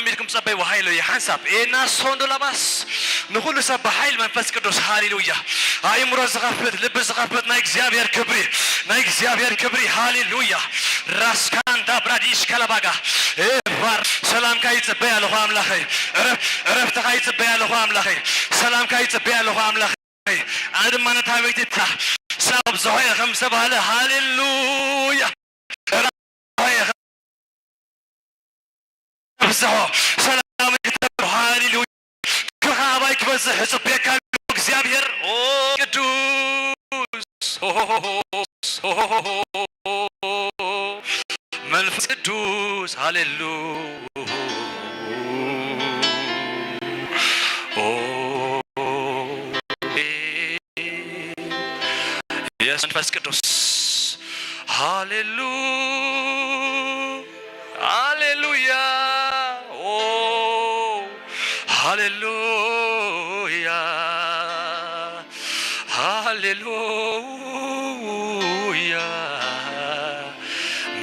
ኢልኩም ጸበይዎ። ሃሌሉያ። ሓንሳብ ኤና ሶንዶ ላባስ ንኹሉ ሰብ ብሓይል መንፈስ ቅዱስ። ሃሌሉያ። ኣእምሮ ዝኸፍት፣ ልቢ ዝኸፍት ናይ እግዚኣብሔር ክብሪ፣ ናይ እግዚኣብሔር ክብሪ። ሃሌሉያ። ራስካንዳ ብራዲሽ ከለባጋ ኤባር ሰላምካ ይጽበይ ኣለኹ ኣምላኸይ። ዕረፍ-፣ ዕረፍትኻ ይጽበይ ኣለኹ ኣምላኸይ። ሰላምካ ይጽበይ ኣለኹ ኣምላኸይ። ኣነ ድማ ነታ ቤት እታ ሰብ ኣብዝሖ እየ ከም ዝተባህለ። ሃሌሉያ። ኣብዝሖ ሰላም ይግበር። ሃሌሉያ። ክብርኻ ኣባይ ክበዝሕ እጽበየካ ኣለኹ እግዚኣብሔር። ኦ ቅዱስ፣ ኦ መንፈስ ቅዱስ። ሃሌሉ ኦ የስ መንፈስ ቅዱስ። ሃሌሉ ሃሌሉያ። ኦ ሃሌሉያ። ሃሌሉያ።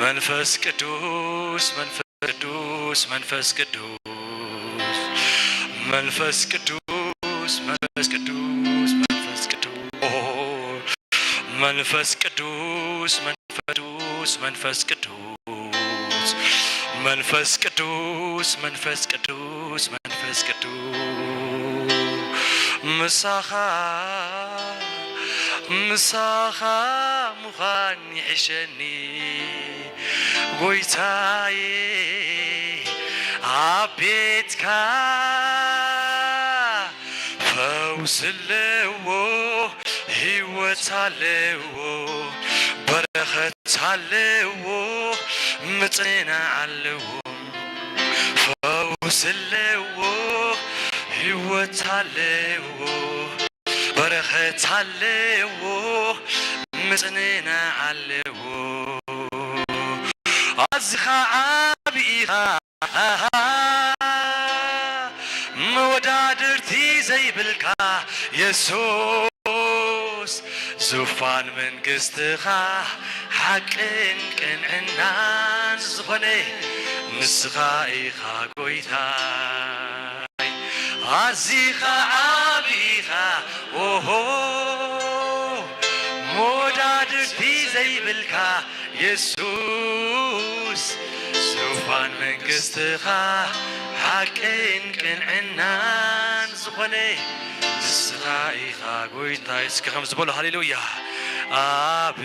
መንፈስ ቅዱስ፣ መንፈስ ቅዱስ፣ መንፈስ ቅዱስ፣ መንፈስ ቅዱስ፣ መንፈስ ቅዱስ፣ መንፈስ ቅዱስ፣ መንፈስ ቅዱስ፣ መንፈስ ቅዱስ፣ መንፈስ ቅዱስ፣ መንፈስ ቅዱስ፣ መንፈስ ቅዱስ፣ መንፈስ ቅዱስ፣ ምሳኻ፣ ምሳኻ ምዃን ይሕሸኒ ጎይታዬ፣ ኣብ ቤትካ ፈውስ ኣለዎ፣ ህይወት ኣለዎ፣ በረኸት ኣለዎ፣ ምጽና ኣለዎ። ፈውስ ኣለዎ፣ ህይወት ኣለዎ፣ በረኸት ኣለዎ፣ ምጽና ኣለዎ። ኣዝኻ ዓቢ ኢኻ፣ መወዳድርቲ ዘይብልካ የሱስ፣ ዙፋን መንግስትኻ ሓቅን ቅንዕናን ዝኾነ ንስኻ ኢኻ ጎይታይ። ኣዚኻ ዓቢ ኢኻ፣ ኦሆ፣ መወዳድርቲ ዘይብልካ የሱስ፣ ዙፋን መንግስትኻ ሓቅን ቅንዕናን ዝኾነ ንስኻ ኢኻ ጎይታይ። እስኪ ከምዚ በሉ፣ ሃሌሉያ። ኣብ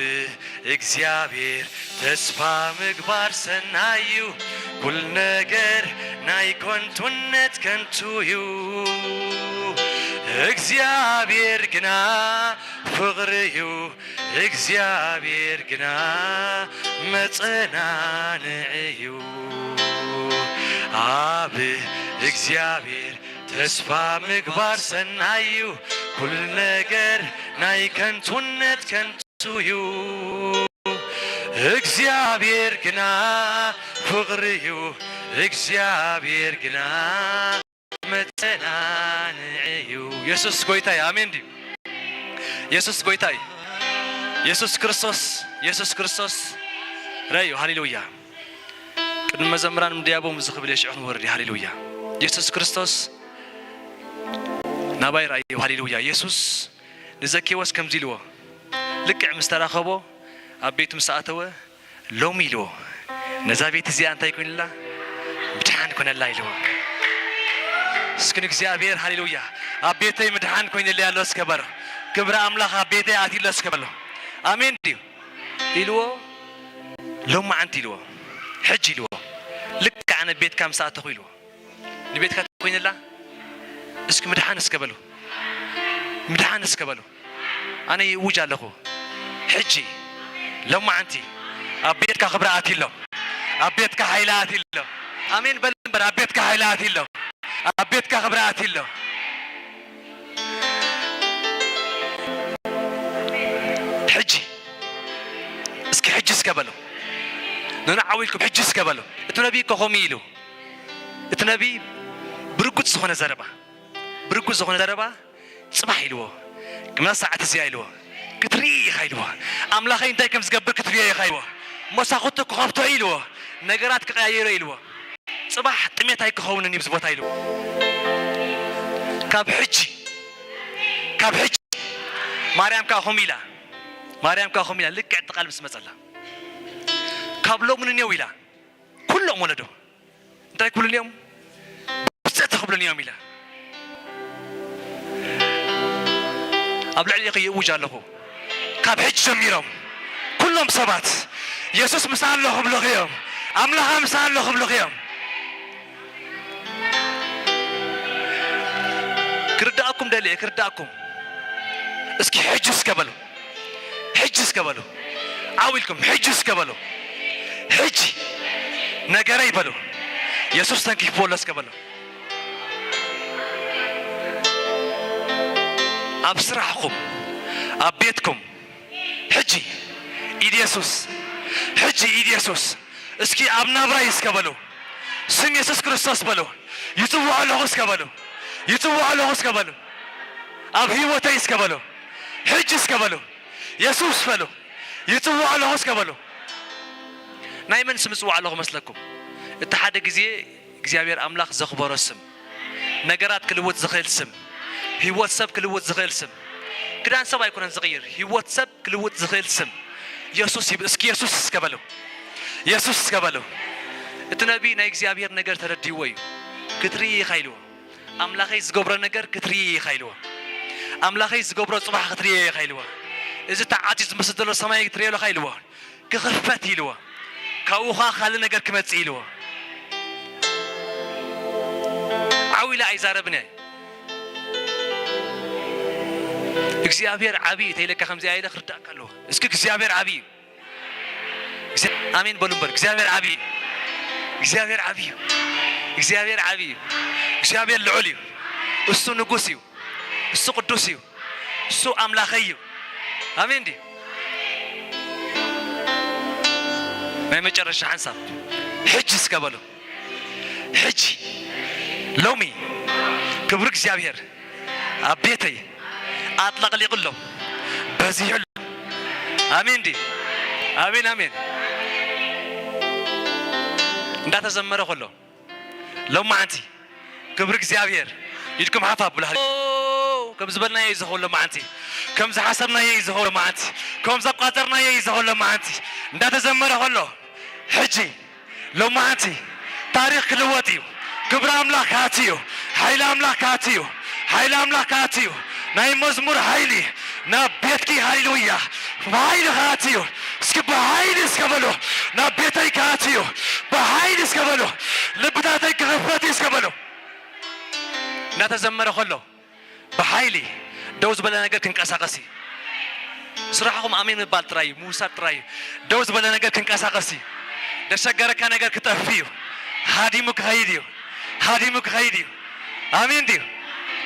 እግዚኣብሔር ተስፋ ምግባር ሰናይ እዩ፣ ኩሉ ነገር ናይ ከንቱነት ከንቱ እዩ። እግዚኣብሔር ግና ፍቕሪ እዩ፣ እግዚኣብሔር ግና መጸናንዒ እዩ። ኣብ እግዚኣብሔር ተስፋ ምግባር ሰናይ እዩ፣ ኩሉ ነገር ናይ ከንቱነት ከንቱ እዩ። እግዚኣብሔር ግና ፍቕሪ እዩ፣ እግዚኣብሔር ግና መጸናንዒ እዩ። የሱስ ጎይታ እዩ። ኣሜን ድዩ? የሱስ ጎይታ እዩ። የሱስ ክርስቶስ፣ የሱስ ክርስቶስ ረዩ። ሃሌሉያ። ቅድሚ መዘምራን ምድያቦም እዚ ክብል እየ፣ ሽዑ ክንወርድ እዩ። ሃሌሉያ። የሱስ ክርስቶስ ናባይ ረኣዩ። ሃሌሉያ። የሱስ ንዘኬዎስ ከምዚ ኢልዎ፣ ልክዕ ምስ ተራኸቦ፣ ኣብ ቤቱ ምስ ኣተወ፣ ሎሚ ኢልዎ፣ ነዛ ቤት እዚኣ እንታይ ኮይኑላ? ምድሓን ኮነላ ኢልዎ። እስኪ ንእግዚኣብሔር ሃሌሉያ። ኣብ ቤተይ ምድሓን ኮይኑለይ ኣሎ እስከ በሎ። ክብሪ ኣምላኽ ኣብ ቤተይ ኣትዩሎ እስከ በሎ። ኣሜን ድዩ? ኢልዎ፣ ሎማዓንቲ ኢልዎ፣ ሕጂ ኢልዎ፣ ልክዕ ኣነ ቤትካ ምስ ኣተኹ ኢልዎ። ንቤትካ ኮይንላ እስኪ ምድሓን እስከ በሉ። ምድሓን እስከ በሉ። ኣነ ይእውጅ ኣለኹ። ሕጂ ሎማዓንቲ ኣብ ቤትካ ክብሪ ኣትዩ ኣሎ። ኣብ ቤትካ ሓይሊ ኣትዩ ኣሎ። ኣሜን በል እምበር፣ ኣብ ቤትካ ሓይሊ ኣትዩ ኣሎ። ኣብ ቤትካ ክብሪ ኣትዩ ኣሎ። ሕጂ እስኪ ሕጂ እስከ በሉ። ንንዓው ኢልኩም ሕጂ እስከ በሉ። እቲ ነቢይ እኮ ከምኡ ኢሉ። እቲ ነቢይ ብርጉጽ ዝኾነ ዘረባ፣ ብርጉጽ ዝኾነ ዘረባ ጽባሕ ኢልዎ። ከምዛ ሰዓት እዚኣ ኢልዎ። ክትርኢ ኢኻ ኢልዎ። ኣምላኸይ እንታይ ከም ዝገብር ክትርእዮ ኢኻ ኢልዎ። መሳኹቱ ክኸፍቶ ኢልዎ። ነገራት ክቀያየሮ ኢልዎ። ጽባሕ ጥሜት ኣይክኸውንን እዩ ኣብዚ ቦታ ኢሉ። ካብ ሕጂ፣ ካብ ሕጂ ማርያም ከኣ ከምኡ ኢላ፣ ማርያም ከኣ ከምኡ ኢላ፣ ልክዕ እቲ ቃል ምስ መጸላ፣ ካብ ሎሚ ንኔው ኢላ፣ ኩሎም ወለዶ እንታይ ክብሉኒ እዮም? ብፅእቲ ክብሉኒ እዮም ኢላ። ኣብ ልዕሊኺ ይእውጅ ኣለኹ። ካብ ሕጂ ጀሚሮም ኩሎም ሰባት የሱስ ምሳኣ ኣሎ ክብሉኺ እዮም። ኣምላኻ ምሳኣ ኣሎ ክብሉኺ እዮም። ክርዳእኩም ደልየ፣ ክርዳእኩም። እስኪ ሕጂ እስከ በሉ። ሕጂ እስከ በሉ። ዓው ኢልኩም ሕጂ እስከ በሉ። ሕጂ ነገረይ በሉ። የሱስ ተንኪፍዎ ኣሎ እስከ በሉ። ኣብ ስራሕኩም፣ ኣብ ቤትኩም፣ ሕጂ ኢድ የሱስ፣ ሕጂ ኢድ የሱስ። እስኪ ኣብ ናብራይ እስከ በሉ። ስም የሱስ ክርስቶስ በሉ። ይጽውዖ ኣለኹ እስከ በሉ። ይጽውዖ ኣለኹ እስከ በሉ። ኣብ ህይወተይ እስከ በሉ። ሕጂ እስከ በሉ። የሱስ በሉ። ይጽውዖ ኣለኹ እስከ በሉ። ናይ መን ስም እጽውዕ ኣለኹ መስለኩም? እቲ ሓደ ግዜ እግዚኣብሔር ኣምላኽ ዘኽበሮ ስም፣ ነገራት ክልውጥ ዝኽእል ስም፣ ህይወት ሰብ ክልውጥ ዝኽእል ስም። ክዳን ሰብ ኣይኮነን ዝቕይር፣ ህይወት ሰብ ክልውጥ ዝኽእል ስም የሱስ ይብ-፣ እስኪ የሱስ እስከ በሉ። የሱስ እስከ በሉ። እቲ ነቢይ ናይ እግዚኣብሔር ነገር ተረዲእዎ እዩ። ክትርኢ ኢኻ ኢልዎ። ኣምላኸይ ዝገብሮ ነገር ክትርኢ ኢኻ ኢልዎ። ኣምላኸይ ዝገብሮ ጽባሕ ክትርኢ ኢኻ ኢልዎ። እዚ ተዓጽዩ ዝመስል ዘሎ ሰማይ ክትርእዮ ኣለኻ ኢልዎ። ክኽፈት ኢልዎ። ካብኡ ኸኣ ካልእ ነገር ክመጽእ ኢልዎ። ዓው ኢለ ኣይዛረብን እየ። እግዚኣብሔር ዓብዪ እዩ ተይለካ ከምዚኣ ኢለ ክርዳእካ ኣለዎ። እስኪ እግዚኣብሔር ዓብዪ እዩ። እግዚኣብ-፣ ኣሜን በሉ እምበር። እግዚኣብሔር ዓብዪ እዩ። እግዚኣብሔር ዓብዪ እዩ። እግዚኣብሔር ዓብዪ እዩ። እግዚኣብሔር ልዑል እዩ። እሱ ንጉስ እዩ። እሱ ቅዱስ እዩ። እሱ ኣምላኸይ እዩ። ኣሜን ድዩ? ናይ መጨረሻ ሓንሳብ ሕጂ እስከ በሉ። ሕጂ ሎሚ ክብሪ እግዚኣብሔር ኣብ ቤተይ ኣጥለቕሊቑ ኣሎ፣ በዚሑ ኣሎ። ኣሜን ድዩ? ኣሜን፣ ኣሜን። እንዳተዘመረ ከሎ ሎማዓንቲ ክብሪ እግዚኣብሔር። ኢድኩም ሓፍ ኣብሉ። ሃሌ-፣ ኦ፣ ከም ዝበልናዮ እዩ ዝኸውን ሎማዓንቲ። ከም ዝሓሰብናዮ እዩ ዝኸውን ሎማዓንቲ። ከም ዘቋጸርናዮ እዩ ዝኸውን ሎማዓንቲ። እንዳተዘመረ ከሎ ሕጂ ሎማዓንቲ ታሪኽ ክልወጥ እዩ። ክብሪ ኣምላኽ ክኣቲ እዩ። ሓይሊ ኣምላኽ ክኣቲ እዩ። ሓይሊ ኣምላኽ ክኣቲ እዩ። ናይ መዝሙር ሓይሊ ናብ ቤትኪ፣ ሃሌሉያ፣ ብሓይሊ ክኣቲ እዩ። እስኪ ብሓይሊ እስከ በሉ። ናብ ቤተይ ክኣቲ እዩ። ብሓይሊ እስከ በሉ። ልብታተይ ክኽፈት እዩ እስከ በሉ። እናተዘመረ ከሎ ብሓይሊ ደው ዝበለ ነገር ክንቀሳቐስ እዩ። ስራሕኹም ኣሜን ምባል ጥራይ እዩ፣ ምውሳድ ጥራይ እዩ። ደው ዝበለ ነገር ክንቀሳቐስ እዩ። ደሸገረካ ነገር ክጠፍእ እዩ። ሃዲሙ ክኸይድ እዩ። ሃዲሙ ክኸይድ እዩ። ኣሜን ድዩ?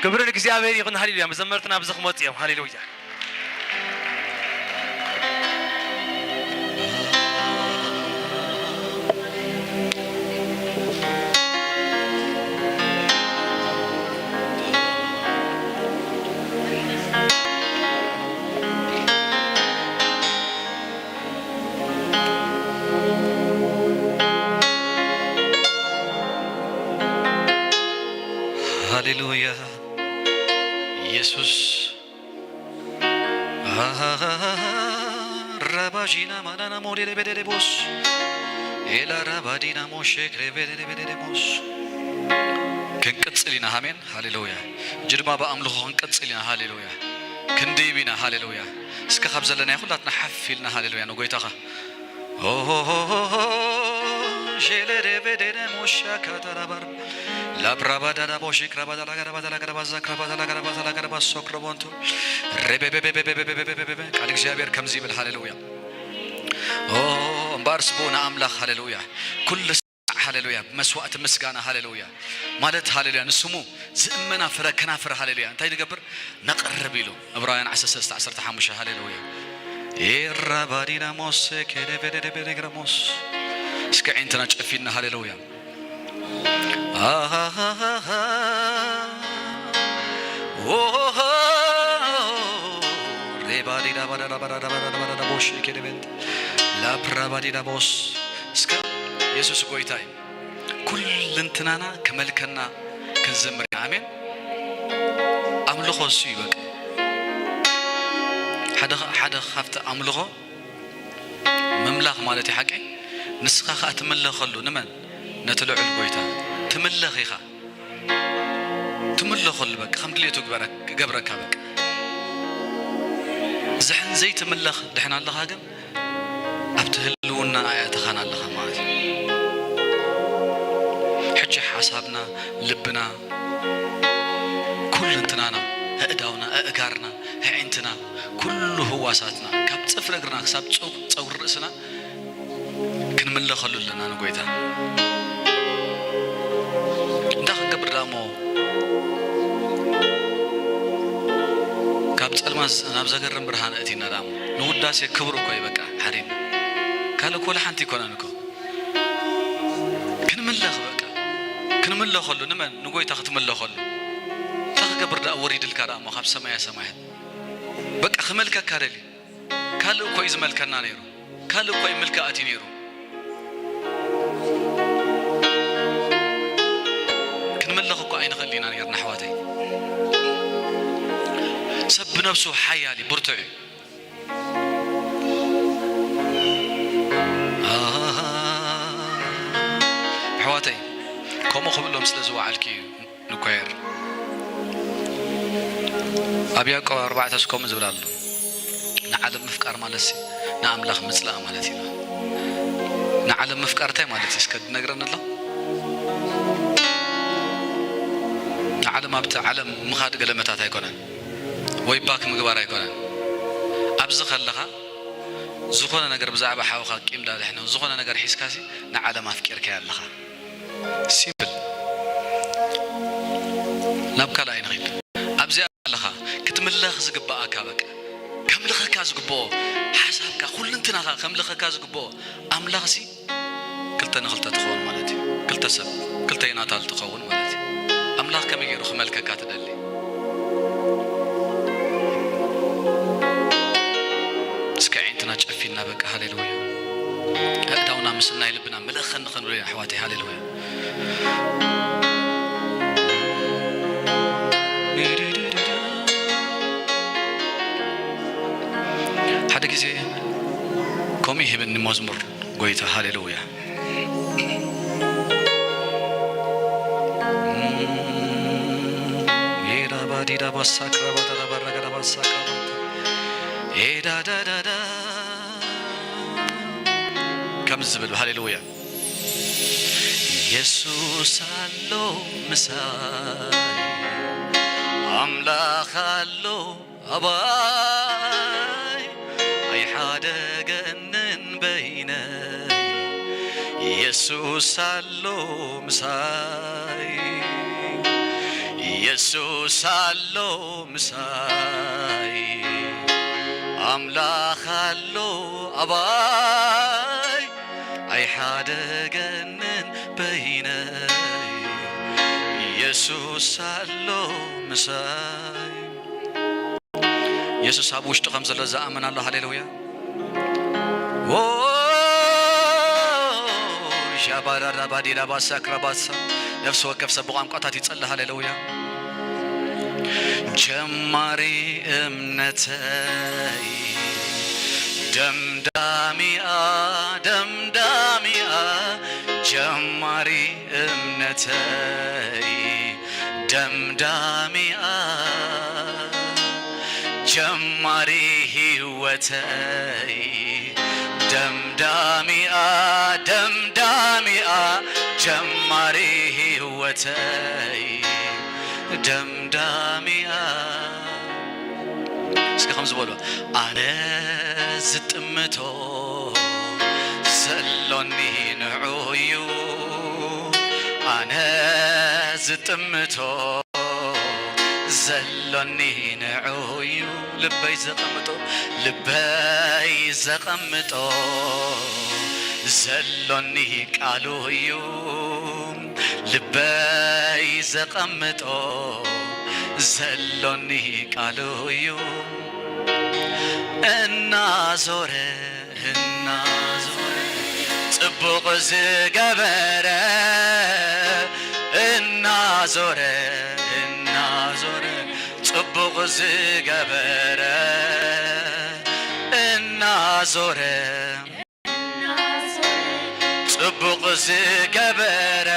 ክብሪ ንእግዚኣብሔር ይኹን። ሃሌሉያ። መዘመርትና ኣብዚ ክመፁ እዮም። ሃሌሉያ። ሃሌሉያ። ኢየሱስ። ራባዢና ማናና ሞዴሌ ቤዴሌ ቦስ። ኤላ ራባዲና ሞሼ ክሬ ቤዴሌ ቤዴሌ ቦስ። ክንቅጽል ኢና። ኣሜን። ሃሌሉያ። እጂ ድማ ብኣምልኾ ክንቅጽል ኢና። ሃሌሉያ። ክንድይብ ኢና። ሃሌሉያ። እስከ ካብ ዘለናዮ ኩላትና ሓፍ ኢልና ሃሌሉያ ንጎይታኻ። ኦሆሆሆሆ፣ ሼሌዴቤዴዴ ሞሻ ካታራባር፣ ላብራባዳዳ ቦሺ ክራባዳላ ገረባዳላ ገረባዛ ክራባዳላ ገረባዳላ ገረባ ሶክሮቦንቱ፣ ሬቤቤቤቤቤቤቤቤቤቤ። ቃል እግዚኣብሔር ከምዚ ይብል። ሃሌሉያ። ኦ፣ እምበኣር ስብኡ ንኣምላኽ። ሃሌሉያ። ኩሉ ሃሌሉያ፣ መስዋእቲ ምስጋና። ሃሌሉያ። ማለት ሃሌሉያ፣ ንስሙ ዝእመና ፍረ ከናፍር። ሃሌሉያ። እንታይ ንገብር? ነቕርብ ኢሉ። ዕብራውያን ዓሰርተ ሰለስተ ዓሰርተ ሓሙሽተ። ሃሌሉያ። ኤራ ባዲና ሞስ፣ ኬደ ቤደ ቤደ ግረ ሞስ። እስከ ዒንትና ጨፊና። ሃሌሉያ። ኣሃሃሃሃ። ኦሆ። ሬባዲዳ ባዳዳ ባዳዳ ባዳዳ ባዳዳ ቦሽ፣ ኬደ ቤንት። ላፕራ ባዲዳ ቦስ። እስከ ኢየሱስ ጎይታ እዩ። ኩልንትናና ከመልከና ክንዝምር ኢና። ኣሜን። ኣምልኾ እሱ እዩ በቃ። ሓደ፣ ሓደ ካብቲ ኣምልኾ ምምላኽ ማለት እዩ ሓቀይ። ንስኻ ኸኣ ትምለኸሉ ንመን? ነቲ ልዑል ጎይታ ትምለኽ ኢኻ። ትምለኸሉ በቃ ከም ድሌቱ ግበረ-፣ ክገብረካ በቃ። ዝሕን ዘይትምለኽ ድሕን ኣለኻ ግን ኣብቲ ህልውና ኣያተኻን ኣለኻ ማለት እዩ። ሕጂ ሓሳብና፣ ልብና፣ ኩልንትናና፣ ኣእዳውና፣ ኣእጋርና፣ ኣዒንትና፣ ኩሉ ህዋሳትና ካብ ጽፍሪ እግርና ክሳብ ጸው-፣ ጸጉሪ ርእስና ክንምለኸሉ ኣለና ንጎይታ። እንታይ ክንገብር ደኣ እሞ ካብ ጸልማት ናብ ዘገርም ብርሃን ኣእቲና ደኣ እሞ ንውዳሴ ክብሩ እኮ እዩ በቃ ሓሪና። ካልእ እኮ ወላ ሓንቲ ኣይኮነን እኮ። ክንምለኽ በቃ። ክንምለኸሉ ንመን? ንጎይታ ክትምለኸሉ። እንታይ ክገብር ደኣ ወሪድልካ ደኣ እሞ ካብ ሰማያ ሰማያት? በቃ ክመልከካ ደልዩ። ካልእ እኮ እዩ ዝመልከና ነይሩ። ካልእ እኮ እዩ ምልክኣት እዩ ነይሩ። ክንምለኽ እኮ ኣይንኽእል ኢና ነይርና ኣሕዋተይ። ሰብ ብነብሱ ሓያል እዩ፣ ብርቱዕ እዩ። ኣሃ፣ ኣሕዋተይ፣ ከምኡ ክብሎም ስለ ዝወዓልኪ እዩ ንኳየር። ኣብ ያዕቆብ ኣርባዕተ ስ ከምኡ ዝብል ኣሎ። ንዓለም ምፍቃር ማለትሲ ንኣምላኽ ምጽላእ ማለት እዩ። ንዓለም ምፍቃር እንታይ ማለት እዩ? እስከ ድነግረኒ ኣሎ። ንዓለም ኣብቲ ዓለም ምኻድ ገለ መታት ኣይኮነን። ወይ ባክ ምግባር ኣይኮነን። ኣብዚ ከለኻ ዝኾነ ነገር ብዛዕባ ሓውኻ ቂም ዳድሕነው ዝኾነ ነገር ሒዝካሲ ንዓለም ኣፍቂርካያ ኣለኻ። ሲምፕል። ናብ ካልእ ኣይንኺድ። ኣብዚኣ ኣለኻ ክትምለኽ ዝግብኣካ በቃ። ከምልኸካ ዝግብኦ ሓሳብካ፣ ኩልንትናኻ ከምልኸካ ዝግብኦ ኣምላኽሲ ክልተ ንክልተ ትኸውን ማለት እዩ። ክልተ ሰብ፣ ክልተ ዮናታን ትኸውን ማለት እዩ። ኣምላኽ ከመይ ገይሩ ክመልከካ ትደሊ? እስከ ኣዒንትና ጨፊና በቃ ሃሌሉያ። ኣእዳውና ምስናይ ልብና ምልእኸኒ ክንብል ኢና ኣሕዋተይ ሃሌሉያ። ሓደ ግዜ ከምኡ ይህበኒ መዝሙር ጎይታ ሃሌሉያ። ኤዳባዲዳባሳክራባዳዳባራጋዳባሳክራባታ ኤዳዳዳዳ ከምዚ ዝብል ሃሌሉያ። የሱስ ኣሎ ምሳይ፣ ኣምላኽ ኣሎ ኣባይ፣ ኣይሓደገንን በይነይ። የሱስ ኣሎ ምሳይ፣ የሱስ ኣሎ ምሳይ፣ ኣምላኽ ኣሎ ኣባይ፣ ኣይሓደገንን በይነይ። የሱስ ኣሎ ምሳይ። የሱስ ኣብ ውሽጡ ከም ዘሎ ዝኣምን ኣሎ። ሃሌሉያ። ሻባራራባዲላባሳክራባሳ ነፍሲ ወከፍ ሰብ ብቋንቋታት ይጸሊ። ሃሌሉያ። ጀማሪ እምነተይ ደምዳሚኣ፣ ደምዳሚኣ፣ ጀማሪ እምነተይ ደምዳሚኣ፣ ጀማሪ ህይወተይ ደምዳሚኣ፣ ደምዳሚኣ፣ ጀማሪ ህይወተይ ደምዳሚኣ። እስኪ ከምዚ በሉ፣ ኣነ ዝጥምቶ ዘሎኒ ንዑ እዩ፣ ኣነ ዝጥምቶ ዘሎኒ ንዑ እዩ፣ ልበይ ዘቐምጦ፣ ልበይ ዘቐምጦ ዘሎኒ ቃሉ እዩ፣ ልበይ ዘቐምጦ ዘሎኒ ቃሉ እዩ። እናዞረ፣ እናዞረ ጽቡቕ ዝገበረ እናዞረ እናዞረ ጽቡቕ ዝገበረ እናዞረ ጽቡቕ ዝገበረ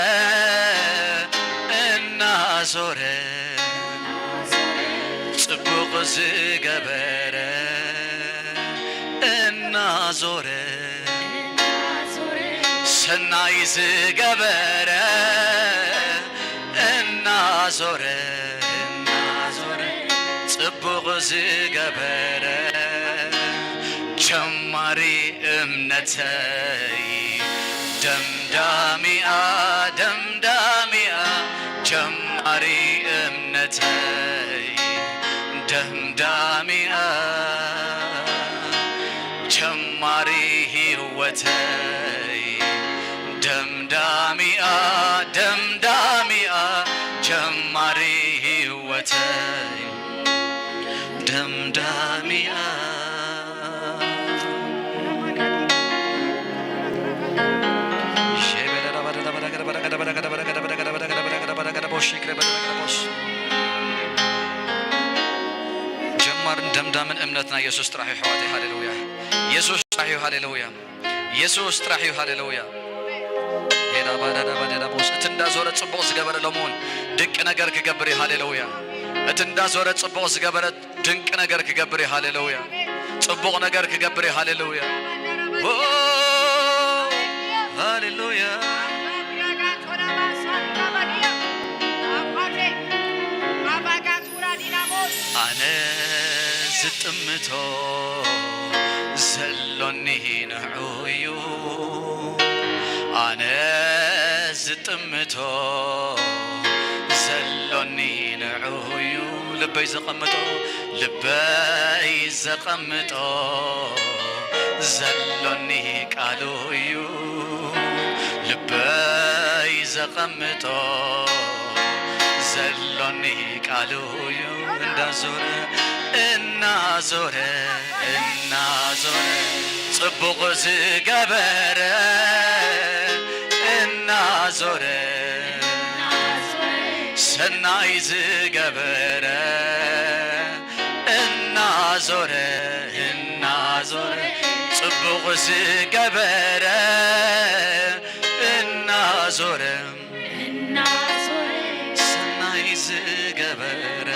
እናዞረ ጽቡቕ ዝገበረ እናዞረ ሰናይ ዝገበረ እናዞረ እናዞረ ጽቡቕ ዝገበረ ጀማሪ እምነተይ ደምዳሚኣ ደምዳሚኣ ጀማሪ እምነተይ ደምዳሚኣ ጀማሪ ህይወተይ ደምዳሚኣ ደምዳሚኣ ጀማሪ ህይወተይ ደምዳሚኣ ጀማርን ደምዳምን እምነትና የሱስ ጥራሕ እዩ ኣሕዋተይ። ሃሌሉያ። የሱስ ጥራሕ እዩ። ሃሌሉያ። የሱስ ጥራሕ እዩ። ሃሌሉያ። ሄዳ ባዳዳ ባዳዳ ቦስ። እቲ እንዳዞረ ጽቡቕ ዝገበረ ሎሚ እውን ድንቂ ነገር ክገብር እዩ። ሃሌሉያ። እቲ እንዳዞረ ጽቡቕ ዝገበረ ድንቂ ነገር ክገብር እዩ። ሃሌሉያ። ጽቡቕ ነገር ክገብር እዩ። ሃሌሉያ። ኦ፣ ሃሌሉያ። ኣነ ዝጥምቶ ዘሎኒ ንዑ እዩ። ኣነ ዝጥምቶ ዘሎኒ ንዑ እዩ። ልበይ ዘቐምጦ ልበይ ዘቐምጦ ዘሎኒ ቃሉ እዩ። ልበይ ዘቐምጦ ዘሎኒ ቃሉ እዩ። እንዳዞረ እናዞረ እናዞረ ጽቡቕ ዝገበረ እናዞረ ሰናይ ዝገበረ እናዞረ እናዞረ ጽቡቕ ዝገበረ እናዞረ እናዞረ ሰናይ ዝገበረ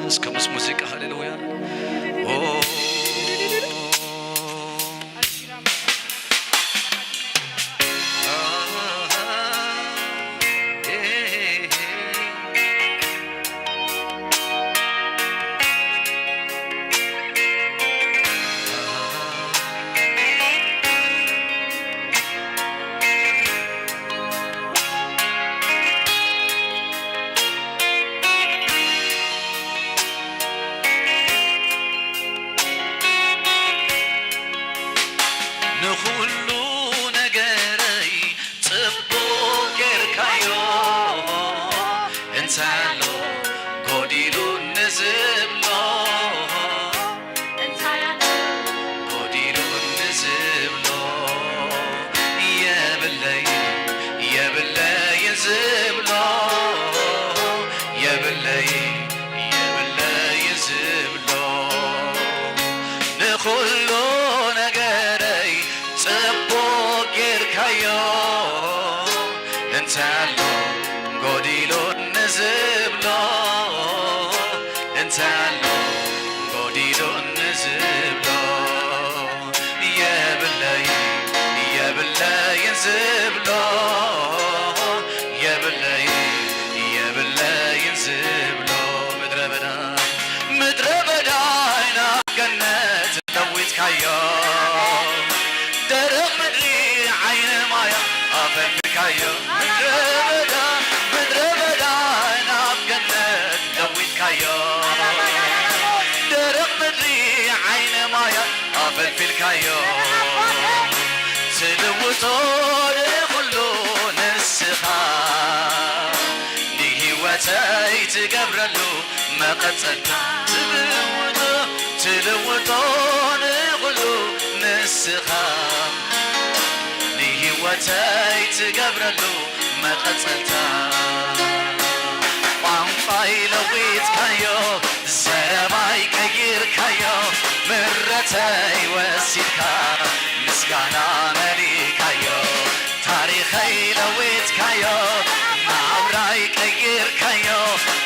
እስከ ምስ ሙዚቃ ሃሌሉያ ኦ ንኹሉ ነገረይ ጽቡቕ ጌርካዮ እንታይ ኣሎ ጎዲሉ ንዝብሎ እንታይ ኣሎ ጎዲሉ ንዝብሎ የብለይ የብለይ ዝብሎ የብለይ የብለይ ዝብሎ ንኹሉ ነገረይ ጽቡቕ ጌርካዮ እንታይ ኣሎ ጎዲሉ ንዝብሎ እንታይ ኣሎ ጎዲሉ ንዝብሎ የብለይ የብለይን ዝብሎ የብለይ የብለይን ዝብሎ ምድረ በዳ ምድረ በዳ ናብ ገነት ለዊጥካዮ ደረቕ ምድሪ ዓይኒ ማያ ኣፈልፊልካዮ ምድረ በዳ ምድረ በዳ ናብ ገነት ለዊጥካዮ ደረቕ ምድሪ ዓይኒ ማያ ኣፈልፊልካዮ ትልውጦ ንኹሉ ንስኻ ንህይወተይ ትገብረሉ መቐጸልታ ትልውጦ ትልውጦ ንኹሉ ንስኻ ንህይወተይ ትገብረሉ መቐጸልታ ቋንቋይ ለዊጥካዮ፣ ዘረባይ ቀይርካዮ፣ ምረተይ ወሲድካ፣ ምስጋና መሊእካዮ። ታሪኸይ ለዊጥካዮ፣ ናብራይ ቀይርካዮ፣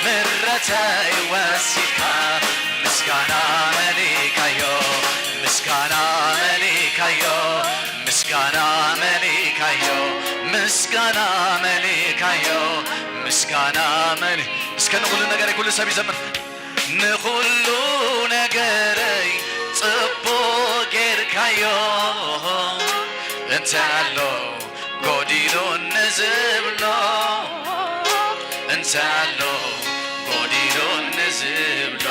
ምረተይ ወሲድካ፣ ምስጋና መሊእካዮ፣ ምስጋና መሊእካዮ፣ ምስጋና መሊእካዮ፣ ምስጋና መሊእካዮ፣ ምስጋና መሊ-፣ እስከ ንኹሉ ነገረይ፣ ኩሉ ሰብ ይዘምር። ንኹሉ ነገረይ ጽቡቕ ጌርካዮ፣ እንታይ ኣሎ ጎዲሉኒ ዝብሎ፣ እንታይ ኣሎ ጎዲሉኒ ዝብሎ፣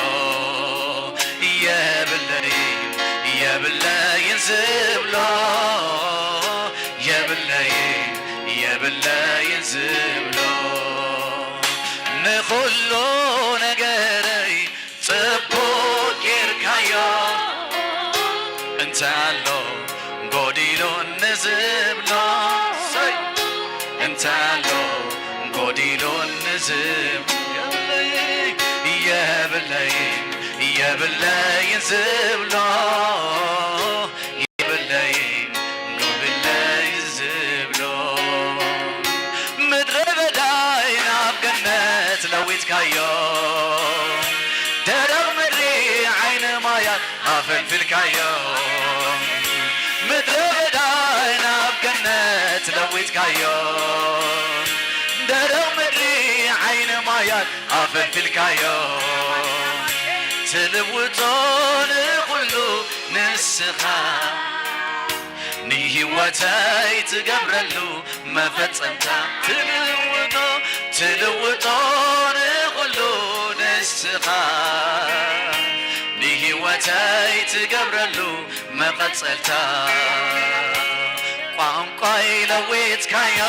የብለይን፣ የብለይን ዝብሎ፣ የብለይን፣ የብለይን ዝብሎ፣ ንኹሉ ነገረይ ጽቡቕ ጌርካዮ፣ እንታይ ኣሎ ጎዲሉኒ ዝብሎ፣ ሰይ፣ እንታይ ኣሎ ጎዲሉኒ ዝብሎ፣ የብለይን፣ የብለይን፣ የብለይን ዝብሎ፣ የብለይን፣ የብለይን ዝብሎ። ምድረ በዳይ ናብ ገነት ለዊጥካዮ፣ ደረቕ ምድሪ ዓይኒ ማያት ኣፈልፊልካዮ። ምድረ በዳይ ናብ ገነት ለዊጥካዮ፣ ደረቕ ምድሪ ዓይኒ ማያት ኣፈልፊልካዮ። ትልውጦ ንኹሉ ንስኻ፣ ንህይወተይ ትገብረሉ መፈጸምታ። ትልውጦ፣ ትልውጦ ንኹሉ ንስኻ፣ ንህይወተይ ትገብረሉ መቐጸልታ። ቋንቋይ ለዊጥካዮ፣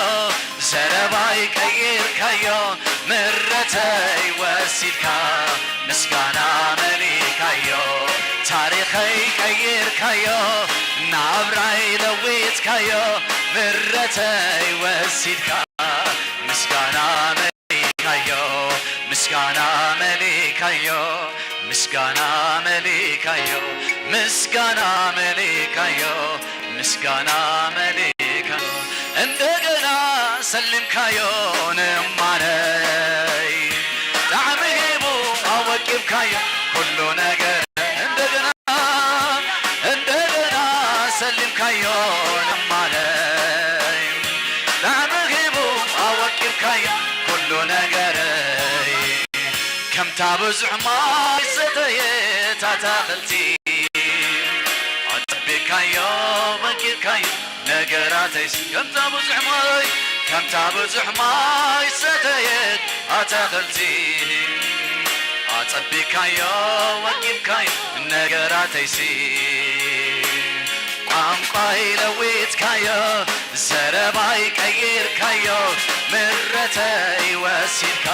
ዘረባይ ቀይርካዮ፣ ምረተይ ወሲድካ፣ ምስጋና መሊእካዮ። ታሪኸይ ቀይርካዮ፣ ናብራይ ለዊጥካዮ፣ ምረተይ ወሲድካ፣ ምስጋና መሊእካዮ፣ ምስጋና መሊእካዮ፣ ምስጋና መሊእካዮ፣ ምስጋና መሊእካዮ፣ ምስጋና መሊእካዮ። እንደገና ሰሊምካዮ ንማነይ፣ ጣዕሚ ሂቡ ኣወቂብካዮ ኩሉ ነገር። እንደገና፣ እንደገና ሰሊምካዮ ንማነይ፣ ጣዕሚ ሂቡ ኣወቂብካዮ ኩሉ ነገረይ። ከምታ ብዙሕ ማይ ዝሰተየት ኣታኽልቲ፣ ኣጸቢካዮ፣ ወቂብካዮ ነገራተይሲ። ከምታ ብዙሕ ማይ፣ ከምታ ብዙሕ ማይ ዝሰተየት ኣታኽልቲ፣ ኣጸቢካዮ፣ ወቂብካዮ ነገራተይሲ። ቋንቋይ ለዊጥካዮ፣ ዘረባይ ቀይርካዮ፣ ምረተይ ወሲድካ፣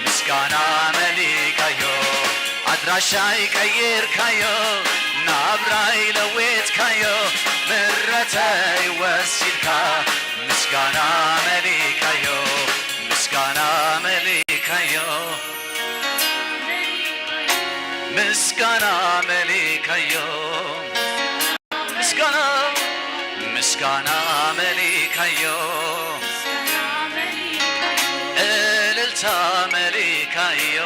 ምስጋና መሊእካዮ። ኣድራሻይ ቀይርካዮ፣ ናብራይ ለዊጥካዮ፣ ምረተይ ወሲድካ፣ ምስጋና መሊእካዮ፣ ምስጋና መሊእካዮ፣ ምስጋና መሊእካዮ። ምስጋና፣ ምስጋና መሊእካዮ፣ እልልታ መሊእካዮ።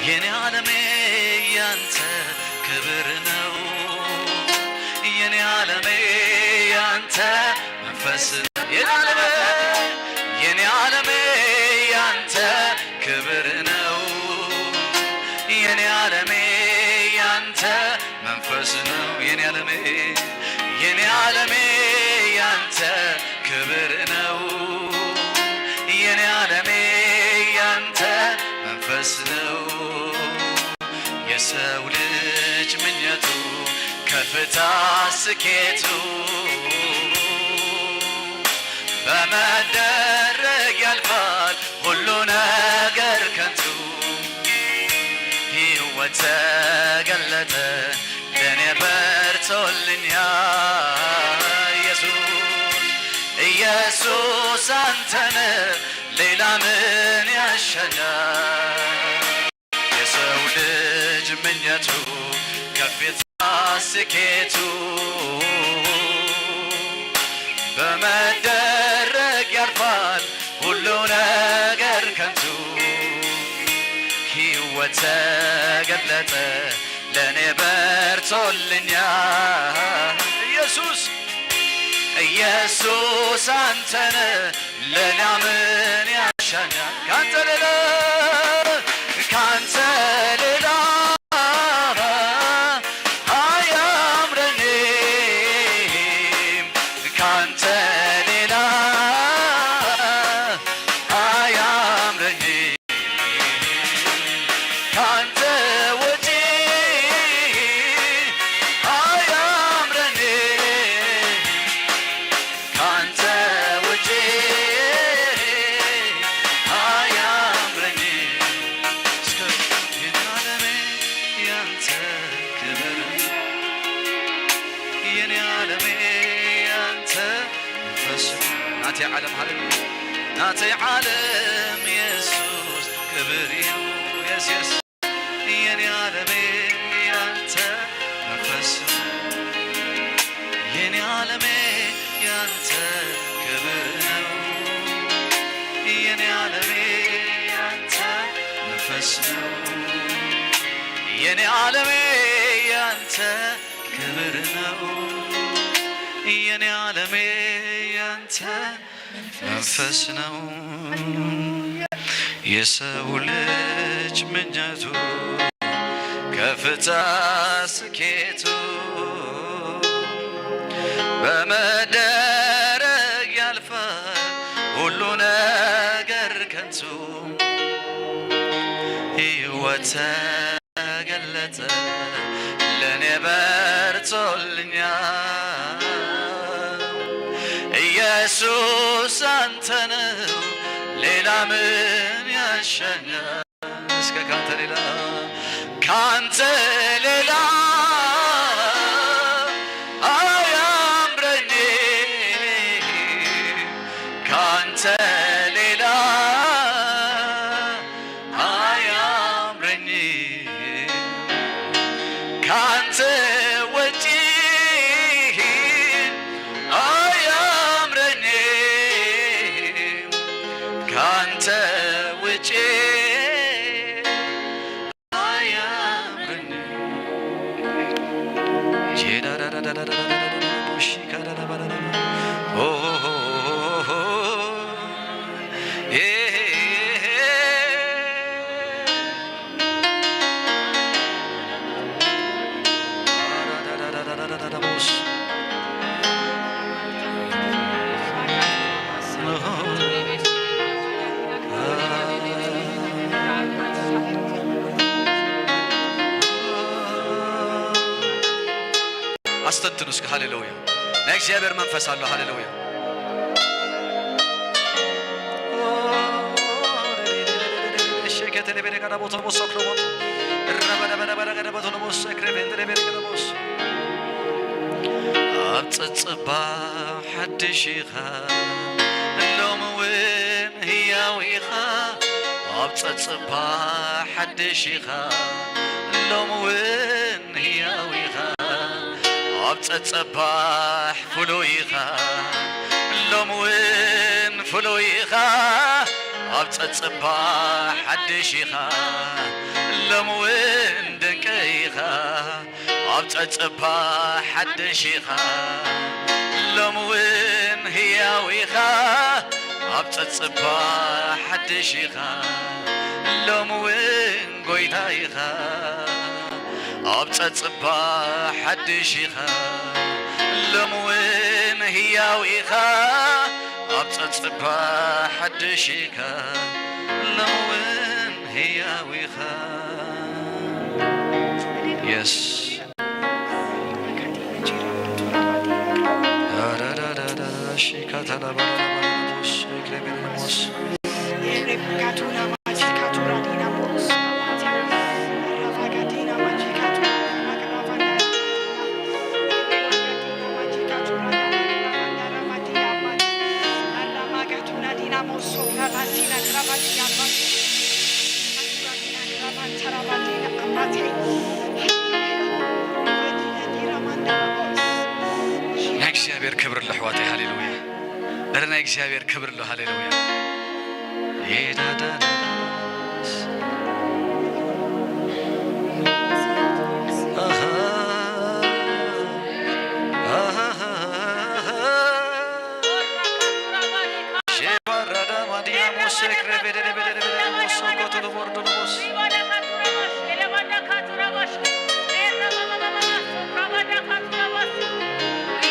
የኔ ዓለሜ ያንተ ክብር ነው፣ የኔ ዓለሜ ያንተ መንፈስ ነው። የኔ ዓለሜ፣ የኔ ዓለሜ ያንተ ክብር ነው። የኔ ዓለሜ ያንተ መንፈስ ነው። የኔ ዓለሜ፣ የኔ ዓለሜ ያንተ ክብር ነው። የኔ ዓለሜ ያንተ መንፈስ ነው። የሰው ልጅ ምኞቱ ከፍታ ስኬቱ በመደረግ ያልፋል ሁሉ ነገር ከንቱ። ሕይወት ተገለጠ ለኔ በርቶልኛል። ኢየሱስ፣ ኢየሱስ አንተነ ሌላ ምን ያሸናል? የሰው ልጅ ምኞቱ ከፍታ ስኬቱ በመደረግ ያልፋል ሁሉ ነገር ከንቱ። ሕይወት ተገለጠ ለእኔ በርቶልኛል። ኢየሱስ ኢየሱስ አንተነ ሌላ ምን ያሻኛል? ካንተ ሌላ፣ ካንተ ሌላ አያምረኝም፣ ካንተ ሌላ አያምረኝም፣ ካንተ ውጪ አያምረኝም። ካንተ ውጪ አያምረኝ። እስከ የኔ ዓለሜ ያንተ ክብር፣ የኔ ዓለሜ ያንተ መንፈስ። ናተይ ዓለም ሃሌሉያ፣ ናተይ ዓለም ኢየሱስ ክብር እዩ። የስ የስ የኔ ዓለሜ ያንተ መንፈስ ነው። የኔ ዓለሜ ያንተ ክብር ነው። የኔ ዓለሜ ያንተ መንፈስ ነው። የኔ ዓለሜ ያንተ ክብር ነው። የኔ ዓለሜ ያንተ መንፈስ ነው። የሰው ልጅ ምኞቱ ከፍታ ስኬቱ በመደረግ ያልፋል ሁሉ ነገር ከንቱ። ሕይወት ተገለጠ ለኔ በርቶልኛል። ኢየሱስ አንተ ነው ሌላ ምን ያሻኛል? እስከ ካንተ ሌላ፣ ካንተ ሌላ አያምረኝ፣ ካንተ ሌላ አያምረኝ፣ ካንተ ወጪ አያምረኝ፣ ካንተ ውጪ አያምረኝ። ኣስተንትኑ እስኪ። ሃሌሉያ! ናይ እግዚኣብሔር መንፈስ ኣሎ። ሃሌሉያ! ኣብ ጸጽባ ሓድሽ ኢኻ፣ ሎሚ እውን ህያው ኢኻ። ኣብ ጸጽባ ሓድሽ ኢኻ፣ ሎሚ እውን ህያው ኢኻ። ኣብ ጸጸባሕ ፍሉይ ኢኻ፣ ሎሚ እውን ፍሉይ ኢኻ። ኣብ ጸጸባሕ ሓድሽ ኢኻ፣ ሎሚ እውን ድንቂ ኢኻ። ኣብ ጸጸባ ሓድሽ ኢኻ፣ ሎሚ እውን ህያው ኢኻ። ኣብ ጸጸባ ሓድሽ ኢኻ፣ ሎሚ እውን ጎይታ ኢኻ። ኣብ ጸጸባ ሓድሽ ኢኻ፣ ሎሚ እውን ህያው ኢኻ። ኣብ ጸጸባ ሓድሽ ኢኻ፣ ሎሚ እውን ህያው ኢኻ። የስ። ናይ እግዚኣብሔር ክብሪ ኣሎ ኣሕዋተይ፣ ሃሌሉያ። እረ ናይ እግዚኣብሔር ክብሪ ኣሎ፣ ሃሌሉያ።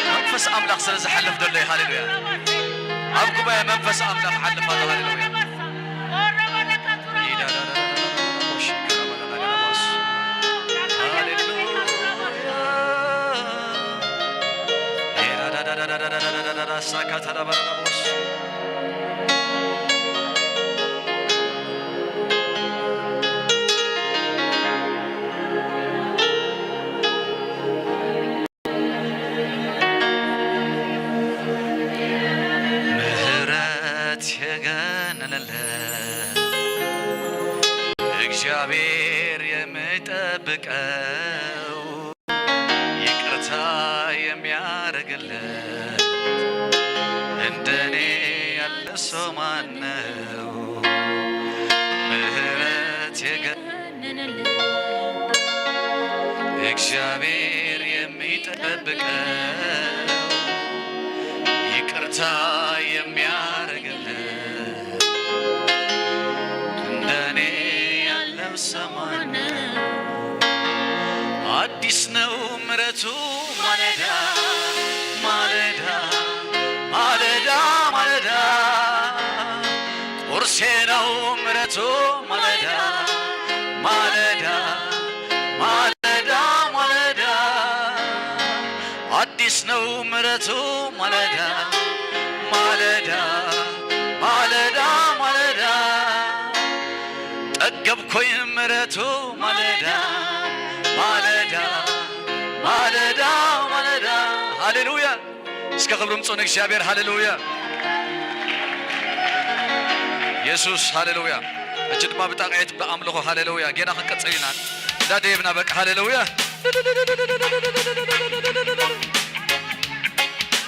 መንፈስ ኣምላኽ ስለ ዝሓልፍ ዘሎ እዩ። ሃሌሉያ። ኣብ ጉባኤ መንፈስ ኣምላኽ ሓልፍ ኣሎ። ሃሌሉያ። ሃሌሉያ። ምህረት የገነነለት እግዚአብሔር የሚጠብቀው፣ ይቅርታ የሚያደርግለት እንደኔ ያለ ሰው ማነው? ምህረት የገ- እግዚአብሔር የሚጠብቀው፣ ይቅርታ የሚያደርግለት እንደኔ ያለው ሰው ማነው? አዲስ ነው ምሕረቱ ማለዳ ማለዳ ማለዳ ማለዳ፣ ቁርሴ ነው ምሕረቱ ማለዳ ማለዳ ማለዳ ማለዳ፣ አዲስ ነው ምሕረቱ ማለዳ ማለዳ ማለዳ ማለዳ፣ ጠገብኩኝ ምሕረቱ ማለዳ ማለዳ ማለዳ ማለዳ። ሃሌሉያ። እስከ ክብሪ ምጹ ንእግዚኣብሔር። ሃሌሉያ። የሱስ ሃሌሉያ። ሕጂ ድማ ብጣቕዒት ብኣምልኾ ሃሌሉያ። ጌና ክንቀጽል ኢና። እንዳደየብና በቃ ሃሌሉያ።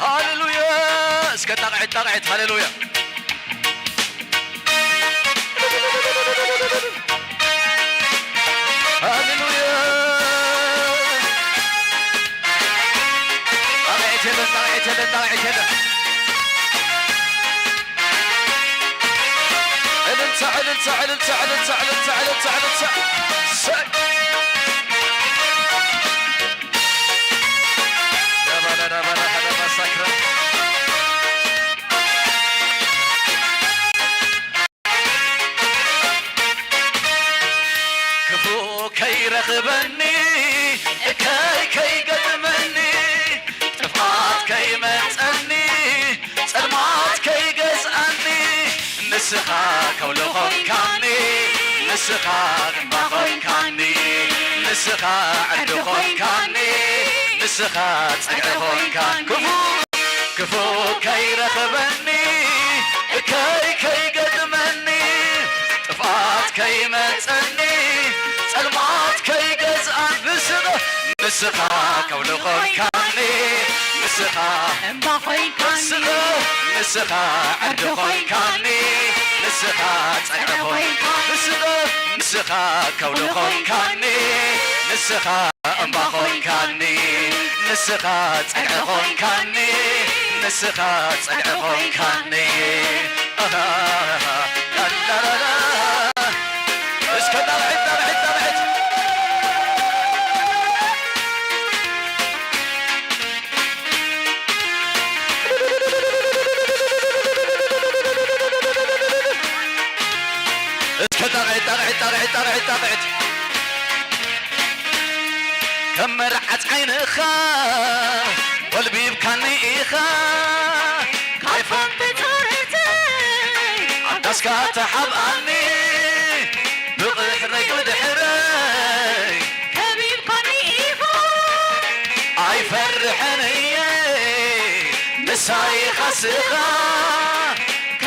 ሃሌሉያ። እስከ ጣቕዒት ጣቕዒት ሃሌሉያ። ሃሌሉያ። ጣቕዒት የለን፣ ጣቕዒት የለን፣ ጣቕዒት የለን። እልልታ፣ እልልታ፣ እልልታ፣ እልልታ፣ እልልታ፣ እልልታ፣ እልልታ። ሰይ። ዳባላ፣ ዳባላ፣ ሀዳባ፣ ሳክራ። ክፉ ከይረኽበኒ፣ እከይ ከይገጥመኒ፣ ጥፍኣት ከይመጸኒ፣ ጸልማት ከይገዝኣኒ፣ ንስኻ ከውሊ ኾንካኒ፣ ንስኻ እምባ ኾንካኒ፣ ንስኻ ዕርዲ ኾንካኒ፣ ንስኻ ጸግዒ ኾንካኒ። ክፉ ክፉ ከይረኽበኒ፣ እከይ ከይገጥመኒ፣ ጥፍኣት ከይመጸኒ፣ ጸልማት ከይገዝኣን፣ ንስኻ፣ ንስኻ ከውሊ ኾንካኒ፣ ንስኻ እምባ ኾንካኒ፣ ንስኻ፣ ንስኻ ዕርዲ ኾንካኒ፣ ንስኻ ጸግዒ ኾንካ፣ ንስኻ፣ ንስኻ ከውሊ ኾንካኒ፣ ንስኻ እምባ ኾንካኒ፣ ንስኻ ጸግዒ ኾንካኒ፣ ንስኻ ጸግዒ ኾንካኒ። ኣሃ፣ ላላላላ። እስከ ጣቕዒት፣ ጣቕዒት፣ ጣቕዒት። እስከ ጣቕዒት፣ ጣቕዒት፣ ጣቕዒት፣ ጣቕዒት፣ ጣቕዒት። ከም መርዓት ዓይንኻ ወልቢብካኒ ኢኻ፣ ካብ ፋንተታረተይ ኣብ ዳስካ ተሓብኣኒ፣ ብቕድሕረይ ብድሕረይ ከቢብካኒ ኢኻ፣ ኣይፈርሕን እየ ምሳይ ኢኻ ስኻ፣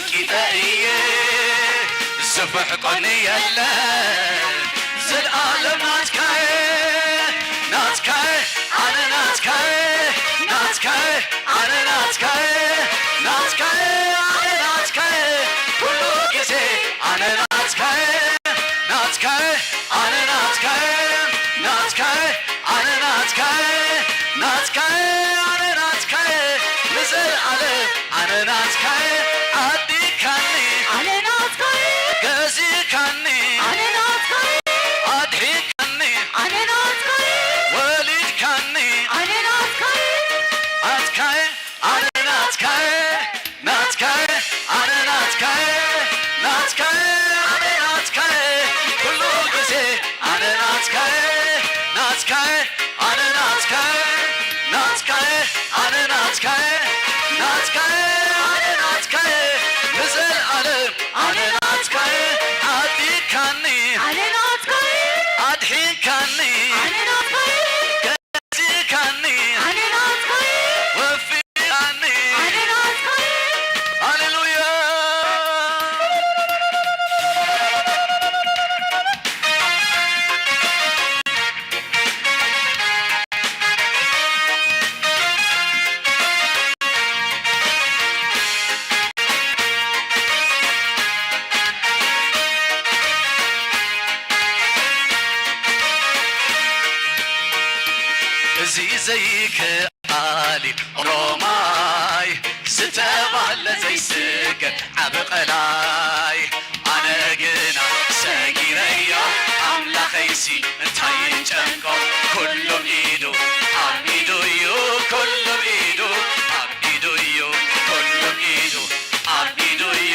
ኣፍቂጠ እየ፣ ዝፍሕቆኒ የለን፣ ዘልኣለም ናትካየ፣ ናትካየ፣ ኣነ ናትካየ፣ ናትካየ፣ ኣነ ናትካየ፣ ናትካየ፣ ኣነ ናትካየ፣ ኩሉ ግዜ ኣነ ናትካየ፣ ናትካየ፣ ኣነ ናትካየ፣ ናትካየ፣ ኣነ ናትካየ፣ ናትካየ፣ ኣነ ናትካየ፣ ንዘለኣለም ኣነ ናትካየ፣ ዓዲግካኒ፣ ኣነ ናትካየ፣ ገዚእካኒ፣ ኣነ ናትካየ፣ ኣድሒንካኒ፣ ኣነ ናትካየ፣ ወሊድካኒ፣ ኣነ ናትካየ፣ ናትካየ፣ ኣነ ናትካየ፣ ናትካየ፣ ኣነ ናትካየ፣ ናትካየ፣ ኣነ ናትካየ፣ ኩሉ ግዜ ኣነ ናትካየ፣ ናትካየ፣ ኣነ ናትካየ፣ ናትካየ፣ ኣነ ናትካየ፣ ናትካየ፣ ኣነ ናትካየ፣ ንዘለኣለም ኣነ ናትካየ፣ ዓዲግካኒ፣ ኣነ ናትካየ፣ ኣድሒንካኒ፣ ኣነ ናትካየ፣ ገዚእካኒ፣ ኣነ ናትካየ፣ ወፊኻኒ፣ ኣነ ናትካየ። ሃሌሉያ። እዚ ዘይከኣል እዩ ሮማይ፣ ዝተባህለ ዘይስገር ዓቢ ቀላይ። ኣነ ግና ሰጊረዮ ኣምላኸይሲ እንታይ ይጨንቆ? ኩሉ ኢዱ ኣብ ኢዱ እዩ፣ ኩሉ ኢዱ ኣብ ኢዱ እዩ፣ ኩሉ ኢዱ ኣብ ኢዱ እዩ፣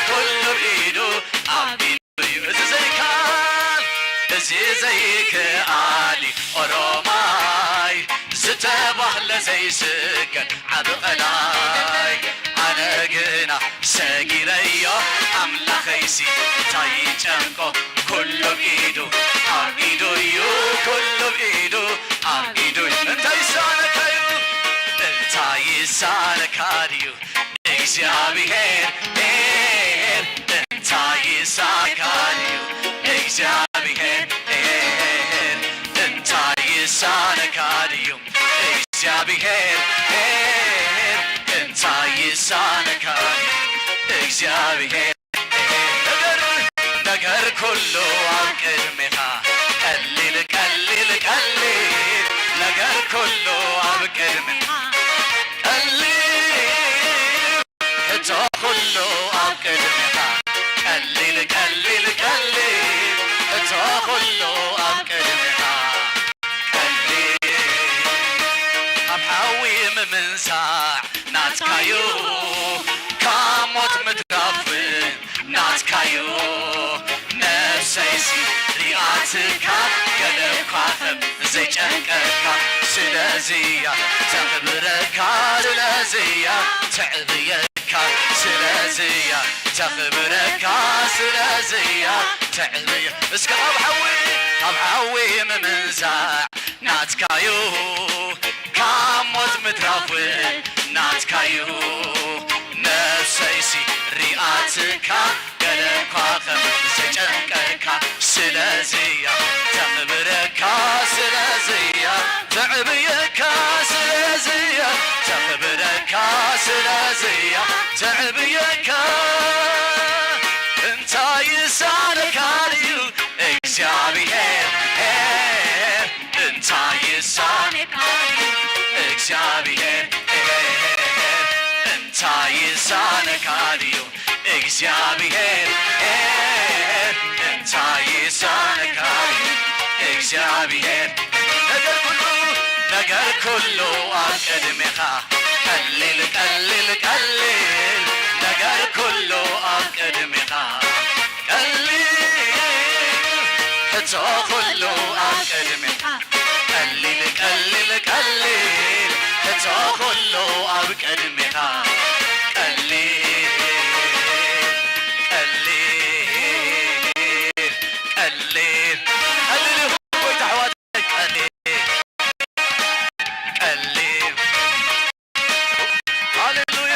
ኩሉ ኢዱ ኣብ ኢዱ እዩ። እዚ ዘይከኣል፣ እዚ ዘይከኣል እዩ ኦሮማይ፣ ዝተባህለ ዘይስገር ዓቢ ቀላይ። ኣነ ግና ሰጊረዮ ኣምላኸይሲ እንታይ ይጨንቆ? ኩሉ ኢዱ ኣብ ኢዱ እዩ፣ ኩሉ ኢዱ ኣብ ኢዱ እዩ። እንታይ ይሳነካ እዩ? እንታይ ይሳነካ ድዩ እግዚኣብሔር? እንታይ ይሳነካ ድዩ እግዚኣብሔር? እንታይ ይሳነካ ድዩ እግዚኣብሔር? እንታይ ይሳነካ ድዩ እግዚኣብሔር? ነገር፣ ነገር ኩሉ ኣብ ቅድሜኻ ቀሊል፣ ቀሊል፣ ቀሊል። ነገር ኩሉ ኣብ ቅድሜኻ ቀሊል፣ ሕቶ ኩሉ ኣብ ቅድሜኻ ቀሊል፣ ቀሊል፣ ቀሊል። ሕቶ ኩሉ ኣብ ቅድሜኻ ቀሊል። ካብ ሓዊ ምምንሳዕ ናትካዩ፣ ካብ ሞት ምትራፍ እውን ናትካዩ። ነፍሰይሲ ሪኣትካ፣ ገለ እኳ ከም ዘይጨንቀካ፣ ስለዚያ ተኽብረካ፣ ስለዚያ ተዕብየካ፣ ስለዚያ ተኽብረካ፣ ስለዚያ ተዕብየ። እስከ ካብ ሓዊ፣ ካብ ሓዊ ምምንሳዕ ናትካዩ፣ ካብ ሞት ምትራፍ እውን ናትካዩ። ነፍሰይሲ ሪኣትካ፣ ገለ እኳ ከም ዝጨንቀካ፣ ስለዚያ ተኽብረካ፣ ስለዚያ ተዕብየካ፣ ስለዚያ ተኽብረካ፣ ስለዚያ ተዕብየካ። እንታይ ይሳነካ ድዩ እግዚኣብሔር? እንታይ ይሳነካ እግዚኣብሔር? እንታይ ይሳነካ ድዩ እግዚኣብሔር? እንታይ ይሳነካ ድዩ እግዚኣብሔር? ነገር ኩሉ፣ ነገር ኩሉ ኣብ ቅድሜኻ ቀሊል፣ ቀሊል፣ ቀሊል። ነገር ኩሉ ኣብ ቅድሜኻ ቀሊል፣ ሕቶ ኩሉ ኣብ ቅድሜኻ ቀሊል፣ ቀሊል፣ ቀሊል። ሕቶ ኩሉ ኣብ ቅድሜኻ ቀሊል፣ ቀሊል፣ ቀሊል። ቀሊል እዩ ጎይታ ኣሕዋት፣ ቀሊል፣ ቀሊል። ሃሌሉያ።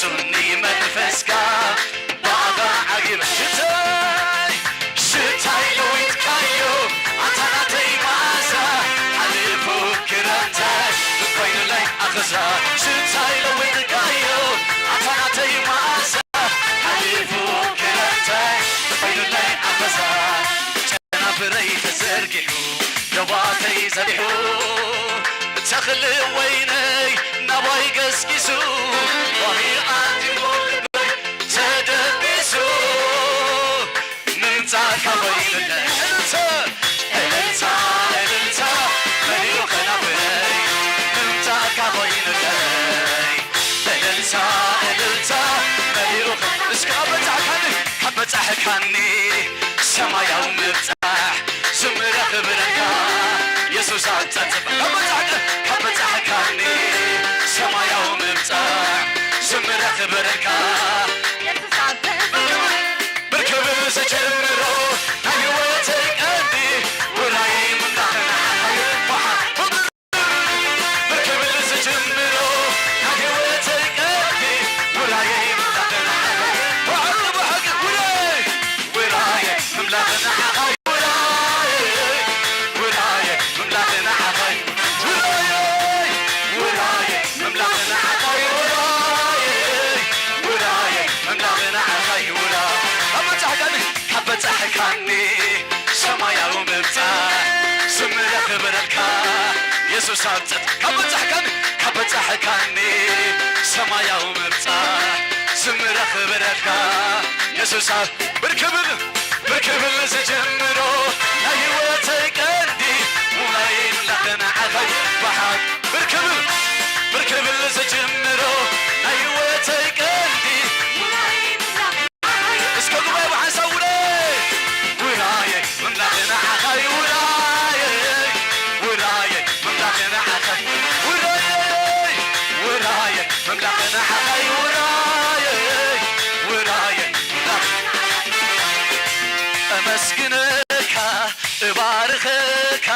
ሱኒ መንፈስካ ብኣኻ ዓጊበ ሽታይ ሽታይ ለዊጥካዮ ኣታ ናተይ መዓዛ ሓሊፉ ክረምታይ ኮይኑለይ ኣኸዛ ሽታይ ለዊጥካዮ ኣታ ናተይ መዓዛ ሓሊፉ ክረምታይ ኮይኑለይ ኣኸዛ ጨናፍረይ ተዘርጊሑ ዶባተይ ዘቢሑ ተኽሊ ወይነይ ናባይ ገስጊሱ ዋሂ ኣትሞ ልበይ ተደቢሱ ምምጻእካ ኮይኑለይ እልልታ እልልታ እልልታ መሊኡ ከናፍረይ ምምጻእካ ኮይኑለይ እልልታ እልልታ መሊኡ ከ- እስከ ካብ በጻሕካኒ ካብ በጻሕካኒ ሰማያዊ ምብጻሕ ዝምረ ክብረካ የሱስ ኣጸጽበ ካብ በጻሕካ ካብ በጻሕካኒ ሰማያዊ ምብጻሕ ዝምረ ክብረካ ብርክብ ዝጅምሮ ናይ ህይወተይ ቀንዲ ውራይ ምምላኽ ንዓኻ ይበሃል ብርክብ ዝጅምሮ ናይ ህይወተይ ቀንዲ ውራይ ምምላኽ ንዓኻ ብሓቂ ብሓቂ ውራይ ውራይ ምምላኽ ንዓኻ ውራይ ውራይ ምምላኽ ንዓኻ ውራይ ውራይ ምምላኽ ንዓኻ ውራይ ውራይ ምምላኽ ንዓኻ ውራይ ካብ በጻሕካኒ ካብ በጻሕካኒ ሰማያዊ ምብጻሕ ዝምረ ክብረልካ የሱስ ኣብጸት ካብ በጻሕካኒ ካብ በጻሕካኒ ሰማያዊ ምብጻሕ ዝምረ ክብረልካ የሱስ ኣብ ብርክብል ብርክብል ዝጅምሮ ናይ ህይወተይ ቀንዲ ውራይ ምላኽ ንዓኻ ይበሃል ብርክብል ብርክብል ዝጅምሮ ናይ ህይወተይ ቀንዲ እስከ ጉባኤ ብሓንሳብ ውራይ ውራይ ምምላኽ ንዓኻ እዩ ውራይ ውራይ ምምላኽ ንዓኻ ውራይ ውራይ ምምላኽ ንዓኻ እዩ ውራይ ውራይ ምምላኽ እመስግነካ እባርኸካ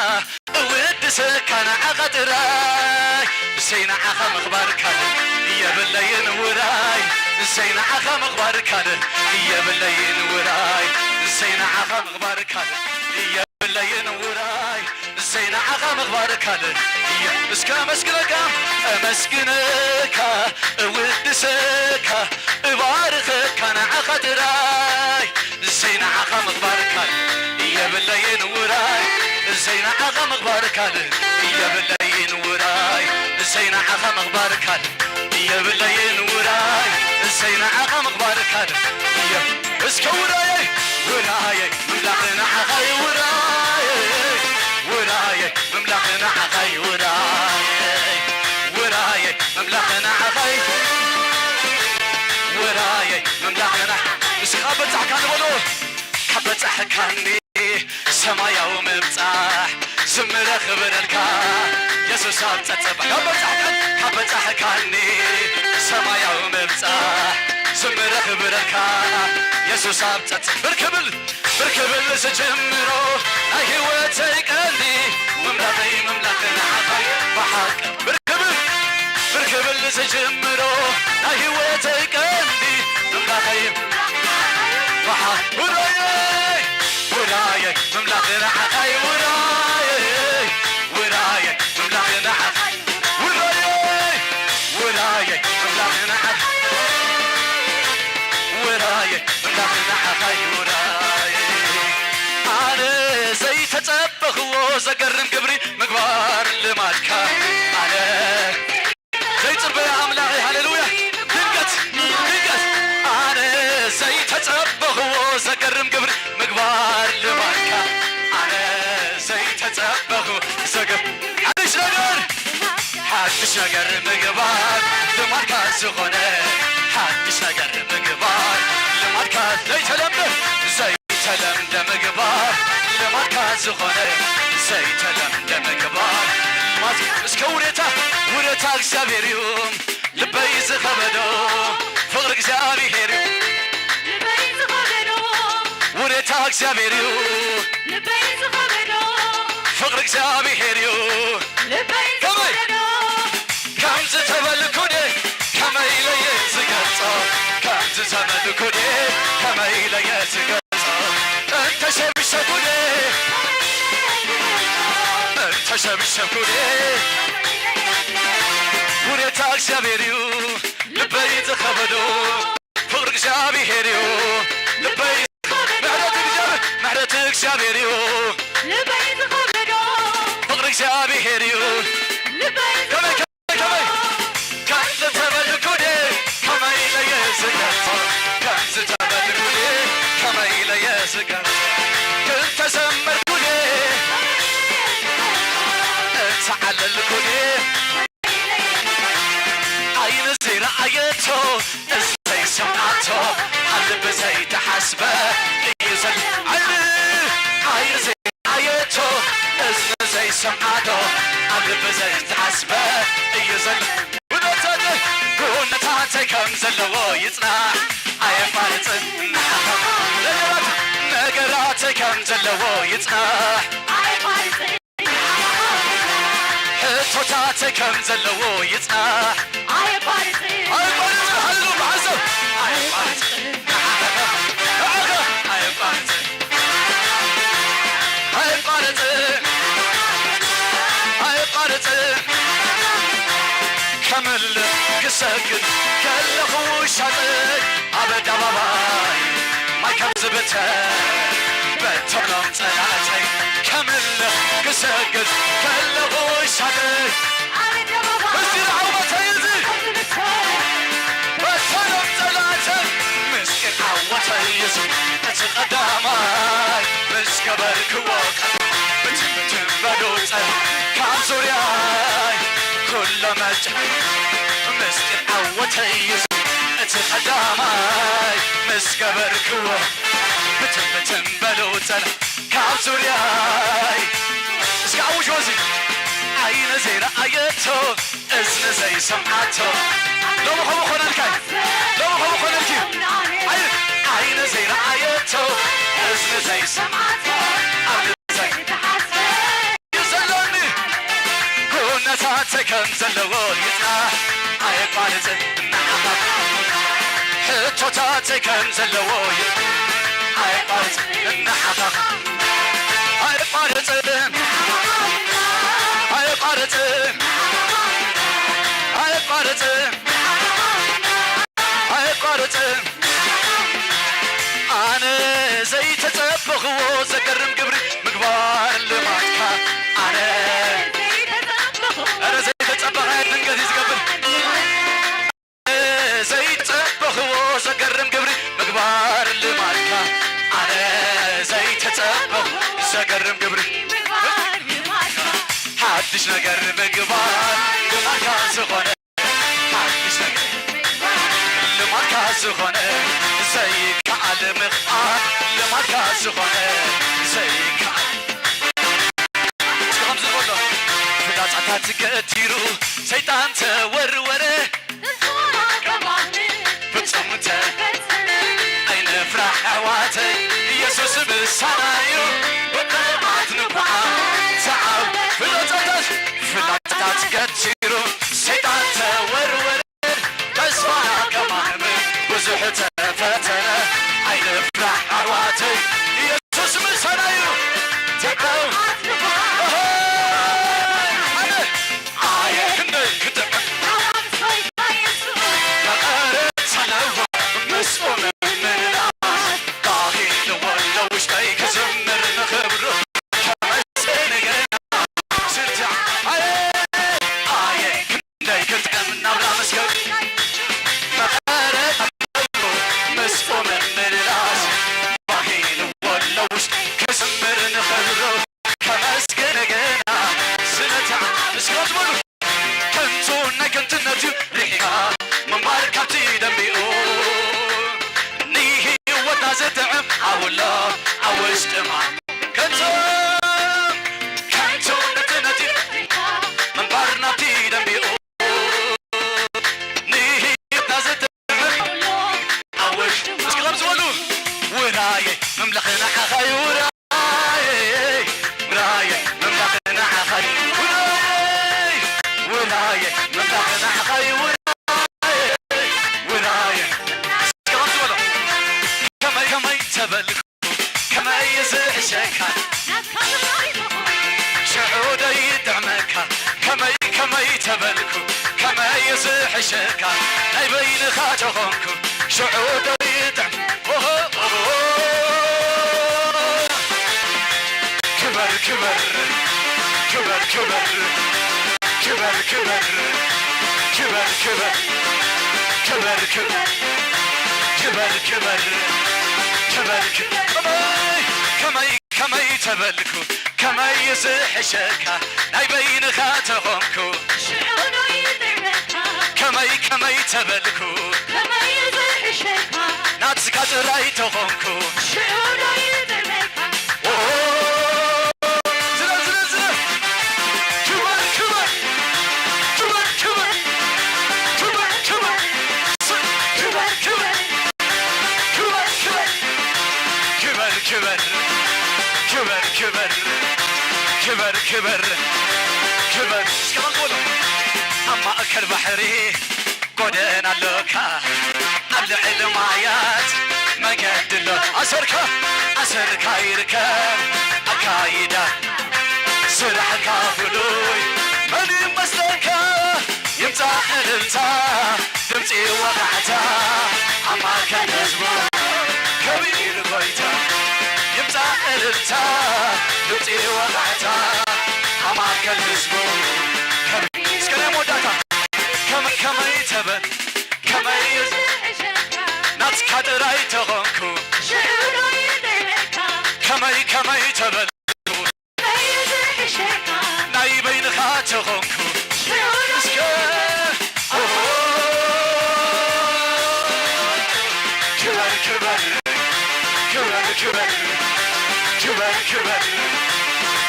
እውድሰካ ንዓኻ ጥራይ እሰይ ንዓኻ ምኽባርካ የብለይን ውራይ እሰይ ንዓኻ ምኽባርካ የብለይን ውራይ እሰይ ንዓኻ ምኽባርካ የብለይን ውራይ እሰይ ንዓኻ ምኽባርካ እስከ ኣመስግነካ ኣመስግነካ እውድሰካ እባርኸካ ንዓኻ ጥራይ እሰይ ንዓኻ ምኽባርካን የብለይን ውራይ እሰይ ንዓኻ ምኽባርካን የብለይን ውራይ እሰይ ንዓኻ ምኽባርካን የብለይን ውራይ እሰይ ንዓኻ ምኽባርካን እስከ ውራየይ ውራየይ ምምላኽ ንዓኻ እዩ ውራየይ ውራየይ ምምላኽ ንዓኻ እዩ ውራየይ ውራየይ ምምላኽ ንዓኻ እዩ ውራየይ ምምላኽ ንዓ እስኻ በጻሕካ ንበሎ ካብ በጻሕካኒ ሰማያዊ ምብጻሕ ዝምረ ክብረልካ የሱስ ኣብ ጸጸባ ካብ በጻሕካን ካብ በጻሕካኒ ሰማያዊ ምብጻሕ ዝምረ ክብረልካ የሱስ ኣብ ጸጸ ብርክብል ብርክብል ዝጅምሮ ናይ ህይወተይ ቀንዲ ምምላኸይ ምምላኽ ንዓኻ ብሓቂ ብርክብል ብርክብል ዝጅምሮ ናይ ህይወተይ ቀንዲ ምምላኸይ ብሓቂ ውራየይ ውራየይ ምምላኽ ንዓኻ ውራየይ ውራየይ ምምላኽ ንዓኻ ውራየይ ውራየይ ምምላኽ ንዓኻ ውራየይ ምላኽ ንዓኻ ውራይ ኣነ ዘይተጸበኽዎ ዘገርም ግብሪ ምግባር ልማድካ ኣነ ዘይጽበያ ኣምላኸይ ሃሌሉያ ድንቀት ድንቀት ኣነ ዘይተጸበኽዎ ዘገርም ግብሪ ምግባር ልማድካ ኣነ ዘይተጸበኹ ዘገ ሓድሽ ነገር ሓድሽ ነገር ምግባር ልማድካ ዝኾነ ሓድሽ ነገር ምግባር ልማድካ ዘይተለምደ ዘይተለምደ ምግባር ልማድካ ዝኾነ ዘይተለምደ ምግባር ልማድ እስከ ውረታ ውረታ እግዚኣብሔር እዩ ልበይ ዝኸበዶ ፍቕሪ እግዚኣብሔር እዩ ውረታ እግዚኣብሔር እዩ ፍቕሪ እግዚኣብሔር እዩ ከመይ ከምዚ ተበልኩ ደ ከመይ ኢለ እየ ዝገልጾ ዘመድኩ ድየ ከመይ ኢለ እየ ዝገልጾ? እንተሸብሸብኩ ድየ፣ እንተሸብሸብኩ ድየ፣ ውለታ እግዚኣብሔር እዩ ልበይ ዝኸበዶ። ፍቕሪ እግዚኣብሔር እዩ ልበይ፣ ምሕረት እግዚኣብሔር፣ ምሕረት እግዚኣብሔር እዩ ልበይ ዝኸበዶ። ፍቕሪ እግዚኣብሔር እዩ ልበይ ከመይ፣ ከመይ፣ ከመይ፣ ከምዚ ተበልኩ ድየ ከመይ ኢለ እየ ዝገልጾ? ከምዚ ተበልኩ ድየ ከመይ ኢለ እየ ዝገልጾ? ክንተዘመርኩ ድየ፣ እንተዓለልኩ ድየ ዓይኒ ዘይረኣየቶ፣ እዝኒ ዘይሰምዓቶ፣ ኣብ ልቢ ዘይተሓስበ እዩ ዘሎ። ዓይኒ፣ ዓይኒ ዘይረኣየቶ፣ እዝኒ ዘይሰምዓቶ፣ ኣብ ልቢ ዘይተሓስበ እዩ ዘሎ። ኩነታተይ፣ ኩነታተይ ከም ዘለዎ ይጽናሕ፣ ኣየቋርጽን። ነገራት፣ ነገራተይ ከም ዘለዎ ይጽናሕ። ሕቶታተይ ከም ዘለዎ ይጽናሕ። ኣየቋርጽ። ኣየቋርጽ። ሃሉ ብሓንሳብ። ኣየቋርጽ። ኣየቋርጽ። ኣየቋርጽ። ኣየቋርጽ። ከምልኽ ክሰግድ ከለኹ ውሻጠይ ኣብ ኣደባባይ ማይ ከም ዝብተን በተኖም ጸላእተይ። ከምልኽ ክሰግድ ከለኹ ውሻጠይ ምስጢር ዓወተይ እዚ በተኖም ጸላእተይ ምስጢር ዓወተይ እዚ እቲ ቀዳማይ ምስ ገበርክዎ ቃል ብትን ብትን በሉ ጸል ካብ ዙርያይ ኩሎ መጭ ምስጢር ዓወተይ እዩ እቲ ቀዳማይ ምስ ገበርክዎ ብትን ብትን በሉ ጸል ካብ ዙርያይ እስከ ኣውጅ ወዚ ዓይነ ዘይረኣየቶ እዝኒ ዘይሰምዓቶ ሎሚ ከምኡ ኮነልካ ሎሚ ከምኡ ኮነልኪ ዓይነ ዘይረኣየቶ እዝኒ ዘይሰምዓቶ ኣብ ልቢ ዘይተሓስበ እዩ ዘሎኒ ኩነታተይ ከም ዘለዎ ይጽናሕ ኣየቋርጽ እናሓፋ ሕቶታተይ ከም ዘለዎ እዩ ኣየቋርጽ እናሓፋ ኣየቋርጽ ኣየቋርጽ ኣየቋርጽ ኣየቋርጽ ኣነ ዘይተጸበኽዎ ዘገርም ግብሪ ምግባር ልማድካ ኣነ ኣረ ዘይተጸበኸ ድንገት እዩ ዝገብር ዘይተጸበኽዎ ዘገርም ግብሪ ምግባር ልማድካ ኣነ ዘይተጸበኽ ዘገርም ግብሪ ሓድሽ ነገር ምግባር ልማድካ ዝኾነ ሓድሽ ነገር ልማድካ ዝኾነ ዘይከኣል ምኽኣል ልማድካ ዝኾነ ዘይከኣል እስኪ ከምዚ ንበሎ ፍላጻታት ገቲሩ ሰይጣን ተወርወረ ፍጹም ተፈጸመ ኣይንፍራሕ ኣሕዋተይ ኢየሱስ ምሳና እዩ ብቕዓት ንኳዓ ሰዓብ ፍላጻታት ፍላጻታት ገቲሩ ሰይጣን ተወርወረ ተስፋ ከማንም ብዙሕ ተፈተነ ኣይንፍራሕ ኣሕዋተይ ኢየሱስ ምሳና እዩ ተዓው ኣሜን ኣየ ክንደይ ክጥዕም መቐረት ኣለዎ ምስኡ ምምልላስ ዳኺ ልወሎ ውሽጠይ ክዝምር ንኸ ዝሕሸካ ናይ በይንኻ ተኾንኩ ሽዑ ዶ ይጥዕም? ኦሆ፣ ኦሆ። ክበር፣ ክበር፣ ክበር፣ ክበር፣ ክበር፣ ክበር፣ ክበር፣ ክበር፣ ክበር፣ ክበር፣ ክበር፣ ክበር፣ ክበር፣ ክበር፣ ከመይ፣ ከመይ፣ ከመይ ተበልኩ፣ ከመይ ዝሕሸካ፣ ናይ በይንኻ ተኾንኩ። ሽዑ ዶ ይጥዕመካ? ከመይ፣ ከመይ ተበልኩ፣ ከመይ ዝሕሸካ? ናትካ ጥራይ ተኾንኩ። ሽዑ ዶ ይጥዕመካ? ኦ፣ ዝለ፣ ዝለ፣ ዝለ። ክበር፣ ክበር፣ ክበር፣ ክበር፣ ክበር፣ ክበር፣ ክበር፣ ክበር፣ ክበር፣ ክበር፣ ክበር፣ ክበር፣ ክበር፣ ክበር፣ ክበር፣ ክበር፣ ክበር። እስከ በል በሉ። ኣብ ማእከል ባሕሪ ጎደና ኣሎካ፣ ኣብ ልዕሊ ማያት መንገዲ ኣሎ። ኣሰርካ፣ ኣሰርካ ይርከብ ኣካይዳ፣ ስራሕካ ፍሉይ መን ይመስለካ? ይምጻእ እልልታ፣ ድምጺ ወቓዕታ፣ ኣብ ማእከል ህዝቡ ከቢር ጎይታ። ይምጻእ እልልታ፣ ድምጺ ወቓዕታ፣ ኣብ ማእከል ህዝቡ ከቢር። እስከ ናይ መወዳእታ። ከመይ፣ ከመይ ተበል፣ ከመይ ናትካ ጥራይ ተኾንኩ። ከመይ፣ ከመይ ተበል፣ ናይ በይንኻ ተኾንኩ። እስከ ክበር፣ ክበር፣ ክበር፣ ክበር፣ ክበር፣ ክበር፣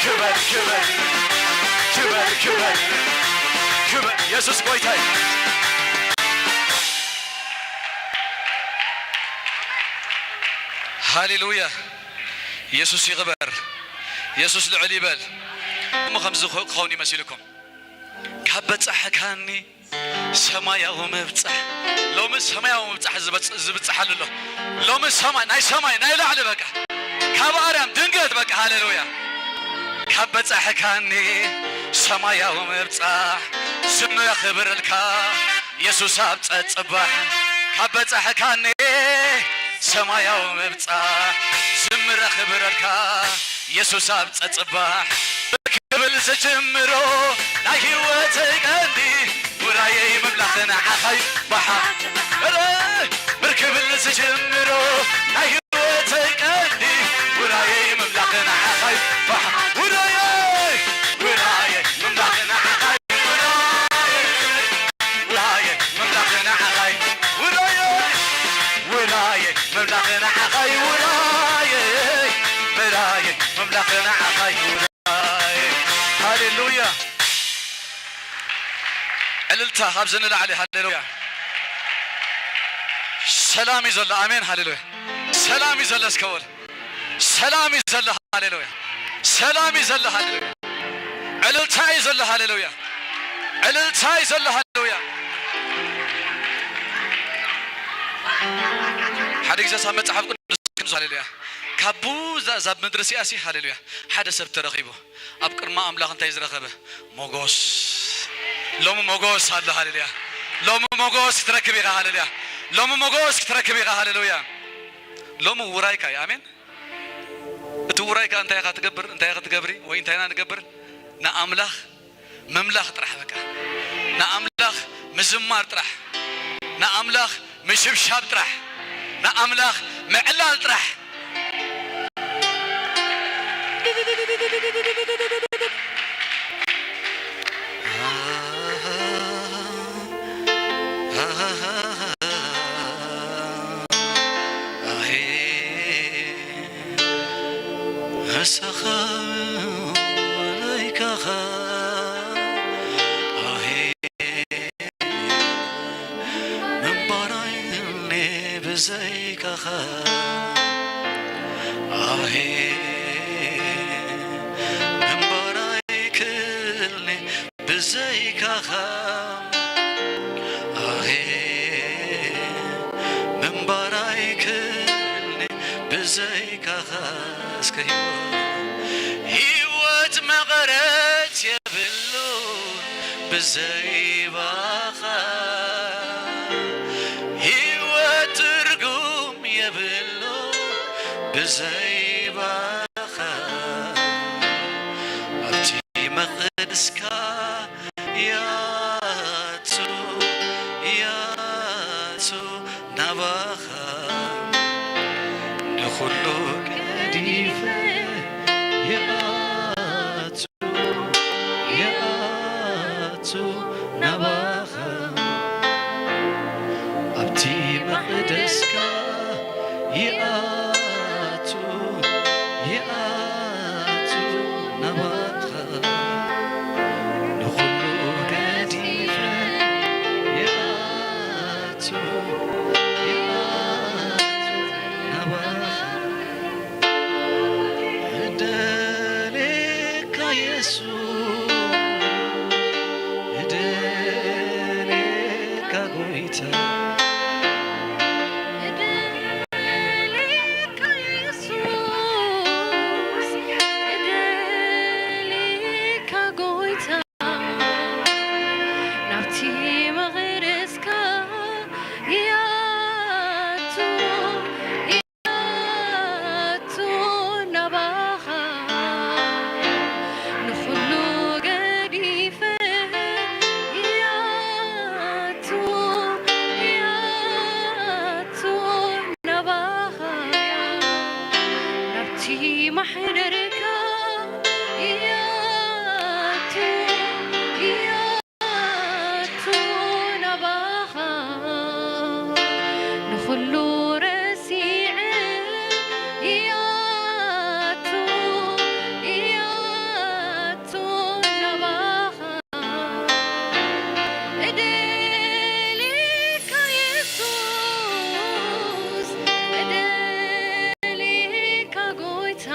ክበር፣ ክበር፣ ክበር፣ ክበር፣ ክበር። የሱስ ጎይታይ። ሃሌሉያ። የሱስ ይኽበር። የሱስ ልዕል ይበል። እሞ ከምዚ ክኸውን ይመሲልኩም። ካብ በጻሕካኒ ሰማያዊ ምብጻሕ። ሎሚ ሰማያዊ ምብጻሕ ዝበጽ-፣ ዝብጽሓሉ ኣሎ። ሎሚ ሰማይ፣ ናይ ሰማይ፣ ናይ ላዕሊ በቃ። ካብ ኣርያም ድንገት በቃ፣ ሃሌሉያ። ካብ በጻሕካኒ ሰማያዊ ምብጻሕ፣ ዝምረ ክብርልካ የሱስ ኣብ ጸጽባሕ። ካብ በጻሕካኒ ሰማያዊ ምብጻሕ፣ ዝምረ ክብርልካ የሱስ ኣብ ጸጽባሕ። ክብል ዝጅምሮ ናይ ህይወተይ ቀንዲ፣ ውራየይ ምምላኽ ንዓኻይ ባሓ-፣ እረ፣ ብር ክብል ዝጅምሮ ናይ ህይወተይ ቀንዲ፣ ውራየይ ምምላኽ ንዓኻይ ባሓ-፣ ውራየይ፣ ውራየይ ምምላኽ ንዓኻይ፣ ውራየይ፣ ውራየይ ምምላኽ ንዓኻይ፣ ውራየይ፣ ውራየይ ምምላኽ ንዓኻይ፣ ውራየይ፣ ውራየይ ምምላኽ ንዓኻይ፣ ውራየይ። ሃሌሉያ። እልልታ ካብዚ ንላዕሊ፣ ሃሌሉያ። ሰላም እዩ ዘሎ። ኣሜን፣ ሃሌሉያ። ሰላም እዩ ዘሎ። እስከ በል፣ ሰላም እዩ ዘሎ። ሃሌሉያ። ሰላም እዩ ዘሎ። ሃሌሉያ። እልልታ እዩ ዘሎ። ሃሌሉያ። እልልታ እዩ ዘሎ። ሃሌሉያ። ሓደ ግዜ ሳብ መጽሓፍ ቅዱስ ከምዚ፣ ሃሌሉያ፣ ካብ ቡዛ ዛብ ምድሪ ሲኣሲ፣ ሃሌሉያ፣ ሓደ ሰብ ተረኺቡ ኣብ ቅድሚ ኣምላኽ እንታይ ዝረኸበ? ሞጎስ። ሎሚ ሞጎስ ኣሎ። ሃሌሉያ። ሎሚ ሞጎስ ክትረክብ ኢኻ። ሃሌሉያ። ሎሚ ሞጎስ ክትረክብ ኢኻ። ሃሌሉያ። ሎሚ ውራይካ እዩ። ኣሜን። እቲ ውራይካ እንታይ ኢኻ ትገብር? እንታይ ኢኻ ትገብሪ? ወይ እንታይ ኢና ንገብር? ንኣምላኽ ምምላኽ ጥራሕ በቃ። ንኣምላኽ ምዝማር ጥራሕ። ንኣምላኽ ምሽብሻብ ጥራሕ። ንኣምላኽ ምዕላል ጥራሕ። ኣሄ፣ ንስኻ ለይካኻ፣ ኣሄ፣ ምንባር ኣይክእልኒ ብዘይካኻ፣ ኣሄ፣ ምንባር ኣይክእልኒ ብዘይካኻ፣ ኣሄ፣ ምንባር ኣይክእልኒ ብዘይካኻ። እስከ ህይወት፣ ህይወት መቐረት የብሉን ብዘይ ባኻ። ብዘይ ባኻ ኣብቲ መቕደስካ ይኣቱ፣ ይኣቱ ናባኻ ንኹሉ ገዲፈ ይኣቱ፣ ይኣቱ ናባኻ ኣብቲ መቕደስካ ይኣቱ፣ ይኣቱ ናባኻ ንኹሉ ገዲፈ ይኣቱ፣ ይኣቱ ናባኻ እደሌካ የሱስ፣ እደሌካ ጎይታ፣ እደሌካ የሱስ፣ እደሌካ ጎይታ፣ ናብቲ መቕደስካ ይኣቱ፣ ይኣቱ ናባኻ ንኹሉ ገዲፈ ይኣቱ፣ ይኣቱ ናባኻ ናብቲ ማሕደርካ ይኣቱ፣ ይኣቱ ናባኻ ንኹሉ ረሲዐ ይኣቱ፣ ይኣቱ ናባኻ እደሌካ የሱስ፣ እደሌካ ጎይታ፣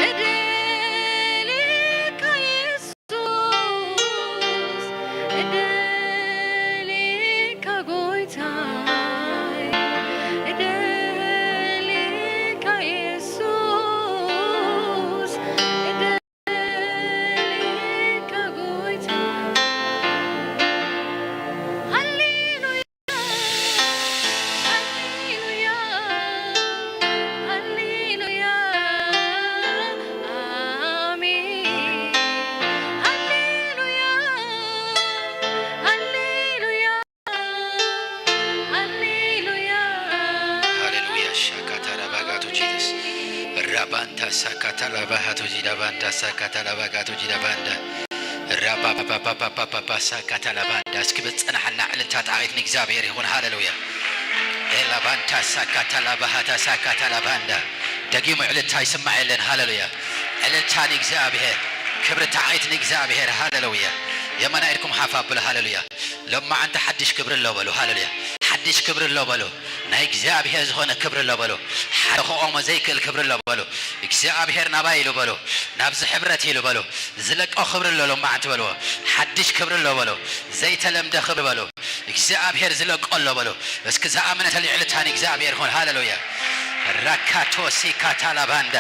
እደሌካ የሱስ፣ እደሌካ ጎይታይ፣ እደሌካ የሱስ፣ እደሌካ ጎይታይ። ሃሌሉያ፣ ሃሌሉያ፣ ሃሌሉያ፣ ኣሜን። ሃሌሉያ፣ ሃሌሉያ፣ ሃሌሉያ። ሃሌሉያ። ሻካታ ላባጋቶ ጂደስ ራባንታ ሳካታ ላባሃቶ ጂዳባንዳ ሳካታ ላባጋቶ ጂዳባንዳ ራባባባባባባባ ሳካታ ላባንዳ። እስኪ ብዝጸናሓልና ዕልልታ ጣዒት ንእግዚኣብሔር ይኹን። ሃሌሉያ። ኤላባንታ ሳካታ ላባሃታ ሳካታ ላባንዳ። ደጊሙ ዕልልታ ይስማዕ የለን። ሃሌሉያ። ዕልልታ ንእግዚኣብሔር፣ ክብሪ ጣዒት ንእግዚኣብሔር። ሃሌሉያ። የማና ኢድኩም ሓፍ ኣብሉ። ሃሌሉያ። ሎማዓንቲ ሓድሽ ክብሪ ኣሎ በሉ። ሃሌሉያ። ሓድሽ ክብሪ ኣሎ በሉ። ናይ እግዚኣብሔር ዝኾነ ክብሪ ኣሎ በሉ። ሓደ ክቆሞ ዘይክእል ክብሪ ኣሎ በሉ። እግዚኣብሔር ናባይ ኢሉ በሉ። ናብዚ ሕብረት ኢሉ በሉ። ዝለቆ ክብሪ ኣሎ ሎማዓንቲ በልዎ። ሓድሽ ክብሪ ኣሎ በሉ። ዘይተለምደ ክብሪ በሉ። እግዚኣብሔር ዝለቆ ኣሎ በሉ። እስኪ ዝኣመነ ተልዩ ዕልልታ ንእግዚኣብሔር ይኹን። ሃሌሉያ። ራካቶ ሲካታ ላባንዳ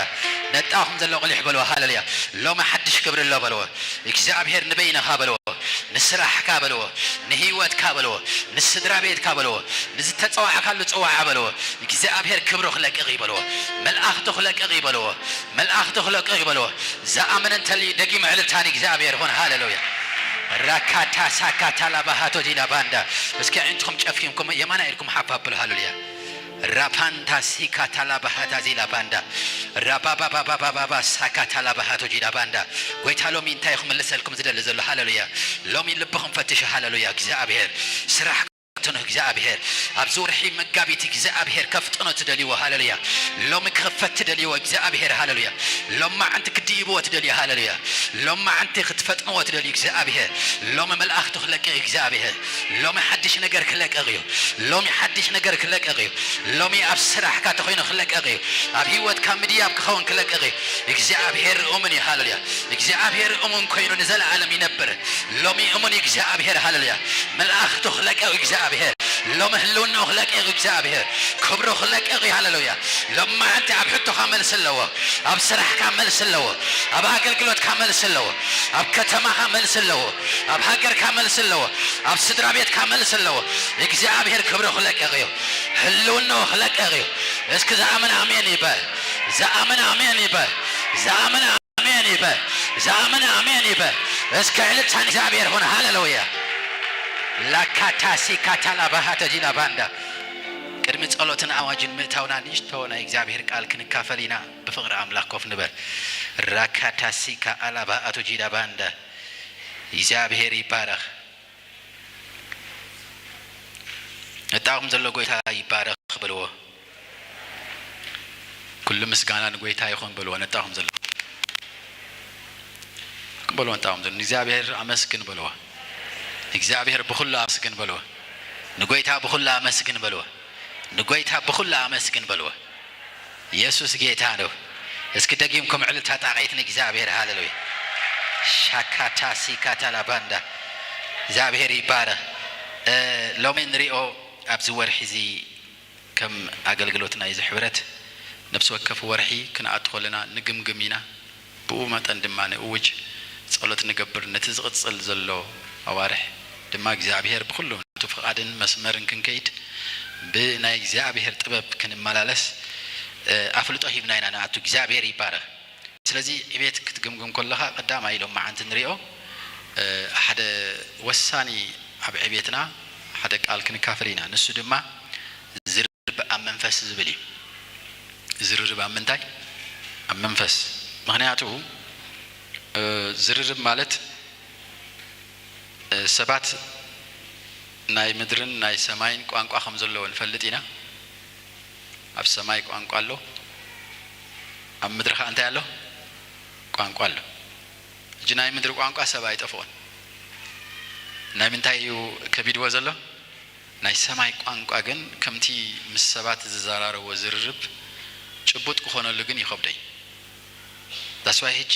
ነጣኹም ዘሎ ቁሊሕ በልዎ። ሃሌሉያ። ሎሚ ሓድሽ ክብሪ ኣሎ በልዎ። እግዚኣብሔር ንበይንኻ በልዎ። ንስራሕካ በልዎ፣ ንህይወትካ በልዎ፣ ንስድራ ቤትካ በልዎ፣ ንዝተጸዋዕካሉ ጽዋዓ በልዎ። እግዚኣብሔር ክብሩ ክለቅቕ እዩ በልዎ። መልኣኽቱ ክለቅቕ እዩ በልዎ። መልኣኽቱ ክለቅቕ እዩ በልዎ። ዝኣመነ እንተልዩ ደጊሙ ዕልልታ ንእግዚኣብሔር ይኹን። ሃሌሉያ። ራካታ ሳካታ ላባሃቶ ዲላ ባንዳ። እስኪ ኣዒንትኹም ጨፊንኩም የማና ኢድኩም ሓፍ ኣብሉ። ሃሌሉያ። ራፓንታ ሲካታ ላባሃታ ዚላ ባንዳ። ራባባባባባባ ሳካታ ላባሃቶ ጂዳ ባንዳ። ጎይታ ሎሚ እንታይ ክምልሰልኩም ዝደሊ ዘሎ? ሃሌሉያ። ሎሚ ልብኹም ፈትሹ። ሃሌሉያ። እግዚኣብሔር ስራሕ ክፍትኖ፣ እግዚኣብሔር ኣብዚ ወርሒ መጋቢት እግዚኣብሔር ከፍጥኖ ትደልይዎ። ሃሌሉያ። ሎሚ ክኽፈት ትደልይዎ እግዚኣብሔር። ሃሌሉያ። ሎማዓንቲ ክትድይብዎ ትደልዩ። ሃሌሉያ። ሎማዓንቲ ክትፈጥንዎ ትደልዩ እግዚኣብሔር። ሎሚ መልኣኽቱ ክለቅቕ እዩ እግዚኣብሔር። ሎሚ ሓድሽ ነገር ክለቅቕ እዩ። ሎሚ ሓድሽ ነገር ክለቅቕ እዩ። ሎሚ ኣብ ስራሕካ ተኾይኑ ክለቅቕ እዩ። ኣብ ህይወትካ ምድያብ ክኸውን ክለቅቕ እዩ። እግዚኣብሔር እሙን እዩ። ሃሌሉያ። እግዚኣብሔር እሙን ኮይኑ ንዘለዓለም ይነብር። ሎሚ እሙን እዩ እግዚኣብሔር። ሃሌሉያ። መልኣኽቱ ክለቅቕ እዩ እግዚኣብሔር። ሎሚ ህልውናኡ ክለቅቕ እዩ እግዚኣብሔር፣ ክብሩ ክለቅቕ እዩ። ሃሌሉያ። ሎማዓንቲ ኣብ ሕቶኻ መልሲ ኣለዎ፣ ኣብ ስራሕካ መልሲ ኣለዎ፣ ኣብ ኣገልግሎትካ መልሲ ኣለዎ፣ ኣብ ከተማኻ መልሲ ኣለዎ፣ ኣብ ሃገርካ መልሲ ኣለዎ፣ ኣብ ስድራ ቤትካ መልሲ ኣለዎ። እግዚኣብሔር ክብሩ ክለቅቕ እዩ፣ ህልውናኡ ክለቅቕ እዩ። እስኪ ዝኣምን ኣሜን ይበል፣ ዝኣምን ኣሜን ይበል፣ ዝኣምን ኣሜን ይበል፣ ዝኣምን ኣሜን ይበል። እስከ ዕልልታ ንእግዚኣብሔር ይኹን። ሃሌሉያ። ላካታሲ ካታላ ባሃተ ጂላ ባንዳ። ቅድሚ ጸሎትን ኣዋጅን ምእታውና ንእሽቶ ናይ እግዚኣብሔር ቃል ክንካፈል ኢና። ብፍቕሪ ኣምላኽ ኮፍ ንበል። ራካታሲ ካኣላ ባኣቱ ጂላ ባንዳ። እግዚኣብሔር ይባረኽ። ነጣኹም ዘሎ ጎይታ ይባረኽ በልዎ። ኩሉ ምስጋና ንጎይታ ይኹን በልዎ። ነጣኹም ዘሎ በልዎ፣ ነጣኹም ዘሎ ንእግዚኣብሔር ኣመስግን በልዎ። ንእግዚኣብሔር ብኹሉ ኣመስግን በልዎ። ንጎይታ ብኹሉ ኣመስግን በልዎ። ንጎይታ ብኹሉ ኣመስግን በልዎ። ኢየሱስ ጌታ ነው። እስኪ ደጊምኩም ዕልልታ ጣቕዒት ንእግዚኣብሔር። ሃሌሉያ። ሻካታ ሲካታ ላባንዳ። እግዚኣብሔር ይባረኽ። እ፣ ሎሚ ንሪኦ ኣብዚ ወርሒ እዚ ከም ኣገልግሎት ናይዚ ሕብረት ነፍሲ ወከፍ ወርሒ ክንኣቱ ከለና ንግምግም ኢና። ብኡ መጠን ድማ ንእውጅ፣ ጸሎት ንገብር። ነቲ ዝቕጽል ዘሎ ኣዋርሕ ድማ እግዚኣብሔር ብኹሉ ናቱ ፍቓድን መስመርን ክንከይድ ብናይ እግዚኣብሔር ጥበብ ክንመላለስ፣ እ፣ ኣፍልጦ ሂብና ኢና ንኣቱ። እግዚኣብሔር ይባረኽ። ስለዚ ዕቤት ክትግምግም ከለኻ ቀዳማይ ሎማዓንቲ ንሪኦ፣ እ፣ ሓደ ወሳኒ ኣብ ዕቤትና ሓደ ቃል ክንካፈል ኢና። ንሱ ድማ ዝርርብ ኣብ መንፈስ ዝብል እዩ። ዝርርብ ኣብ ምንታይ? ኣብ መንፈስ። ምኽንያቱ፣ እ፣ ዝርርብ ማለት፣ እ፣ ሰባት ናይ ምድርን ናይ ሰማይን ቋንቋ ከም ዘለዎ ንፈልጥ ኢና። ኣብ ሰማይ ቋንቋ ኣሎ፣ ኣብ ምድሪ ኸኣ እንታይ ኣሎ? ቋንቋ ኣሎ። ሕጂ ናይ ምድሪ ቋንቋ ሰብ ኣይጠፍኦን። ናይ ምንታይ እዩ ከቢድዎ ዘሎ? ናይ ሰማይ ቋንቋ ግን ከምቲ ምስ ሰባት ዝዘራረቦ ዝርርብ ጭቡጥ ክኾነሉ ግን ይኸብዶ እዩ። That's why ሕጂ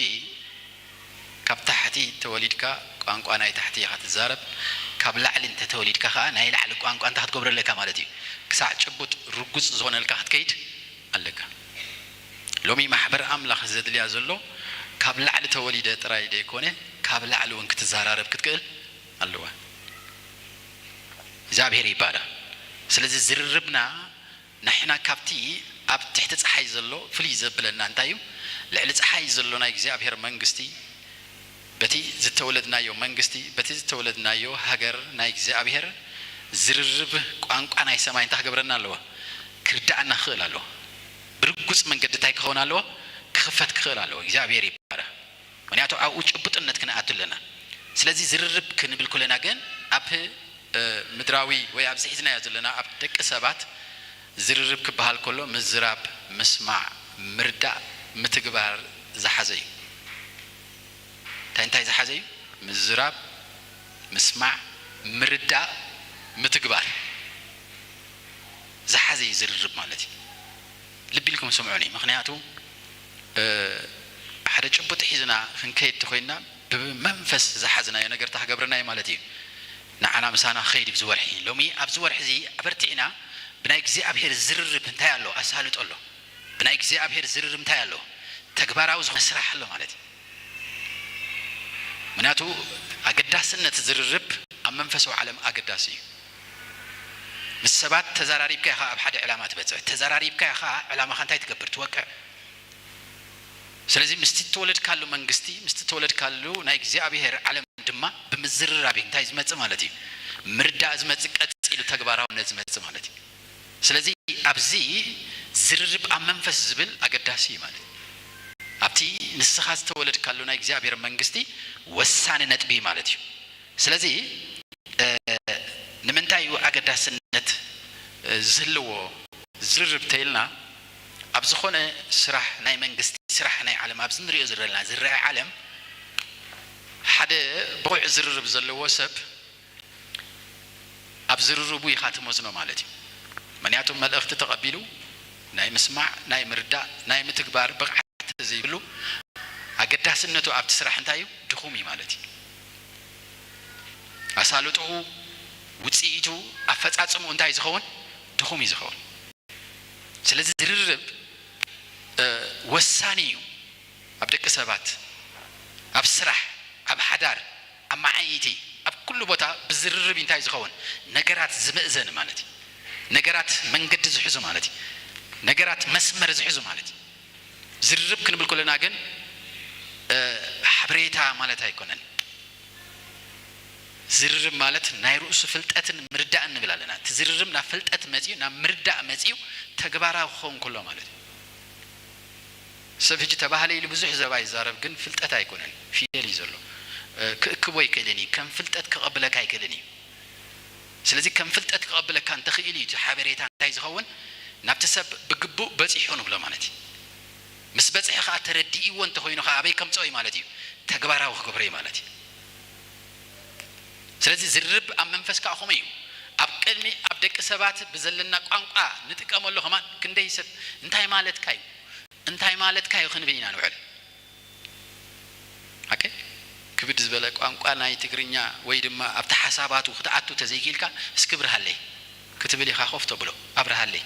ካብ ታሕቲ ተወሊድካ ቋንቋ ናይ ታሕቲ ኢኻ ትዛረብ፣ ካብ ላዕሊ እንተተወሊድካ ኸኣ ናይ ላዕሊ ቋንቋ እንታይ ክትገብሮ ኣለካ ማለት እዩ። ክሳዕ ጭቡጥ ርጉጽ ዝኾነልካ ክትከይድ ኣለካ። ሎሚ ማሕበር ኣምላኽ ዘድልያ ዘሎ ካብ ላዕሊ ተወሊደ ጥራይ ደይኮነ፣ ካብ ላዕሊ እውን ክትዘራረብ ክትክእል ኣለዋ። እግዚኣብሔር ይባረኽ። ስለዚ ዝርርብና ንሕና ካብቲ ኣብ ትሕቲ ጸሓይ ዘሎ ፍልይ ዘብለና እንታይ እዩ? ልዕሊ ጸሓይ ዘሎ ናይ እግዚኣብሔር መንግስቲ፣ በቲ ዝተወለድናዮ መንግስቲ፣ በቲ ዝተወለድናዮ ሃገር ናይ እግዚኣብሔር ዝርርብ ቋንቋ ናይ ሰማይ እንታይ ክገብረና ኣለዎ? ክርድኣና ክኽእል ኣለዎ። ብርጉጽ መንገዲ እንታይ ክኸውን ኣለዎ? ክኽፈት ክኽእል ኣለዎ። እግዚኣብሔር ይባረኽ። ምኽንያቱ ኣብኡ ጭቡጥነት ክንኣቱ ኣለና። ስለዚ ዝርርብ ክንብል ከለና ግን ኣብ፣ እ፣ ምድራዊ ወይ ኣብዚ ሒዝናዮ ዘለና ኣብ ደቂ ሰባት ዝርርብ ክበሃል ከሎ ምዝራብ፣ ምስማዕ፣ ምርዳእ፣ ምትግባር ዝሓዘ እዩ። እንታይ እንታይ ዝሓዘ እዩ? ምዝራብ፣ ምስማዕ፣ ምርዳእ፣ ምትግባር ዝሓዘ እዩ ዝርርብ ማለት እዩ። ልቢ ኢልኩም ስምዑኒ። ምኽንያቱ፣ እ፣ ሓደ ጭቡጥ ሒዝና ክንከይድ ተኾይንና ብመንፈስ ዝሓዝናዮ ነገር እንታይ ክገብረና እዩ ማለት እዩ? ንዓና ምሳና ክኸይድ እዩ ኣብዚ ወርሒ። ሎሚ ኣብዚ ወርሒ እዚ ኣበርቲዕና ብናይ እግዚኣብሔር ዝርርብ እንታይ ኣሎ? ኣሳልጦ ኣሎ። ብናይ እግዚኣብሔር ዝርርብ እንታይ ኣሎ? ተግባራዊ ዝኾነ ስራሕ ኣሎ ማለት እዩ። ምኽንያቱ ኣገዳስነት ዝርርብ ኣብ መንፈሳዊ ዓለም ኣገዳሲ እዩ። ምስ ሰባት ተዘራሪብካ ኢኻ ኣብ ሓደ ዕላማ ትበጽሕ። ተዘራሪብካ ኢኻ ዕላማኻ እንታይ ትገብር? ትወቅዕ። ስለዚ ምስቲ እተወለድካሉ መንግስቲ፣ ምስቲ እተወለድካሉ ናይ እግዚኣብሔር ዓለም ድማ ብምዝርራብ እዩ እንታይ ዝመጽእ ማለት እዩ? ምርዳእ ዝመጽእ፣ ቀጺሉ ተግባራውነት ዝመጽእ ማለት እዩ። ስለዚ ኣብዚ ዝርርብ ኣብ መንፈስ ዝብል ኣገዳሲ እዩ ማለት እዩ። ኣብቲ ንስኻ ዝተወለድካሉ ናይ እግዚኣብሔር መንግስቲ ወሳኒ ነጥቢ እዩ ማለት እዩ። ስለዚ፣ እ፣ ንምንታይ እዩ ኣገዳስነት፣ እ፣ ዝህልዎ ዝርርብ ተይልና፣ ኣብ ዝኾነ ስራሕ ናይ መንግስቲ፣ ስራሕ ናይ ዓለም፣ ኣብዚ ንሪኦ ዘለና ዝረአ ዓለም፣ ሓደ ብቑዕ ዝርርብ ዘለዎ ሰብ ኣብ ዝርርቡ ኢኻ ትመዝኖ ማለት እዩ። ምኽንያቱ መልእኽቲ ተቐቢሉ ናይ ምስማዕ፣ ናይ ምርዳእ፣ ናይ ምትግባር ብቕዓት ዘይብሉ፣ ኣገዳስነቱ ኣብቲ ስራሕ እንታይ እዩ? ድኹም እዩ ማለት እዩ። ኣሳልጦኡ፣ ውጽኢቱ ኣብ ኣፈጻጽምኡ እንታይ ዝኸውን? ድኹም እዩ ዝኸውን። ስለዚ ዝርርብ ወሳኒ እዩ። ኣብ ደቂ ሰባት፣ ኣብ ስራሕ፣ ኣብ ሓዳር፣ ኣብ መዓይይቲ፣ ኣብ ኩሉ ቦታ ብዝርርብ እንታይ ዝኸውን? ነገራት ዝምእዘን ማለት እዩ። ነገራት መንገዲ ዝሕዙ ማለት እዩ። ነገራት መስመር ዝሕዙ ማለት እዩ። ዝርርብ ክንብል ከለና ግን ሓበሬታ ማለት ኣይኮነን። ዝርርብ ማለት ናይ ርእሱ ፍልጠትን ምርዳእን ንብል ኣለና። እቲ ዝርርብ ናብ ፍልጠት መጺኡ፣ ናብ ምርዳእ መጺኡ ተግባራዊ ክኸውን ከሎ ማለት እዩ። ሰብ ሕጂ ተባህለ ኢሉ ብዙሕ ዘባ ይዛረብ፣ ግን ፍልጠት ኣይኮነን። ፊደል እዩ ዘሎ። ክእክቦ ኣይክእልን እዩ። ከም ፍልጠት ክቐብለካ ኣይክእልን እዩ። ስለዚ ከም ፍልጠት ክቐብለካ እንተኽኢሉ እዩ እቲ ሓበሬታ እንታይ ዝኸውን? ናብቲ ሰብ ብግቡእ በጺሑ ንብሎ ማለት እዩ። ምስ በጽሐ ከኣ ተረዲእዎ እንተኾይኑ ከኣ ኣበይ ከምጽኦ እዩ ማለት እዩ? ተግባራዊ ክገብሮ እዩ ማለት እዩ። ስለዚ ዝርርብ ኣብ መንፈስ ከኣ ከምኡ እዩ። ኣብ ቅድሚ ኣብ ደቂ ሰባት ብዘለና ቋንቋ ንጥቀመሉ ከማን ክንደይ ሰብ እንታይ ማለትካ እዩ? እንታይ ማለትካ እዩ ክንብል ኢና ንውዕል። ኦኬ? ክብድ ዝበለ ቋንቋ ናይ ትግርኛ ወይ ድማ ኣብቲ ሓሳባቱ ክትኣቱ ተዘይኪኢልካ እስኪ ብርሃለይ ክትብል ኢኻ ኮፍ ተብሎ። ኣብርሃለይ።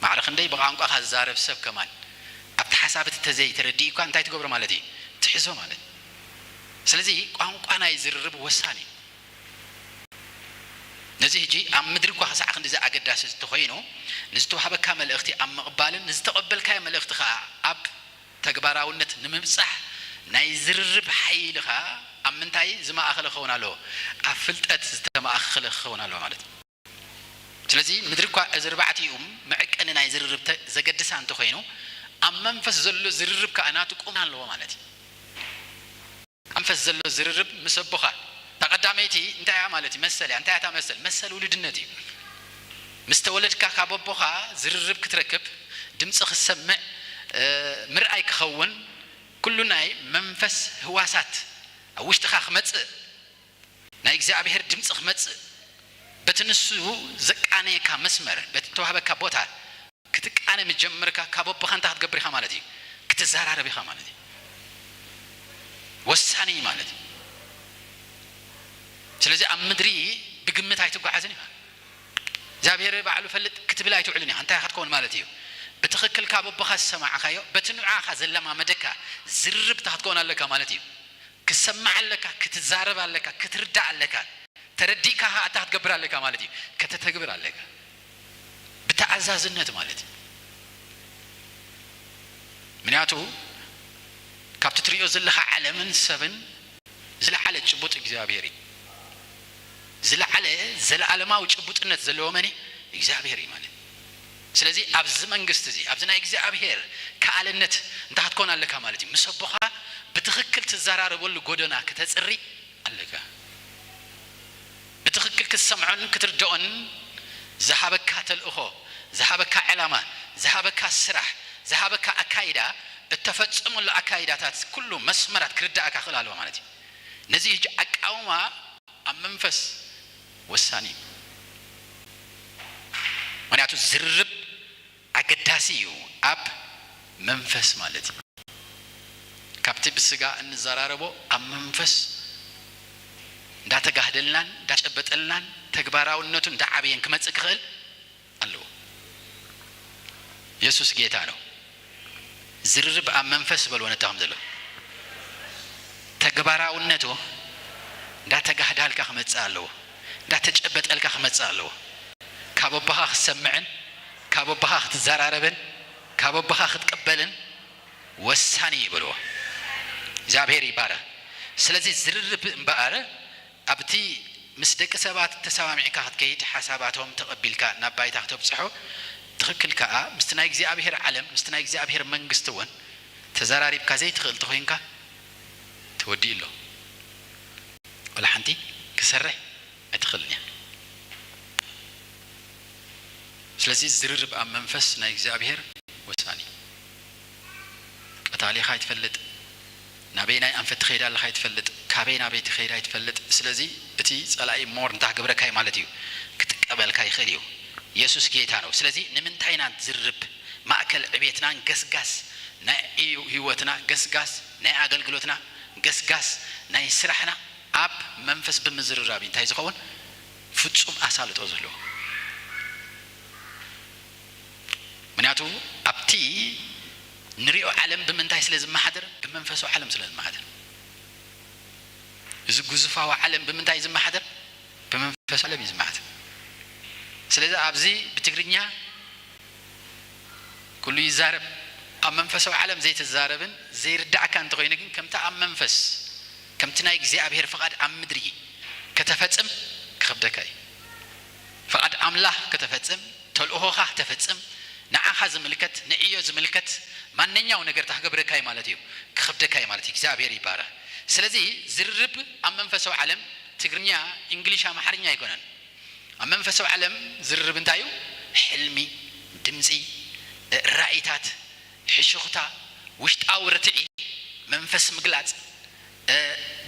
ማዕረ ክንደይ ብቋንቋኻ ዝዛረብ ሰብ ከማን ኣብቲ ሓሳብ እቲ ተዘይ ተረዲእኳ እንታይ ትገብሮ ማለት እዩ? ትሕዞ ማለት። ስለዚ ቋንቋ ናይ ዝርርብ ወሳኒ እዩ። ነዚ ሕጂ ኣብ ምድሪ እኳ ክሳዕ ክንዲዚ ኣገዳሲ እንተኾይኑ፣ ንዝተዋህበካ መልእኽቲ ኣብ ምቕባልን ንዝተቐበልካዮ መልእኽቲ ኸኣ ኣብ ተግባራውነት ንምብጻሕ ናይ ዝርርብ ሓይሊ ኸኣ ኣብ ምንታይ ዝማእኸለ ክኸውን ኣለዎ? ኣብ ፍልጠት ዝተማእኸለ ክኸውን ኣለዎ ማለት እዩ። ስለዚ ምድሪ እኳ እዚ ኣርባዕቲኡ መዐቀኒ ናይ ዝርርብ ተ-፣ ዘገድሳ እንተኾይኑ፣ ኣብ መንፈስ ዘሎ ዝርርብ ከኣ ናቱ ቁመና ኣለዎ ማለት እዩ። ኣብ መንፈስ ዘሎ ዝርርብ ምስ ኣቦኻ፣ እታ ቀዳመይቲ እንታይ እያ ማለት እዩ? መሰል እያ። እንታይ እያ እታ መሰል? መሰል ውሉድነት እዩ። ምስ ተወለድካ ካብ ኣቦኻ ዝርርብ ክትረክብ፣ ድምጺ ክትሰምዕ፣ እ፣ ምርኣይ ክኸውን፣ ኩሉ ናይ መንፈስ ህዋሳት ኣብ ውሽጥኻ ክመጽእ፣ ናይ እግዚኣብሔር ድምጺ ክመጽእ፣ በቲ ንሱ ዘቃነየካ መስመር፣ በቲ እተዋህበካ ቦታ ክትቃነ ምጀምርካ፣ ካብ ኣቦኻ እንታይ ክትገብር ኢኻ ማለት እዩ? ክትዘራረብ ኢኻ ማለት እዩ። ወሳኒ እዩ ማለት እዩ። ስለዚ ኣብ ምድሪ ብግምት ኣይትጓዓዝን ኢኻ። እግዚኣብሔር ባዕሉ ፈልጥ ክትብል ኣይትውዕልን ኢኻ። እንታይ ኢኻ ክትከውን ማለት እዩ? ብትኽክል ካብ ኣቦኻ ዝሰማዕካዮ፣ በቲ ንዓኻ ዘለማመደካ ዝርርብ እንታይ ክትከውን ኣለካ ማለት እዩ? ክሰማዕ ኣለካ፣ ክትዛረብ ኣለካ፣ ክትርዳእ ኣለካ። ተረዲእካ ኸዓ እንታይ ክትገብር ኣለካ ማለት እዩ? ከተተግብር ኣለካ። ብተኣዛዝነት ማለት እዩ። ምክንያቱ ካብቲ ትሪኦ ዘለኻ ዓለምን ሰብን ዝለዓለ ጭቡጥ እግዚኣብሔር እዩ። ዝለዓለ ዘለዓለማዊ ጭቡጥነት ዘለዎ መን እዩ? እግዚኣብሔር እዩ ማለት እዩ። ስለዚ ኣብዚ መንግስቲ እዚ፣ ኣብዚ ናይ እግዚኣብሔር ከኣልነት እንታይ ክትኮን ኣለካ ማለት እዩ? ምስ ኣቦኻ ብትኽክል ትዘራረበሉ ጎደና ክተጽሪ ኣለካ። ብትኽክል ክትሰምዖን ክትርድኦን ዝሃበካ ተልእኾ፣ ዝሃበካ ዕላማ፣ ዝሃበካ ስራሕ፣ ዝሃበካ ኣካይዳ፣ እተፈጽመሉ ኣካይዳታት ኩሉ መስመራት ክርዳእካ ክኽእል ኣለዎ ማለት እዩ። ነዚ ሕጂ ኣቃውማ ኣብ መንፈስ ወሳኒ እዩ። ምኽንያቱ ዝርርብ ኣገዳሲ እዩ ኣብ መንፈስ ማለት እዩ። ካብቲ ብስጋ እንዘራረቦ ኣብ መንፈስ እንዳተጋህደልናን እንዳጨበጠልናን ተግባራውነቱ እንዳዓበየን ክመጽእ ክኽእል ኣለዎ። የሱስ ጌታ ነው። ዝርርብ ኣብ መንፈስ በልዎ ነታ ከም ዘሎ ተግባራውነቱ እንዳተጋህዳልካ ክመጽእ ኣለዎ። እንዳተጨበጠልካ ክመጽእ ኣለዎ። ካብ ኣቦኻ ክትሰምዕን ካብ ኣቦኻ ክትዘራረብን ካብ ኣቦኻ ክትቅበልን ወሳኒ እዩ በልዎ። እግዚኣብሔር ይባረኽ። ስለዚ ዝርርብ እምበኣር ኣብቲ ምስ ደቂ ሰባት ተሰማሚዕካ ክትከይድ፣ ሓሳባቶም ተቐቢልካ ናብ ባይታ ክተብጽሖ፣ ትኽክል ከኣ ምስቲ ናይ እግዚኣብሔር ዓለም፣ ምስቲ ናይ እግዚኣብሔር መንግስቲ እውን ተዘራሪብካ ዘይትኽእል ተኾይንካ፣ ተወዲኡ ኣሎ። ወላ ሓንቲ ክሰርሕ ኣይትኽእልን እያ። ስለዚ ዝርርብ ኣብ መንፈስ ናይ እግዚኣብሔር ወሳኒ። ቀታሊኻ ኣይትፈልጥ፣ ናበይ ናይ ኣንፈት ትኸይድ ኣለኻ ኣይትፈልጥ፣ ካበይ ናበይ ትኸይድ ኣይትፈልጥ። ስለዚ እቲ ጸላኢ ሞር እንታይ ክገብረካ እዩ ማለት እዩ? ክጥቀበልካ ይኽእል እዩ። የሱስ ጌታ ነው። ስለዚ ንምንታይ ኢና ዝርርብ ማእከል ዕቤትናን ገስጋስ ናይ እዩ ህይወትና፣ ገስጋስ ናይ ኣገልግሎትና፣ ገስጋስ ናይ ስራሕና ኣብ መንፈስ ብምዝርራብ እዩ እንታይ ዝኸውን? ፍጹም ኣሳልጦ ዘለዎ። ምክንያቱ ኣብቲ ንሪኦ ዓለም ብምንታይ ስለ ዝመሓደር? ብመንፈሳዊ ዓለም ስለ ዝመሓደር። እዚ ግዙፋዊ ዓለም ብምንታይ ዝመሓደር? ብመንፈሳዊ ዓለም እዩ ዝመሓደር። ስለዚ ኣብዚ ብትግርኛ ኩሉ ይዛረብ፣ ኣብ መንፈሳዊ ዓለም ዘይትዛረብን ዘይርዳእካ እንተኾይኑ ግን፣ ከምቲ ኣብ መንፈስ፣ ከምቲ ናይ እግዚኣብሔር ፍቓድ ኣብ ምድሪ ከተፈጽም ክኸብደካ እዩ። ፍቓድ ኣምላኽ ከተፈጽም፣ ተልእኾኻ ከተፈጽም፣ ንዓኻ ዝምልከት፣ ንዕዮ ዝምልከት ማንኛው ነገር እታ ክገብረካ እዩ ማለት እዩ፣ ክኸብደካ እዩ ማለት እዩ። እግዚኣብሔር ይባረኽ። ስለዚ ዝርርብ ኣብ መንፈሳዊ ዓለም ትግርኛ፣ እንግሊሽ፣ ኣምሓርኛ ኣይኮነን። ኣብ መንፈሳዊ ዓለም ዝርርብ እንታይ እዩ? ሕልሚ፣ ድምጺ፣ ራእይታት፣ ሕሹኽታ፣ ውሽጣዊ ርትዒ፣ መንፈስ ምግላጽ፣ እ፣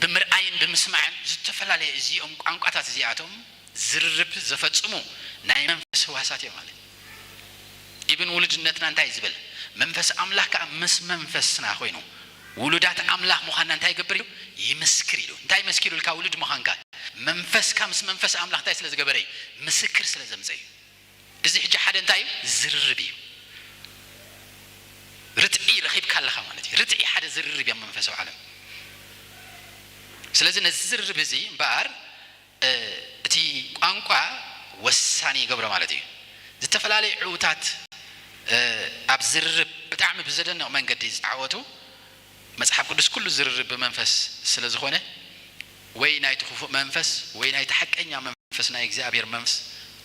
ብምርኣይን ብምስማዕን፣ ዝተፈላለየ እዚኦም ቋንቋታት እዚኣቶም ዝርርብ ዘፈጽሙ ናይ መንፈስ ህዋሳት እዮም ማለት እዩ። ኢብን ውሉድነትና እንታይ ዝብል? መንፈስ ኣምላኽ ከኣ ምስ መንፈስና ኮይኑ፣ ውሉዳት ኣምላኽ ምዃንና እንታይ ይገብር እዩ? ይምስክር ኢሉ። እንታይ መስኪሩልካ ውሉድ ምዃንካ? መንፈስካ ምስ መንፈስ ኣምላኽ እንታይ ስለ ዝገበረ እዩ? ምስክር ስለ ዘምጸ እዩ። እዚ ሕጂ ሓደ እንታይ እዩ? ዝርርብ እዩ። ርትዒ ረኺብካ ኣለኻ ማለት እዩ። ርትዒ ሓደ ዝርርብ እዩ ኣብ መንፈሳዊ ዓለም። ስለዚ ነዚ ዝርርብ እዚ እምበኣር፣ እ፣ እቲ ቋንቋ ወሳኒ ይገብሮ ማለት እዩ። ዝተፈላለዩ ዕውታት፣ እ፣ ኣብ ዝርርብ ብጣዕሚ ብዘደንቕ መንገዲ ዝተዓወቱ፣ መጽሓፍ ቅዱስ ኩሉ ዝርርብ ብመንፈስ ስለ ዝኾነ፣ ወይ ናይቲ ክፉእ መንፈስ፣ ወይ ናይቲ ሓቀኛ መንፈስ፣ ናይ እግዚኣብሔር መንፈስ፣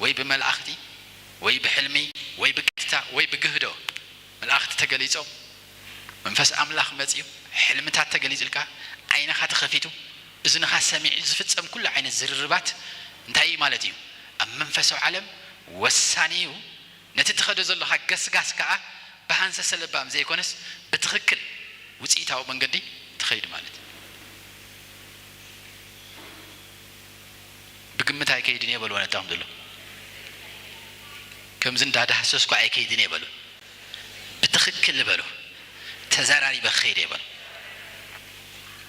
ወይ ብመላእኽቲ፣ ወይ ብሕልሚ፣ ወይ ብቀጥታ፣ ወይ ብግህዶ መላእኽቲ ተገሊጾም፣ መንፈስ ኣምላኽ መጺኡ፣ ሕልምታት ተገሊጹልካ፣ ዓይንኻ ተኸፊቱ፣ እዝንኻ ሰሚዑ ዝፍጸም ኩሉ ዓይነት ዝርርባት እንታይ እዩ ማለት እዩ? ኣብ መንፈሳዊ ዓለም ወሳኒ እዩ። ነቲ ትኸዶ ዘለኻ ገስጋስ ከኣ ብሃንሰሰ ለባም ዘይኮነስ ብትኽክል ውጽኢታዊ መንገዲ ትኸይድ ማለት እዩ። ብግምት ኣይከይድን እየ በልዎ ነታኹም ዘሎ። ከምዚ እንዳዳህሰስኩ ኣይከይድን እየ በሉ። ብትኽክል በሉ። ተዘራሪበ ክኸይድ እየ በሉ።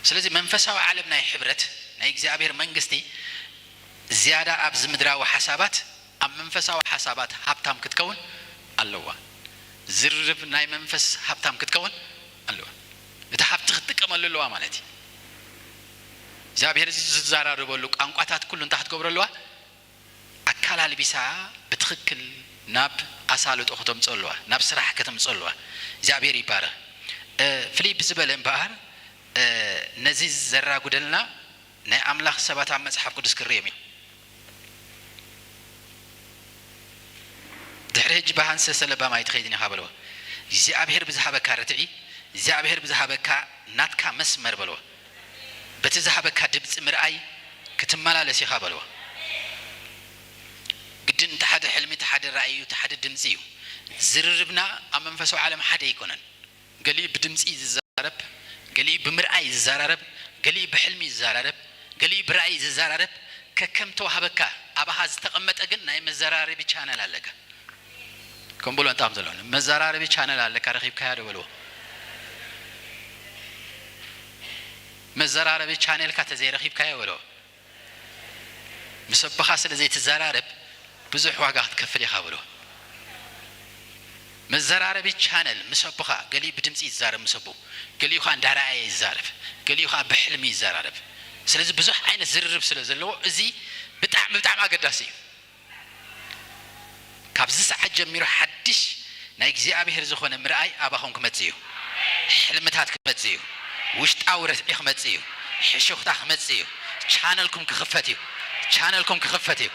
ስለዚ መንፈሳዊ ዓለም ናይ ሕብረት ናይ እግዚኣብሔር መንግስቲ ዝያዳ ኣብዚ ምድራዊ ሓሳባት ኣብ መንፈሳዊ ሓሳባት ሃብታም ክትከውን ኣለዋ። ዝርርብ ናይ መንፈስ ሃብታም ክትከውን ኣለዋ። እቲ ሃብቲ ክትጥቀመሉ ኣለዋ ማለት እዩ። እግዚኣብሔር ዝዘራረበሉ ቋንቋታት ኩሉ እንታይ ክትገብሮ ኣለዋ? ኣካላልቢሳ ብትኽክል ናብ ኣሳልጦ ከተምፅኦ ኣለዋ፣ ናብ ስራሕ ከተምፅኦ ኣለዋ። እግዚኣብሔር ይባረኽ። እ፣ ፍልይ ብዝበለ እምበኣር፣ እ፣ ነዚ ዘራጉደልና ናይ ኣምላኽ ሰባት ኣብ መጽሓፍ ቅዱስ ክርእዮም እዩ። ድሕሪ ሕጂ ብሃንሰ ሰለባም ኣይትኸይድን ኢኻ በልዎ። እግዚኣብሔር ብዝሃበካ ርትዒ፣ እግዚኣብሔር ብዝሃበካ ናትካ መስመር በልዎ። በቲ ዝሃበካ ድምፂ ምርኣይ ክትመላለስ ኢኻ በልዎ። ግድን እቲ ሓደ ሕልሚ፣ እቲ ሓደ ራእይ እዩ፣ እቲ ሓደ ድምፂ እዩ። ዝርርብና ኣብ መንፈሳዊ ዓለም ሓደ ኣይኮነን። ገሊኡ ብድምፂ እዩ ዝዛረብ፣ ገሊኡ ብምርኣይ እዩ ዝዘራረብ፣ ገሊኡ ብሕልሚ እዩ ዝዘራረብ፣ ገሊኡ ብራእይ እዩ ዝዘራረብ። ከከም ተዋህበካ ኣባኻ ዝተቐመጠ ግን ናይ መዘራረቢ ቻነል ኣለካ። ከም ብሎ እንጣም ዘሎ መዘራረቢ ቻነል ኣለካ፣ ረኺብካያ ዶ በልዎ። መዘራረቢ ቻነልካ ተዘይረኺብካዮ በልዎ። ምስ ኣቦኻ ስለ ዘይትዘራረብ ብዙሕ ዋጋ ክትከፍል ኢኻ በልዎ። መዘራረቢ ቻነል ምስ ኣቦኻ፣ ገሊኡ ብድምፂ ይዛረብ ምስ ኣቦ፣ ገሊኡ ኸዓ እንዳረኣየ ይዛረብ፣ ገሊኡ ኸዓ ብሕልሚ ይዘራረብ። ስለዚ ብዙሕ ዓይነት ዝርርብ ስለ ዘለዎ እዚ ብጣዕሚ ብጣዕሚ ኣገዳሲ እዩ። ካብዚ ሰዓት ጀሚሩ ሓድሽ ናይ እግዚኣብሔር ዝኾነ ምርኣይ ኣባኹም ክመጽእ እዩ። ሕልምታት ክመጽእ እዩ። ውሽጣዊ ርትዒ ክመጽእ እዩ። ሕሹኽታ ክመጽእ እዩ። ቻነልኩም ክኽፈት እዩ። ቻነልኩም ክኽፈት እዩ።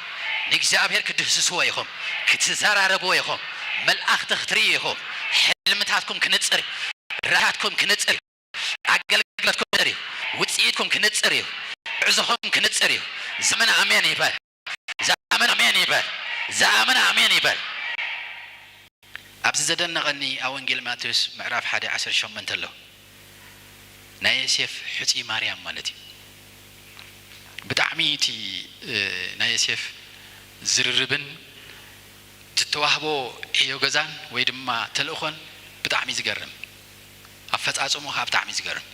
ንእግዚኣብሔር ክትድህስስዎ ኢኹም፣ ክትዘራረብዎ ኢኹም፣ መልኣኽቲ ክትርእዩ ኢኹም። ሕልምታትኩም ክንጽር እዩ። ራእያትኩም ክንጽር እዩ። ኣገልግሎትኩም ክንጽር እዩ። ውጽኢትኩም ክንጽር እዩ። ጉዕዞኹም ክንጽር እዩ። ዘመን ኣሜን ይበል። ዝኣመነ ኣሜን ይበል። ዝኣመነ ኣሜን ይበል። ኣብዚ ዘደነቐኒ ኣብ ወንጌል ማቴዎስ ምዕራፍ ሓደ ዓሰርተ ሸሞንተ ኣሎ። ናይ ዮሴፍ ሕጹይ ማርያም ማለት እዩ። ብጣዕሚ እቲ፣ እ፣ ናይ ዮሴፍ ዝርርብን ዝተዋህቦ ዕዮ ገዛን ወይ ድማ ተልእኾን ብጣዕሚ ዝገርም፣ ኣፈጻጽሙ ኸዓ ብጣዕሚ ዝገርም።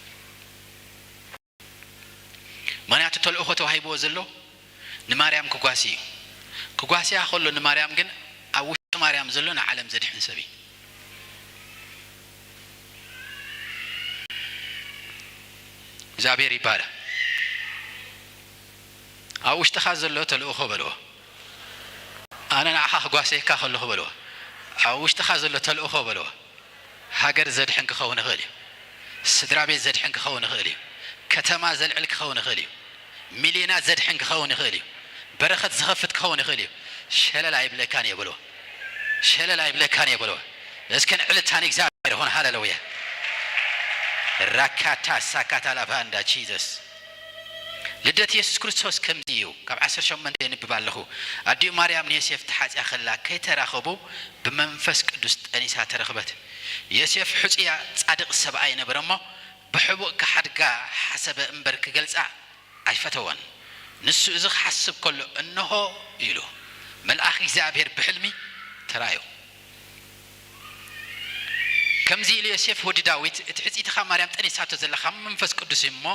ምኽንያቱ ተልእኾ ተዋሂብዎ ዘሎ ንማርያም ክጓሲ እዩ። ክጓስያ ከሎ ንማርያም ግን ኣብ ውሽጢ ማርያም ዘሎ ንዓለም ዘድሕን ሰብ እዩ። እግዚኣብሔር ይባረ። ኣብ ውሽጥኻ ዘሎ ተልእኾ በልዎ። ኣነ ንዓኻ ክጓሰየካ ከለኹ በልዎ። ኣብ ውሽጥኻ ዘሎ ተልእኾ በልዎ። ሃገር ዘድሕን ክኸውን ይኽእል እዩ። ስድራ ቤት ዘድሕን ክኸውን ይኽእል እዩ። ከተማ ዘልዕል ክኸውን ይኽእል እዩ። ሚልዮናት ዘድሕን ክኸውን ይኽእል እዩ። በረኸት ዝኸፍት ክኸውን ይኽእል እዩ። ሸለል ኣይብለካን እየ በልዎ። ሸለል ኣይብለካን እየ በልዎ። እስከ ንዕልታ ንእግዚኣብሔር ይኹን። ሃሌሉያ። ራካታ ሳካታ ላባንዳ ጂዘስ። ልደት የሱስ ክርስቶስ ከምዚ እዩ። ካብ ዓሰርተ ሸሞንተ የንብብ ኣለኹ። ኣዲኡ ማርያም ንዮሴፍ ተሓጽያ ከላ ከይተራኸቡ ብመንፈስ ቅዱስ ጠኒሳ ተረኽበት። ዮሴፍ ሕጹያ ጻድቕ ሰብኣይ ነበረ እሞ ብሕቡእ ክሓድጋ ሓሰበ እምበር ክገልጻ ኣይፈተወን። ንሱ እዚ ክሓስብ ከሎ እንሆ ኢሉ መልኣኽ እግዚኣብሔር ብሕልሚ ተራእዮ። ከምዚ ኢሉ ዮሴፍ ወዲ ዳዊት፣ እቲ ሕጽይትኻ ማርያም ጠኒሳቶ ዘላ ካብ መንፈስ ቅዱስ እዩ እሞ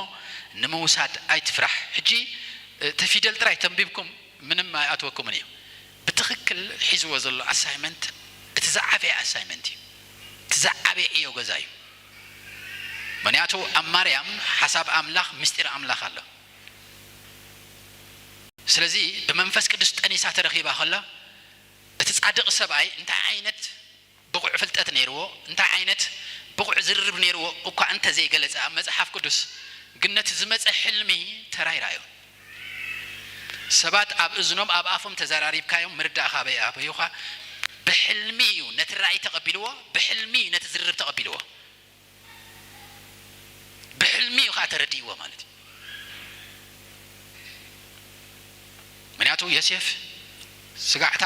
ንምውሳድ ኣይትፍራሕ። ሕጂ እቲ ፊደል ጥራይ ተንቢብኩም ምንም ኣይኣትወኩምን እዩ። ብትኽክል ሒዝዎ ዘሎ ኣሳይመንት እቲ ዝዓበየ ኣሳይመንት እዩ። እቲ ዝዓበየ ዕዮ ገዛ እዩ። ምኽንያቱ ኣብ ማርያም ሓሳብ ኣምላኽ ምስጢር ኣምላኽ ኣሎ። ስለዚ ብመንፈስ ቅዱስ ጠኒሳ ተረኺባ ከላ እቲ ጻድቕ ሰብኣይ እንታይ ዓይነት ብቑዕ ፍልጠት ነይርዎ፣ እንታይ ዓይነት ብቑዕ ዝርርብ ነይርዎ እኳ እንተ ዘይገለጸ ኣብ መጽሓፍ ቅዱስ ግን ነቲ ዝመጸ ሕልሚ ተራይ ረኣዮ። ሰባት ኣብ እዝኖም ኣብ ኣፎም ተዘራሪብካዮም ምርዳእ ካበይ ኣበዩኻ ብሕልሚ እዩ ነቲ ራእይ ተቐቢልዎ፣ ብሕልሚ እዩ ነቲ ዝርርብ ተቐቢልዎ። ብሕልሚ እዩ ከዓ ተረዲእዎ ማለት እዩ። ምክንያቱ ዮሴፍ ስጋዕታ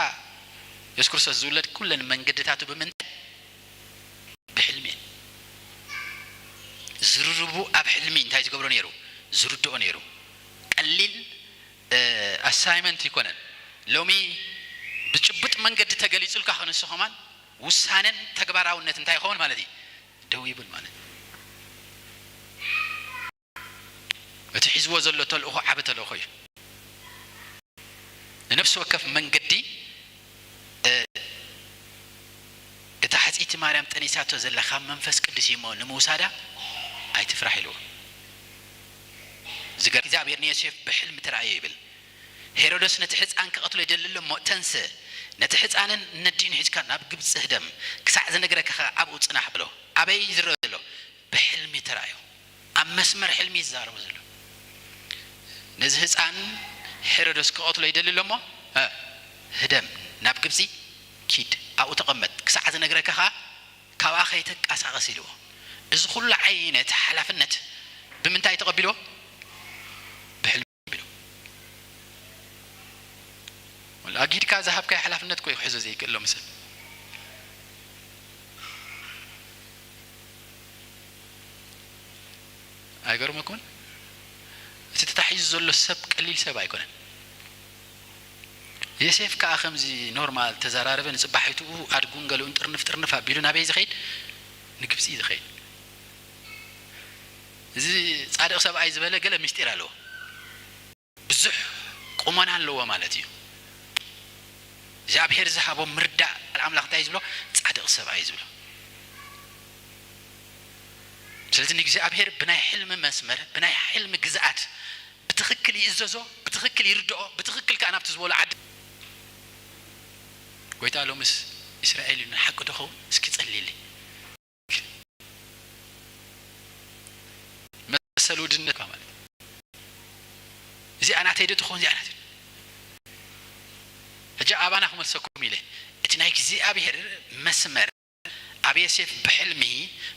የሱስ ክርስቶስ ዝውለድ ኩለን መንገድታቱ ብምንታይ? ብሕልሚ እየን። ዝርርቡ ኣብ ሕልሚ እንታይ ዝገብሮ ነይሩ? ዝርድኦ ነይሩ። ቀሊል ኣሳይመንት ይኮነን። ሎሚ ብጭቡጥ መንገዲ ተገሊጹልካ ክንሱ ከማን ውሳነን ተግባራውነት እንታይ ይኸውን ማለት እዩ? ደው ይብል ማለት እዩ። እቲ ሒዝዎ ዘሎ ተልእኾ ዓቢ ተልእኾ እዩ። ንነፍሲ ወከፍ መንገዲ እታ ሕጽይቲ ማርያም ጠኒሳቶ ዘላ ካብ መንፈስ ቅዱስ እዩ እሞ ንምውሳዳ ኣይትፍራሕ ኢልዎ። ዝገርም እግዚኣብሔር ንዮሴፍ ብሕልሚ ተራእዮ ይብል። ሄሮደስ ነቲ ሕፃን ክቐትሎ ይደሊ ኣሎ እሞ ተንስእ፣ ነቲ ሕፃንን ነዲኡን ሒዝካ ናብ ግብፂ ህደም፣ ክሳዕ ዝነግረካ ከኣ ኣብኡ ጽናሕ ብሎ። ኣበይ ዝረአ ዘሎ? ብሕልሚ ተራእዮ። ኣብ መስመር ሕልሚ እዩ ዝዛረቦ ዘሎ። ነዚ ህፃን ሄሮዶስ ክቐትሎ ይደሊ ኣሎ እሞ፣ እ፣ ህደም፣ ናብ ግብፂ ኪድ፣ ኣብኡ ተቐመጥ፣ ክሳዕ ዝነግረካ ከዓ ካብኣ ከይትንቀሳቐስ ኢልዎ። እዚ ኩሉ ዓይነት ሓላፍነት ብምንታይ ተቐቢልዎ? ብሕልሚ ተቐቢልዎ። ወላ ኣጊድካ ዝሃብካዮ ሓላፍነት እኮ እዩ ክሕዞ ዘይክእል ሎሚ ሰብ። ኣይገርመኩምን? እቲ ተታሒዙ ዘሎ ሰብ ቀሊል ሰብ ኣይኮነን። ዮሴፍ ከኣ ከምዚ ኖርማል ተዘራረበ፣ ንጽባሒቱ ኣድጉን ገለኡን ጥርንፍ ጥርንፍ ኣቢሉ ናበይ ዝኸይድ? ንግብጺ ዝኸይድ። እዚ ጻድቕ ሰብኣይ ዝበለ ገለ ምስጢር ኣለዎ። ብዙሕ ቁመና ኣለዎ ማለት እዩ። እግዚኣብሔር ዝሃቦ ምርዳእ ቃል ኣምላኽ እንታይ እዩ ዝብሎ? ጻድቕ ሰብኣይ እዩ ዝብሎ። ስለዚ ንእግዚኣብሔር ብናይ ሕልሚ መስመር፣ ብናይ ሕልሚ ግዝኣት ብትኽክል ይእዘዞ፣ ብትኽክል ይርድኦ፣ ብትኽክል ከኣ ናብቲ ዝበሎ ዓዲ። ጎይታ ሎምስ እስራኤል እዩ ንሓቂ ዶ ኸውን? እስኪ ጸልይልኝ። መሰል ውድነት ማለት እዚኣ ናተይ ዶ ትኸውን? እዚኣ ናተይ። ሕጂ ኣባና ክመልሰኩም ኢለ እቲ ናይ እግዚኣብሔር መስመር ኣብ ዮሴፍ ብሕልሚ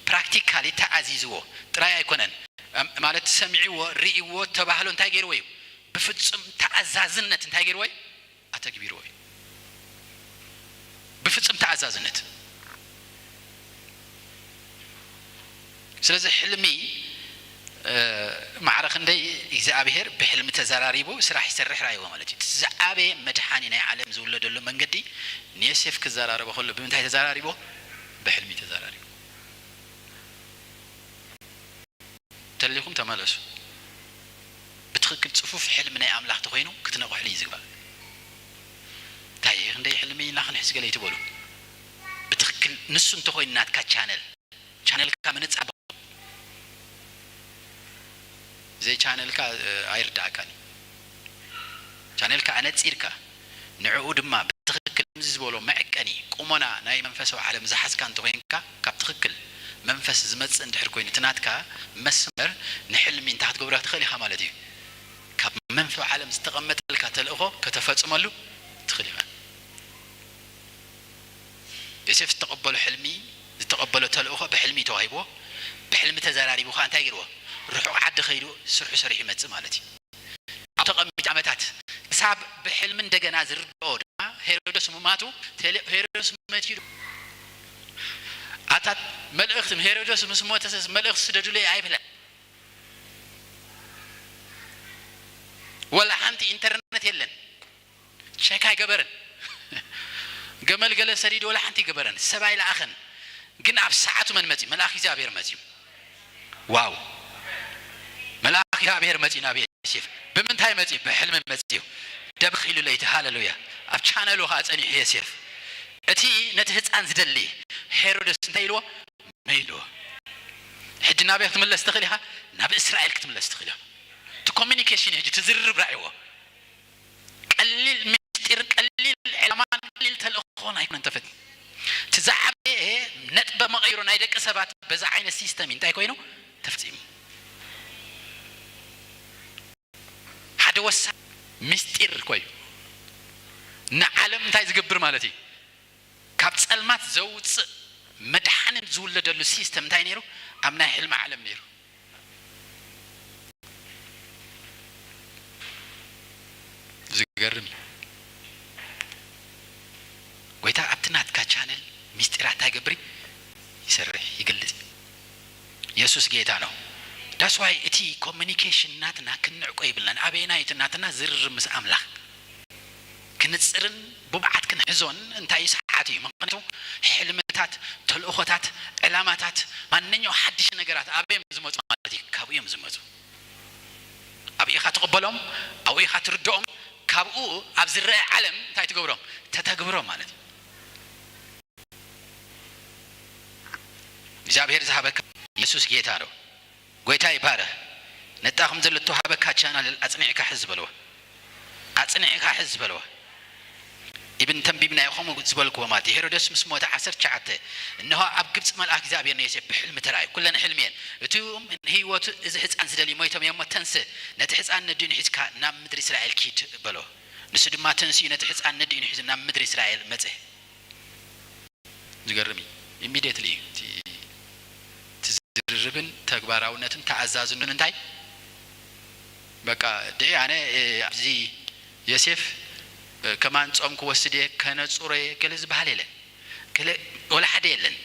ፕራክቲካሊ ተኣዚዝዎ ጥራይ ኣይኮነን። እም፣ ማለት ሰሚዕዎ፣ ርእይዎ፣ ተባህሎ እንታይ ገይርዎ እዩ? ብፍጹም ተኣዛዝነት እንታይ ገይርዎ እዩ? ኣተግቢርዎ እዩ። ብፍጹም ተኣዛዝነት። ስለዚ ሕልሚ፣ እ፣ ማዕረ ክንደይ እግዚኣብሔር ብሕልሚ ተዘራሪቡ ስራሕ ይሰርሕ ራእይዎ ማለት እዩ። እቲ ዝዓበየ መድሓኒ ናይ ዓለም ዝውለደሉ መንገዲ ንዮሴፍ ክዘራረቦ ከሎ ብምንታይ ተዘራሪቦ? ብሕልሚ ተዘራሪቡ። ተሊኹም ተመለሱ። ብትኽክል ጽፉፍ ሕልሚ ናይ ኣምላኽ ተኾይኑ ክትነቕሕሉ እዩ ዝግባእ። እንታይ እየ ክንደይ ሕልሚ ኢልና ክንሕዝ ገለ ይትበሉ። ብትኽክል ንሱ እንተኾይኑ ናትካ ቻነል፣ ቻነልካ ምንጻር፣ ዘይቻነልካ፣ እ፣ ኣይርድኣካን እዩ። ቻነልካ ኣነጺርካ ንዕኡ ድማ ብትኽክል ከምዚ ዝበሎ መዐቀኒ ቁመና ናይ መንፈሳዊ ዓለም ዝሓዝካ እንተኾይንካ፣ ካብ ትኽክል መንፈስ ዝመጽእ እንድሕር ኮይኑ፣ እቲ ናትካ መስመር ንሕልሚ እንታይ ክትገብሮ ትኽእል ኢኻ ማለት እዩ። ካብ መንፈሳዊ ዓለም ዝተቐመጠልካ ተልእኾ ከተፈጽመሉ ትኽእል ኢኻ። ዮሴፍ ዝተቐበሎ ሕልሚ፣ ዝተቐበሎ ተልእኾ ብሕልሚ ተዋሂብዎ፣ ብሕልሚ ተዘራሪቡ ኸዓ እንታይ ገይርዎ? ርሑቕ ዓዲ ኸይዱ ስርሑ ሰሪሑ ይመጽእ ማለት እዩ። ኣብ ተቐሚጡ ዓመታት ክሳብ ብሕልሚ እንደገና ዝርድኦ ድማ ሄሮደስ ምማቱ፣ ቴሌ-፣ ሄሮደስ መቲሉ። ኣታ መልእኽቲ ሄሮደስ ምስ ሞተሰስ መልእኽቲ ስደዱለይ ኣይብለን። ወላ ሓንቲ ኢንተርነት የለን። ቸክ ኣይገበረን። ገመል ገለ ሰዲዱ ወላ ሓንቲ ኣይገበረን። ሰብ ኣይለኣኸን። ግን ኣብ ሰዓቱ መን መጺኡ? መልኣኽ እግዚኣብሔር መጺኡ። ዋው! መልኣኽ እግዚኣብሔር መጺኡ ናብ ዮሴፍ። ብምንታይ መጺኡ? ብሕልሚ መጺኡ። ደብኽ ኢሉ ለይቲ። ሃሌሉያ! ኣብ ቻነሉ ኸኣ ጸኒሑ ዮሴፍ። እቲ ነቲ ህጻን ዝደሊ ሄሮደስ እንታይ ኢልዎ? መይልዎ። ሕጂ ናበይ ክትምለስ ትኽእል ኢኻ? ናብ እስራኤል ክትምለስ ትኽእል ኢኻ። እቲ ኮሚኒኬሽን እዩ ሕጂ፣ እቲ ዝርርብ ራዕይዎ። ቀሊል ምስጢር፣ ቀሊል ዕላማን ቀሊል ተልእኾን ኣይኮነን ተፈት-፣ እቲ ዝዓበየ ነጥበ መቐይሮ ናይ ደቂ ሰባት በዛ ዓይነት ሲስተም እዩ። እንታይ ኮይኑ ተፈጺሙ? ሓደ ወሳኒ ምስጢር እኮ እዩ። ንዓለም እንታይ ዝገብር ማለት እዩ? ካብ ጸልማት ዘውጽእ መድሓኒ ዝውለደሉ ሲስተም እንታይ ነይሩ? ኣብ ናይ ሕልሚ ዓለም ነይሩ። ዝገርም እዩ። ጎይታ ኣብቲ ናትካ ቻነል ምስጢራት እንታይ ይገብር እዩ? ይሰርሕ፣ ይገልጽ። የሱስ ጌታ ነው። ዳስ ዋይ እቲ ኮሚኒኬሽን ናትና ክንዕቆ ይብልናን። ኣበየናይ እቲ ናትና ዝርርብ ምስ ኣምላኽ ክንጽርን ብብዓት ክንሕዞን እንታይ እዩ ሰዓት እዩ። ምኽንያቱ ሕልምታት፣ ተልእኾታት፣ ዕላማታት፣ ማንኛው ሓድሽ ነገራት ኣበይ እዮም ዝመጹ ማለት እዩ? ካብኡ እዮም ዝመጹ። ኣብኡ ኢኻ ትቕበሎም፣ ኣብኡ ኢኻ ትርድኦም። ካብኡ ኣብ ዝረአ ዓለም እንታይ ትገብሮም? ተተግብሮም ማለት እዩ። እግዚኣብሔር ዝሃበካ የሱስ ጌታ ነው። ጎይታ ይባረኽ። ነጣ ከም ዘለቶ ሃበካ ቻናል ኣጽኒዕካ ሕዝ በልዎ። ኣጽኒዕካ ሕዝ በልዎ። ኢብን ተንቢብናዮ ከምኡ ዝበልክዎ ማለት እዩ። ሄሮደስ ምስ ሞተ ዓሰርተ ትሽዓተ፣ እንሆ ኣብ ግብጺ መልኣክ እግዚኣብሔር ንዮሴፍ ብሕልሚ ተራእዩ። ኩለን ሕልሚ እየን። እቲኡም ንህይወቱ እዚ ህፃን ዝደልዩ ሞይቶም እዮም እሞ ተንስእ፣ ነቲ ህፃን ነዲኡን ሒዝካ ናብ ምድሪ እስራኤል ኪድ በሎ። ንሱ ድማ ተንሲኡ ነቲ ህፃን ነዲኡን ሒዙ ናብ ምድሪ እስራኤል መጸ። ዝገርም እዩ። ኢሚድየትሊ እዩ እቲ እቲ ዝርርብን ተግባራውነትን ተኣዛዝኑን እንታይ በቃ ድዒ ኣነ ኣብዚ ዮሴፍ ከማን ጾም ክወስድ እየ ከነጹሮ እየ ገለ ዝበሃል የለን። ገለ ወላ ሓደ የለን።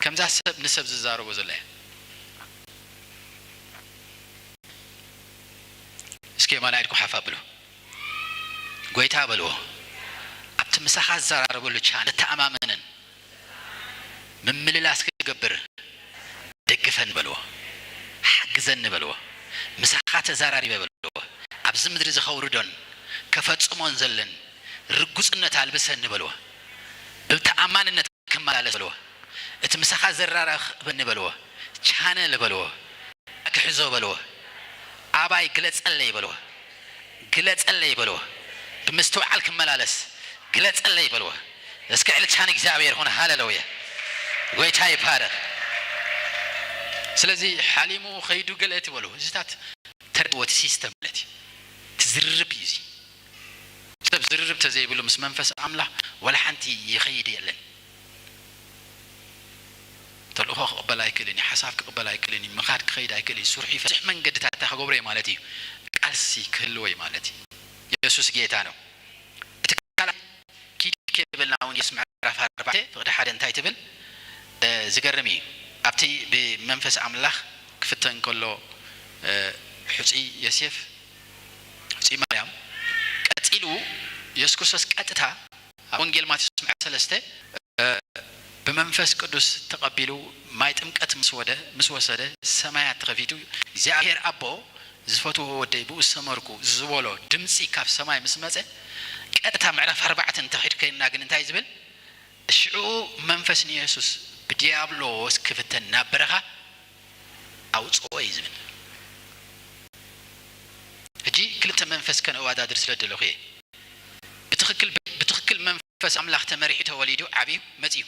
ከምዛ ሰብ ንሰብ ዝዛረቦ ዘሎ እያ። እስኪ የማናይ ኢድኩም ሓፍ ኣብሉ። ጎይታ በልዎ፣ ኣብቲ ምሳኻ ዝዘራረበሉ ቻነል እተኣማመንን ምምልላስ ክገብር ደግፈኒ በልዎ፣ ሓግዘኒ በልዎ፣ ምሳኻ ተዛራሪበ በልዎ፣ ኣብዚ ምድሪ እዚ ከውርዶን ከፈጽሞን ዘለን ርጉጽነት ኣልብሰኒ በልዎ፣ ብተኣማንነት ክመላለስ በልዎ፣ እቲ ምሳኻ ዘራራኽበኒ በልዎ፣ ቻነል በልዎ፣ ክሕዞ በልዎ፣ ኣባይ ግለጸለይ በልዎ፣ ግለጸለይ በልዎ፣ ብምስትውዓል ክመላለስ ግለጸለይ በልዎ። እስኪ ዕልልታ ንእግዚኣብሔር ይኹን። ሃሌሉያ! ጎይታ ይባረኽ። ስለዚ ሓሊሙ ኸይዱ ገለ ትበሉ፣ እዚታት ተረድዎ፣ እቲ ሲስተም ማለት እዩ። እቲ ዝርርብ እዩ እዚ። ሰብ ዝርርብ ተዘይብሉ ምስ መንፈስ ኣምላኽ ወላ ሓንቲ ይኸይድ የለን። ተልእኾ ክቕበል ኣይክእልን እዩ፣ ሓሳብ ክቕበል ኣይክእልን እዩ፣ ምኻድ ክኸይድ ኣይክእልን እዩ። ስርሑ ይፈ-፣ ብዙሕ መንገድታት እንታይ ክገብሮ እዩ ማለት እዩ? ቃልሲ ክህልዎ እዩ ማለት እዩ። የሱስ ጌታ ነው። እቲ ካልኣይ ኪድ ከይበልና ወንጌል ምዕራፍ ኣርባዕተ ፍቕዲ ሓደ እንታይ ትብል? እ፣ ዝገርም እዩ። ኣብቲ ብመንፈስ ኣምላኽ ክፍተን ከሎ፣ እ፣ ሕጹይ ዮሴፍ፣ ሕጹይ ማርያም፣ ቀጺሉ የሱስ ክርስቶስ ቀጥታ ኣብ ወንጌል ማቴዎስ ምዕራፍ ሰለስተ፣ እ፣ ብመንፈስ ቅዱስ ተቐቢሉ ማይ ጥምቀት ምስ ወደ-፣ ምስ ወሰደ ሰማያት ተኸፊቱ፣ እግዚኣብሔር ኣቦ ዝፈትዎ ወደይ ብኡ ዝሰመርኩ ዝበሎ ድምፂ ካብ ሰማይ ምስ መፀ፣ ቀጥታ ምዕራፍ ኣርባዕተ እንተኺድ ከይንና ግን እንታይ ዝብል? ሽዑ መንፈስ ንየሱስ ብዲያብሎስ ክፍተን ናብ በረኻ ኣውፅኦ እዩ ዝብል። ሕጂ ክልተ መንፈስ ከነወዳድር ስለ ደለኹ እየ። ብትኽክል፣ ብትኽክል መንፈስ ኣምላኽ ተመሪሑ ተወሊዱ ዓብዩ መፅዩ።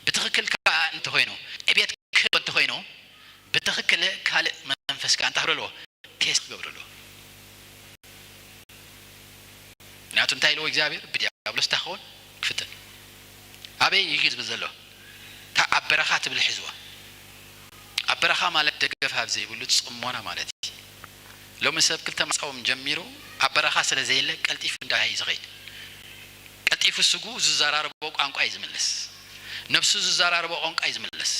ብትኽክል ከዓ እንተኾይኑ፣ ዕብየት ክህልዎ እንተኾይኑ፣ ብትኽክል ካልእ መንፈስ ከዓ እንታይ ክብሎ ኣለዎ? ቴስት ክገብሩ ኣለዎ። ምክንያቱ እንታይ ኢልዎ እግዚኣብሔር? ብዲያብሎስ እንታይ ክኸውን? ክፍተን። ኣበይ እዩ ዝብል ዘሎ? እታ ኣብ በረኻ ትብል ሒዝዋ። ኣብ በረኻ ማለት ደገፍ ኣብ ዘይብሉ ጽሞና ማለት እዩ። ሎሚ ሰብ ክልተ ማዕጾ ጀሚሩ ኣብ በረኻ ስለ ዘየለ ቀልጢፉ እንታይ እዩ ዝኸይድ? ቀልጢፉ ስጉ ዝዘራረቦ ቋንቋ እዩ ዝምልስ። ነብሱ ዝዘራረቦ ቋንቋ እዩ ዝምልስ።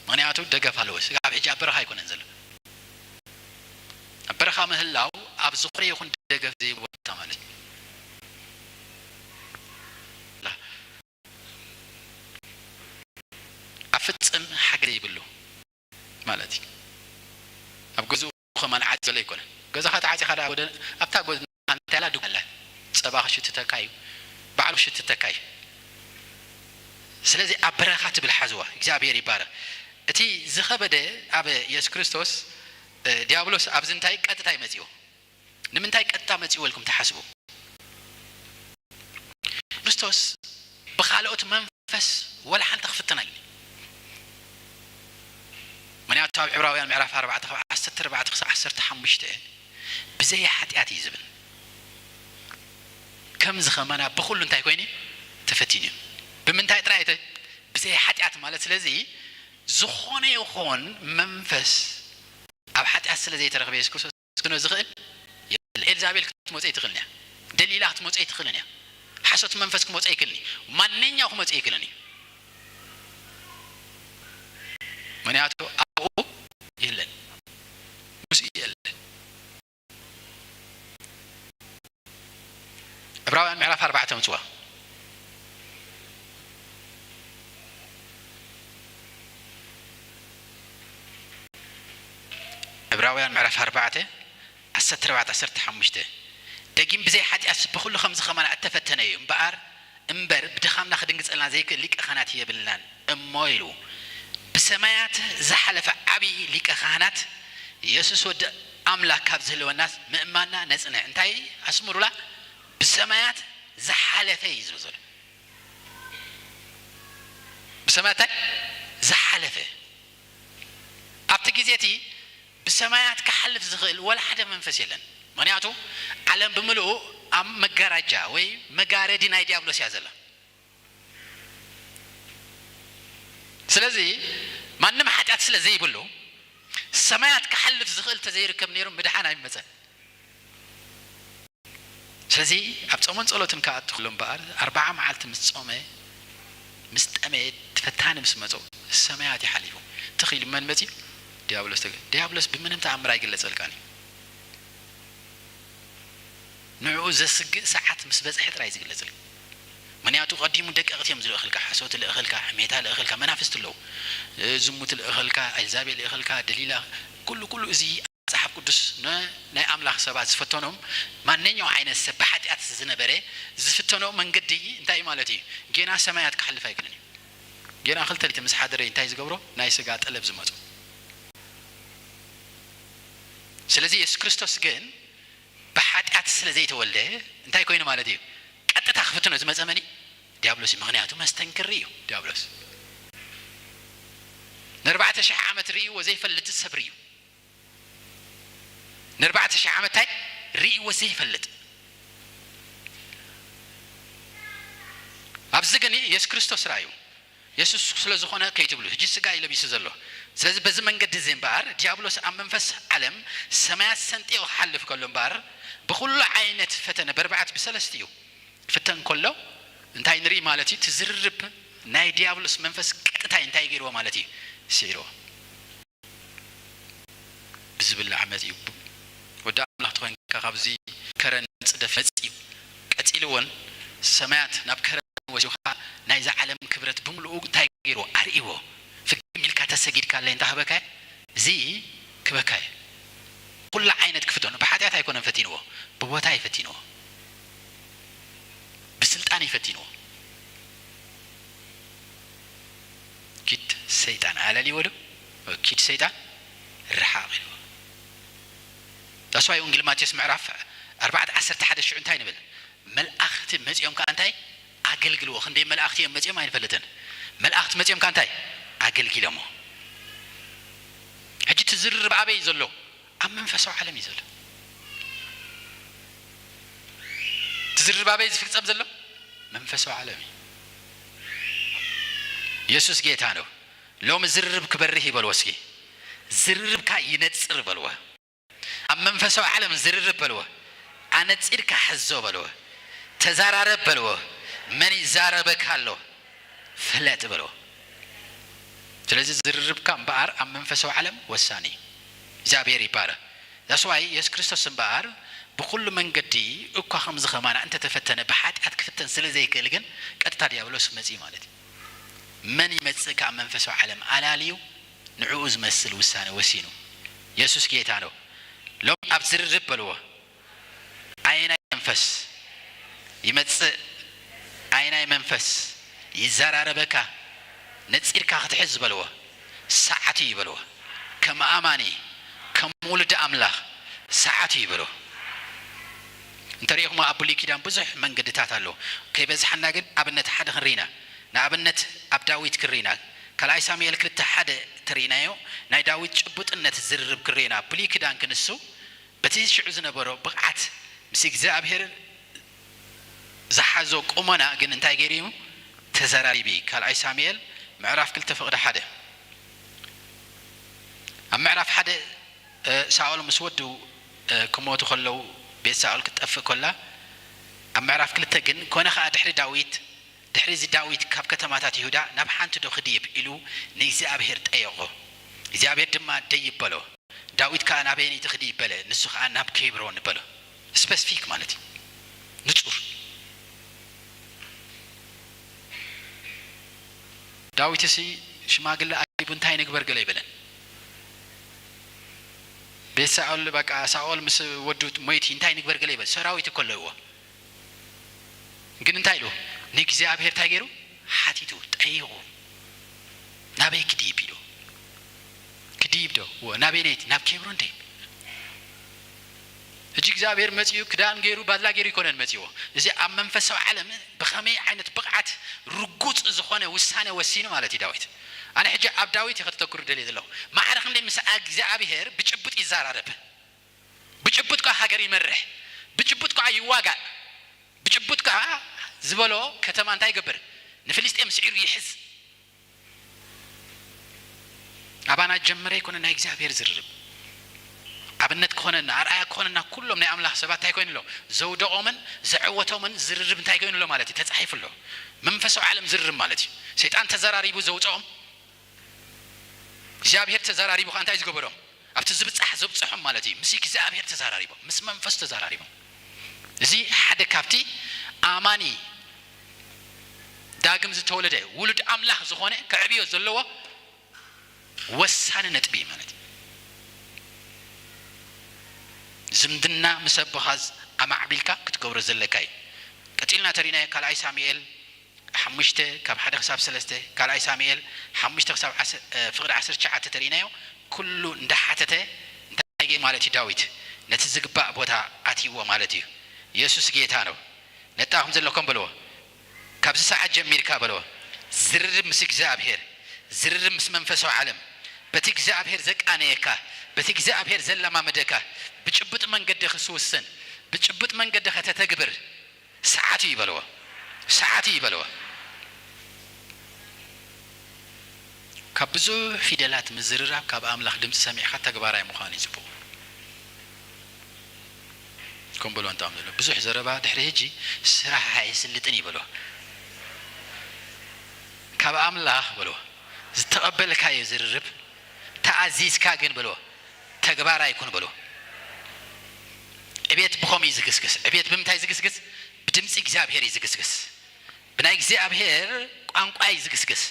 ምክንያቱ ደገፍ ኣለዎ። ስጋብ ሕጂ ኣብ በረኻ ኣይኮነን ዘሎ። ኣብ በረኻ ምህላው ኣብ ዝኾነ ይኹን ደገፍ ዘይብሉ ቦታ ማለት እዩ። ኣብ ፍጽም ሓገዝ ዘይብሉ ማለት እዩ። ኣብ ገዝኡ ከማን ዓጽዮ ኣይኮነን። ገዛኻ ተዓጺኻ ደኣ ወደ፣ ኣብታ ጎድንኻ እንታይ ኣላ? ድኳን ኣላ። ጸባ ክሽትተካ እዩ። ባዕሉ ክሽትተካ እዩ። ስለዚ ኣብ በረኻ ትብል ሓዝዋ። እግዚኣብሔር ይባረኽ። እቲ ዝኸበደ ኣብ የሱስ ክርስቶስ፣ እ፣ ዲያብሎስ ኣብዚ እንታይ ቀጥታ እዩ መጺኡ? ንምንታይ ቀጥታ መጺኡ ኢልኩም ትሓስቡ? ክርስቶስ ብኻልኦት መንፈስ ወላ ሓንቲ ክፍተን ኣይግኒ። ምክንያቱ ኣብ ዕብራውያን ምዕራፍ ኣርባዕተ ካብ ዓሰርተ ኣርባዕተ ክሳብ ዓሰርተ ሓሙሽተ ብዘይ ሓጢኣት እዩ ዝብል። ከምዚ ከማና ብኹሉ እንታይ ኮይኑ እዩ? ተፈቲኑ እዩ። ብምንታይ ጥራይ እቲ? ብዘይ ሓጢኣት ማለት። ስለዚ ዝኾነ ይኹን መንፈስ ኣብ ሓጢኣት ስለ ዘይተረኽበ የሱስ ክርስቶስ ክፍትኖ ዝኽእል የለን። ኤልዛቤል ክትመጾ ኣይትኽእልን እያ። ደሊላ ክትመጾ ኣይትኽእልን እያ። ሓሶት መንፈስ ክመጾ ኣይክእልን እዩ። ማንኛው ክመጾ ኣይክእልን እዩ። ምክንያቱ ኣብኡ የለን። ምስኡ የለን። ዕብራውያን ምዕራፍ ኣርባዕተ ምጽዋ። ዕብራውያን ምዕራፍ ኣርባዕተ ዓሰርተ ኣርባዕተ ዓሰርተ ሓሙሽተ። ደጊም ብዘይ ሓጢኣት ብኹሉ ከምዚ ከማና እተፈተነ እዩ እምበኣር፣ እምበር ብድኻምና ክድንግጸልና ዘይክእል ሊቀ ካህናት የብልናን እሞ ኢሉ፣ ብሰማያት ዝሓለፈ ዓብዪ ሊቀ ካህናት የሱስ ወዲ ኣምላኽ ካብ ዝህልወናስ ምእማንና ነጽንዕ። እንታይ ኣስምሩላ? ብሰማያት ዝሓለፈ እዩ ዝብል ዘሎ። ብሰማያት እንታይ? ዝሓለፈ። ኣብቲ ግዜ እቲ ብሰማያት ክሓልፍ ዝኽእል ወላ ሓደ መንፈስ የለን። ምኽንያቱ ዓለም ብምልኡ ኣብ መጋረጃ ወይ መጋረዲ ናይ ዲያብሎስ እያ ዘላ። ስለዚ ማንም ሓጢኣት ስለ ዘይብሉ ሰማያት ክሓልፍ ዝኽእል ተዘይርከብ ነይሩ ምድሓን ኣይመጸን። ስለዚ ኣብ ጾምን ጸሎትን ክኣቱ ከሎ እምበኣር ኣርብዓ መዓልቲ ምስ ጾመ፣ ምስ ጠመየ፣ እቲ ፈታኒ ምስ መጾ ሰማያት እዩ ሓሊፉ። ትኽ ኢሉ መን መጺኡ? ዲያብሎስ ተገ-፣ ዲያብሎስ ብምንም ተኣምር ኣይግለጸልካን እዩ። ንዕኡ ዘስግእ ሰዓት ምስ በጽሐ ጥራይ ዝግለጽልካ። ምኽንያቱ ቀዲሙ ደቀቕቲ እዮም ዝልእኽልካ፣ ሓሶት ልእኽልካ፣ ሕሜታ ልእኽልካ፣ መናፍስቲ ኣለዉ። እ፣ ዝሙት ልእኽልካ፣ ኤልዛቤል ልእኽልካ፣ ደሊላ፣ ኩሉ፣ ኩሉ እዚ መጽሓፍ ቅዱስ ን-፣ ናይ ኣምላኽ ሰባት ዝፈተኖም፣ ማንኛው ዓይነት ሰብ ብሓጢኣት ዝነበረ ዝፍተኖ መንገዲ እንታይ ማለት እዩ? ጌና ሰማያት ክሓልፍ ኣይክእልን እዩ። ጌና ክልተ ለይቲ ምስ ሓደረ እንታይ ዝገብሮ? ናይ ስጋ ጠለብ ዝመጾ። ስለዚ የሱስ ክርስቶስ ግን ብሓጢኣት ስለ ዘይተወልደ እንታይ ኮይኑ ማለት እዩ? ቀጥታ ክፍትኖ ዝመጸ መን እዩ? ዲያብሎስ እዩ። ምኽንያቱ መስተንክር እዩ ዲያብሎስ። ንኣርባዕተ ሽሕ ዓመት ርእይዎ ዘይፈልጥ ሰብ እዩ። ንኣርባዕተ ሽሕ ዓመት እንታይ ርእይዎ ዘይፈልጥ። ኣብዚ ግን የሱስ ክርስቶስ ራእዩ። የሱስ ስለ ዝኾነ ከይትብሉ፣ ሕጂ ስጋ እዩ ለቢሱ ዘሎ። ስለዚ በዚ መንገዲ እዚ እምበኣር ዲያብሎስ ኣብ መንፈስ ዓለም ሰማያት ሰንጢቑ ክሓልፍ ከሎ እምበኣር ብኹሉ ዓይነት ፈተነ በርባዕት ብሰለስቲኡ ክፍተን ከሎ እንታይ ንርኢ ማለት እዩ? እቲ ዝርርብ ናይ ዲያብሎስ መንፈስ ቀጥታ እንታይ ገይርዎ ማለት እዩ? ስዒርዎ። ብዝብላዕ መጺኡ። ወዲ ኣምላኽ ተኾይንካ ካብዚ ከረን ጽደፍ መጺኡ። ቀጺሉ እውን ሰማያት ናብ ከረን ወሲኻ ናይዛ ዓለም ክብረት ብምልኡ እንታይ ገይርዎ? ኣርእይዎ። ፍግም ኢልካ ተሰጊድካለይ እንታይ ክበካ እየ? እዚ ክበካ እየ። ኩሉ ዓይነት ክፍተኑ። ብሓጢኣት ኣይኮነን ፈቲንዎ፣ ብቦታ እዩ ፈቲንዎ፣ ብስልጣን እዩ ፈቲንዎ። ኪድ ሰይጣን ኣለልዎ ዶ? ኪድ ሰይጣን ርሓቕ ኢልዎ። ዳስዋይ ወንጌል ማቴዎስ ምዕራፍ ኣርባዕተ ዓሰርተ ሓደ ሽዑ እንታይ ንብል? መልኣኽቲ መጺኦም ከኣ እንታይ ኣገልግልዎ። ክንደይ መልኣኽቲ እዮም መጺኦም ኣይንፈልጥን። መልኣኽቲ መጺኦም ከኣ እንታይ ኣገልጊሎሞ። ሕጂ እቲ ዝርርብ ኣበይ ዘሎ? ኣብ መንፈሳዊ ዓለም እዩ ዘሎ። እቲ ዝርርብ ኣበይ ዝፍጸም ዘሎ? መንፈሳዊ ዓለም እዩ። የሱስ ጌታ ነው። ሎሚ ዝርርብ ክበርህ ይበልዎ እስኪ። ዝርርብካ ይነጽር በልዎ። ኣብ መንፈሳዊ ዓለም ዝርርብ በልዎ። ኣነጺርካ ሕዞ በልዎ። ተዛራረብ በልዎ። መን ይዛረበካ ኣሎ? ፍለጥ በልዎ። ስለዚ ዝርርብካ እምበኣር ኣብ መንፈሳዊ ዓለም ወሳኒ እዩ። እግዚኣብሔር ይባረኽ። ዳስዋይ የሱስ ክርስቶስ እምበኣር ብኹሉ መንገዲ እኳ ከምዚ ከማና እንተተፈተነ ብሓጢኣት ክፍተን ስለ ዘይክእል ግን ቀጥታ ዲያብሎስ መጺኡ ማለት እዩ። መን ይመጽእ ከኣ መንፈሳዊ ዓለም ኣላልዩ ንዕኡ ዝመስል ውሳነ ወሲኑ። የሱስ ጌታ ነው። ሎም ኣብ ዝርርብ በልዎ። ኣየናይ መንፈስ ይመጽእ? ኣየናይ መንፈስ ይዘራረበካ? ነጺርካ ክትሕዝ በልዎ። ሰዓት እዩ በልዎ። ከም ኣማኒ፣ ከም ውሉድ ኣምላኽ ሰዓት እዩ በልዎ። እንተሪኢኹም ኣብ ብሉይ ኪዳን ብዙሕ መንገድታት ኣለዉ። ከይበዝሓና ግን ኣብነት ሓደ ክንርኢና። ንኣብነት ኣብ ዳዊት ክንርኢና። ካልኣይ ሳሙኤል ክልተ ሓደ ተሪኢናዮ። ናይ ዳዊት ጭቡጥነት ዝርርብ ክንርኢና። ብሉይ ኪዳን ክንሱ በቲ ሽዑ ዝነበሮ ብቕዓት ምስ እግዚኣብሔር ዝሓዞ ቁመና ግን እንታይ ገይሩ እዩ? ተዘራሪቢ። ካልኣይ ሳሙኤል ምዕራፍ ክልተ ፍቕዲ ሓደ። ኣብ ምዕራፍ ሓደ፣ እ፣ ሳኦል ምስ ወዱ፣ እ፣ ክሞቱ ከለዉ ቤት ሳኦል ክትጠፍእ ከላ፣ ኣብ ምዕራፍ ክልተ ግን፣ "ኮነ ኸኣ ድሕሪ ዳዊት፣ ድሕሪ እዚ ዳዊት ካብ ከተማታት ይሁዳ ናብ ሓንቲ ዶ ክድይብ?" ኢሉ ንእግዚኣብሔር ጠየቖ። እግዚኣብሔር ድማ ደይብ በሎ። ዳዊት ከኣ ናበየነይቲ ክድይብ በለ፣ ንሱ ኸኣ ናብ ኬብሮን በሎ። ስፐሲፊክ ማለት እዩ፣ ንጹር። ዳዊትሲ ሽማግለ ኣኪቡ እንታይ ንግበር ገለ ኣይበለን። ቤት ሳኦል በቃ ሳኦል ምስ ወዱ ሞይቲ እንታይ ንግበር ገለ ይበል፣ ሰራዊት እኮ ኣለዎ። ግን እንታይ ኢሉ ንእግዚኣብሔር እንታይ ገይሩ ሓቲቱ ጠይቑ። ናበይ ክድይብ ኢሉ? ክድይብ ዶ? እወ፣ ናበይ ነይቲ? ናብ ኬብሮን ደይብ። ሕጂ እግዚኣብሔር መጺኡ ክዳን ገይሩ ባድላ ገይሩ ይኮነን መጺዎ። እዚ ኣብ መንፈሳዊ ዓለም ብኸመይ ዓይነት ብቕዓት ርጉጽ ዝኾነ ውሳነ ወሲኑ ማለት እዩ ዳዊት። ኣነ ሕጂ ኣብ ዳዊት እየ ከተተኩር ደልየ ዘለኹ። ማዕረ ክንደይ ምስ እግዚኣብሔር ብጭቡጥ ይዘራረብ፣ ብጭቡጥ ከኣ ሃገር ይመርሕ፣ ብጭቡጥ ከኣ ይዋጋእ፣ ብጭቡጥ ከኣ ዝበሎ ከተማ እንታይ ይገብር? ንፍልስጤም ስዒሩ ይሕዝ። ኣባና ጀመረ ይኮነ ናይ እግዚኣብሔር ዝርርብ ኣብነት ክኾነና ኣርኣያ ክኾነና ኩሎም ናይ ኣምላኽ ሰባት እንታይ ኮይኑ ኣሎ? ዘውደቖምን ዘዐወቶምን ዝርርብ እንታይ ኮይኑ ኣሎ ማለት እዩ? ተጻሒፉ ኣሎ። መንፈሳዊ ዓለም ዝርርብ ማለት እዩ። ሰይጣን ተዘራሪቡ ዘውፅኦም እግዚኣብሔር ተዘራሪቡ ከዓ እንታይ ዝገበሮም? ኣብቲ ዝብጻሕ ዘብጽሖም ማለት እዩ። ምስ እግዚኣብሔር ተዘራሪቦም፣ ምስ መንፈስ ተዘራሪቦም። እዚ ሓደ ካብቲ ኣማኒ ዳግም ዝተወለደ ውሉድ ኣምላኽ ዝኾነ ከዕብዮ ዘለዎ ወሳኒ ነጥቢ እዩ ማለት እዩ። ዝምድና ምስ ኣቦኻ ኣማዕቢልካ ክትገብሮ ዘለካ እዩ። ቀጺልና ተሪናዮ ካልኣይ ሳሙኤል ሓሙሽተ ካብ ሓደ ክሳብ ሰለስተ፣ ካልኣይ ሳሙኤል ሓሙሽተ ክሳብ ዓስ-፣ እ፣ ፍቕዲ ዓሰርተ ትሽዓተ ተሪናዮ። ኩሉ እንዳሓተተ እንታይ ገይሩ ማለት እዩ ዳዊት? ነቲ ዝግባእ ቦታ ኣትይዎ ማለት እዩ። የሱስ ጌታ ነው። ነጣኹም ዘለኩም በልዎ። ካብዚ ሰዓት ጀሚርካ በልዎ። ዝርርብ ምስ እግዚኣብሔር፣ ዝርርብ ምስ መንፈሳዊ ዓለም፣ በቲ እግዚኣብሔር ዘቃነየካ፣ በቲ እግዚኣብሔር ዘላማመደካ፣ ብጭቡጥ መንገዲ ክትውስን፣ ብጭቡጥ መንገዲ ከተተግብር፣ ሰዓት እዩ ይበልዎ። ሰዓት እዩ ይበልዎ። ካብ ብዙሕ ፊደላት ምዝርራብ ካብ ኣምላኽ ድምፂ ሰሚዕኻ ተግባራይ ምዃን እዩ ጽቡቕ። ከም በልዎ እንታኦም ዘሎ ብዙሕ ዘረባ ድሕሪ ሕጂ ስራሕ ኣይስልጥን እዩ በልዎ። ካብ ኣምላኽ በልዎ። ዝተቐበልካዮ ዝርርብ ተኣዚዝካ ግን በልዎ። ተግባራይ ኩን በልዎ። ዕቤት ብኸምኡ እዩ ዝግስግስ። ዕቤት ብምንታይ ዝግስግስ? ብድምፂ እግዚኣብሔር እዩ ዝግስግስ። ብናይ እግዚኣብሔር ቋንቋ እዩ ዝግስግስ።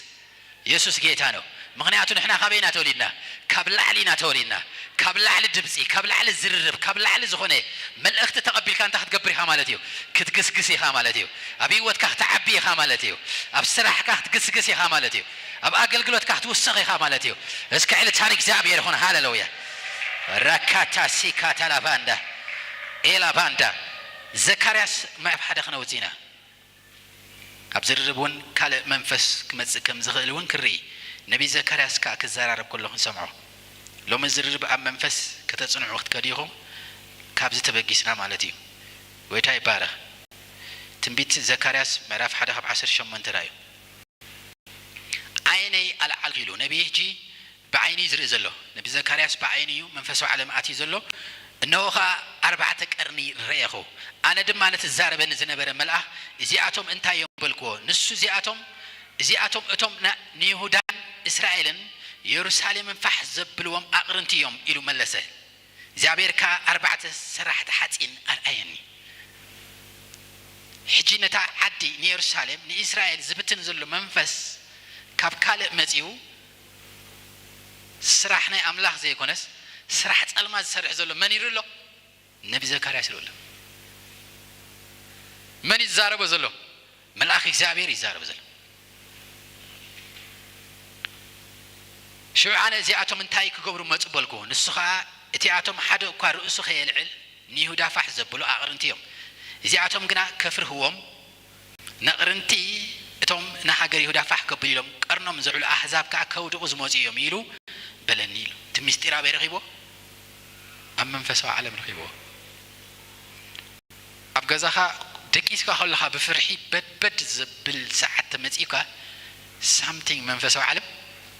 የሱስ ጌታ ነው። ምኽንያቱ ንሕና ካበይ ኢና ተወሊድና? ካብ ላዕሊ ኢና ተወሊድና። ካብ ላዕሊ ድምፂ፣ ካብ ላዕሊ ዝርርብ፣ ካብ ላዕሊ ዝኾነ መልእኽቲ ተቐቢልካ እንታይ ክትገብር ኢኻ ማለት እዩ? ክትግስግስ ኢኻ ማለት እዩ። ኣብ ህይወትካ ክትዓቢ ኢኻ ማለት እዩ። ኣብ ስራሕካ ክትግስግስ ኢኻ ማለት እዩ። ኣብ ኣገልግሎትካ ክትውስኽ ኢኻ ማለት እዩ። እስከ ዕልልታ ንእግዚኣብሔር ይኹን። ሃሌሉያ። ራካታ ሲካታ ላባንዳ ኤላባንዳ። ዘካርያስ ምዕራፍ ሓደ ክነውጽእ ኢና። ኣብ ዝርርብ እውን ካልእ መንፈስ ክመጽእ ከም ዝኽእል እውን ክርኢ። ነቢይ ዘካርያስ ከኣ ክዘራረብ ከሎ ክንሰምዖ። ሎሚ ዝርርብ ኣብ መንፈስ ከተጽንዑ ክትከዱ ኢኹም፣ ካብዚ ተበጊስና ማለት እዩ። ጎይታ ይባረኽ። ትንቢት ዘካርያስ ምዕራፍ ሓደ ካብ ዓሰርተ ሸሞንተ ራእዩ። ዓይነይ ኣልዓልኩ ኢሉ። ነቢይ ሕጂ ብዓይኒ እዩ ዝርኢ ዘሎ። ነቢ ዘካርያስ ብዓይኒ እዩ መንፈሳዊ ዓለም ኣትዩ ዘሎ። እነሆ ኸኣ ኣርባዕተ ቀርኒ ረኤኹ። ኣነ ድማ ነቲ ዝዛረበኒ ዝነበረ መልኣኽ፣ "እዚኣቶም እንታይ እዮም?" በልክዎ። ንሱ፣ "እዚኣቶም፣ እዚኣቶም እቶም ና-፣ ንይሁዳን እስራኤልን የሩሳሌምን ፋሕ ዘብልዎም ኣቕርንቲ እዮም" ኢሉ መለሰ። እግዚኣብሔር ከኣ ኣርባዕተ ሰራሕቲ ሓጺን ኣርኣየኒ። ሕጂ ነታ ዓዲ ንየሩሳሌም ንእስራኤል ዝብትን ዘሎ መንፈስ ካብ ካልእ መጺኡ፣ ስራሕ ናይ ኣምላኽ ዘይኮነስ ስራሕ ጸልማት ዝሰርሕ ዘሎ መን ይርኢ ኣሎ? ነቢ ዘካርያስ ይርኢ ኣሎ። መን ይዛረቦ ዘሎ? መልኣኽ እግዚኣብሔር ይዛረብ ዘሎ። ሽዑ ኣነ፣ "እዚኣቶም እንታይ ክገብሩ መጹ?" በልኩ። ንሱ ኸኣ፣ "እቲኣቶም ሓደ እኳ ርእሱ ከየልዕል ንይሁዳ ፋሕ ዘብሉ ኣቕርንቲ እዮም። እዚኣቶም ግና ከፍርህዎም፣ ነቕርንቲ እቶም ንሃገር ይሁዳ ፋሕ ከብሉ ኢሎም ቀርኖም ዘልዕሉ ኣህዛብ ከኣ ከውድቑ ዝመጹ እዮም" ኢሉ በለኒ ኢሉ። እቲ ምስጢር ኣበይ ረኺብዎ? ኣብ መንፈሳዊ ዓለም ረኺብዎ። ኣብ ገዛኻ ደቂስካ ከለኻ ብፍርሒ በድበድ ዘብል ሰዓት ተመጺኡካ፣ ሳምቲንግ መንፈሳዊ ዓለም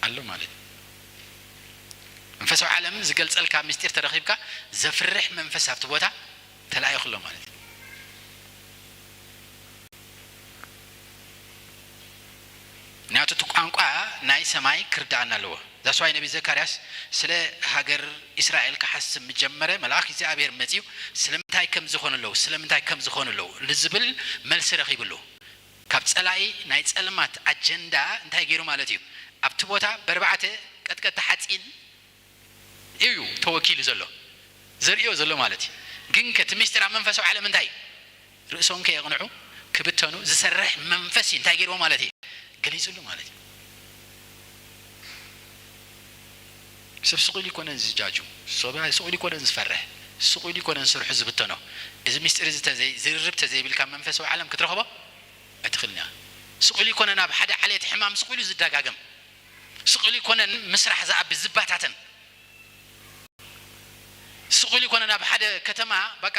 ኣሎ ማለት እዩ። መንፈሳዊ ዓለም ዝገልጸልካ ምስጢር ተረኺብካ፣ ዘፍርሕ መንፈስ ኣብቲ ቦታ ተላኢኹ ኣሎ ማለት እዩ። ምክንያቱ እቲ ቋንቋ ናይ ሰማይ ክርድኣና ኣለዎ። ዛስዋይ ነቢ ዘካርያስ ስለ ሃገር እስራኤል ክሓስብ ምጀመረ፣ መልኣኽ እግዚኣብሔር መጺኡ፣ "ስለምንታይ ከም ዝኾኑ ኣለዉ? ስለምንታይ ከም ዝኾኑ ኣለዉ?" ንዝብል መልሲ ረኺብሉ። ካብ ጸላኢ ናይ ጸልማት ኣጀንዳ እንታይ ገይሩ ማለት እዩ? ኣብቲ ቦታ በርባዕተ ቀጥቀጥቲ ሓጺን እዩ ተወኪሉ ዘሎ፣ ዘርእዮ ዘሎ ማለት እዩ። ግን ከቲ ምስጢር ኣብ መንፈሳዊ ዓለም እንታይ? ርእሶም ከየቕንዑ፣ ክብተኑ ዝሰርሕ መንፈስ እዩ እንታይ ገይርዎ ማለት እዩ? ገሊጹሉ ማለት እዩ። ሰብ ስቕ ኢሉ ይኮነን ዝጃጁ፣ ሰብ ስቕ ኢሉ ይኮነን ዝፈርሕ፣ ስቕ ኢሉ ይኮነን ስርሑ ዝብተኖ። እዚ ምስጢር እዚ ተዘይ-፣ ዝርርብ ተዘይብልካ መንፈሳዊ ዓለም ክትረኽቦ ኣይትኽእልን ኢኻ። ስቕ ኢሉ ይኮነን ኣብ ሓደ ዓሌት ሕማም ስቕ ኢሉ ዝደጋገም። ስቕ ኢሉ ይኮነን ምስራሕ ዝኣቢ ዝባታተን። ስቕ ኢሉ ይኮነን ኣብ ሓደ ከተማ በቃ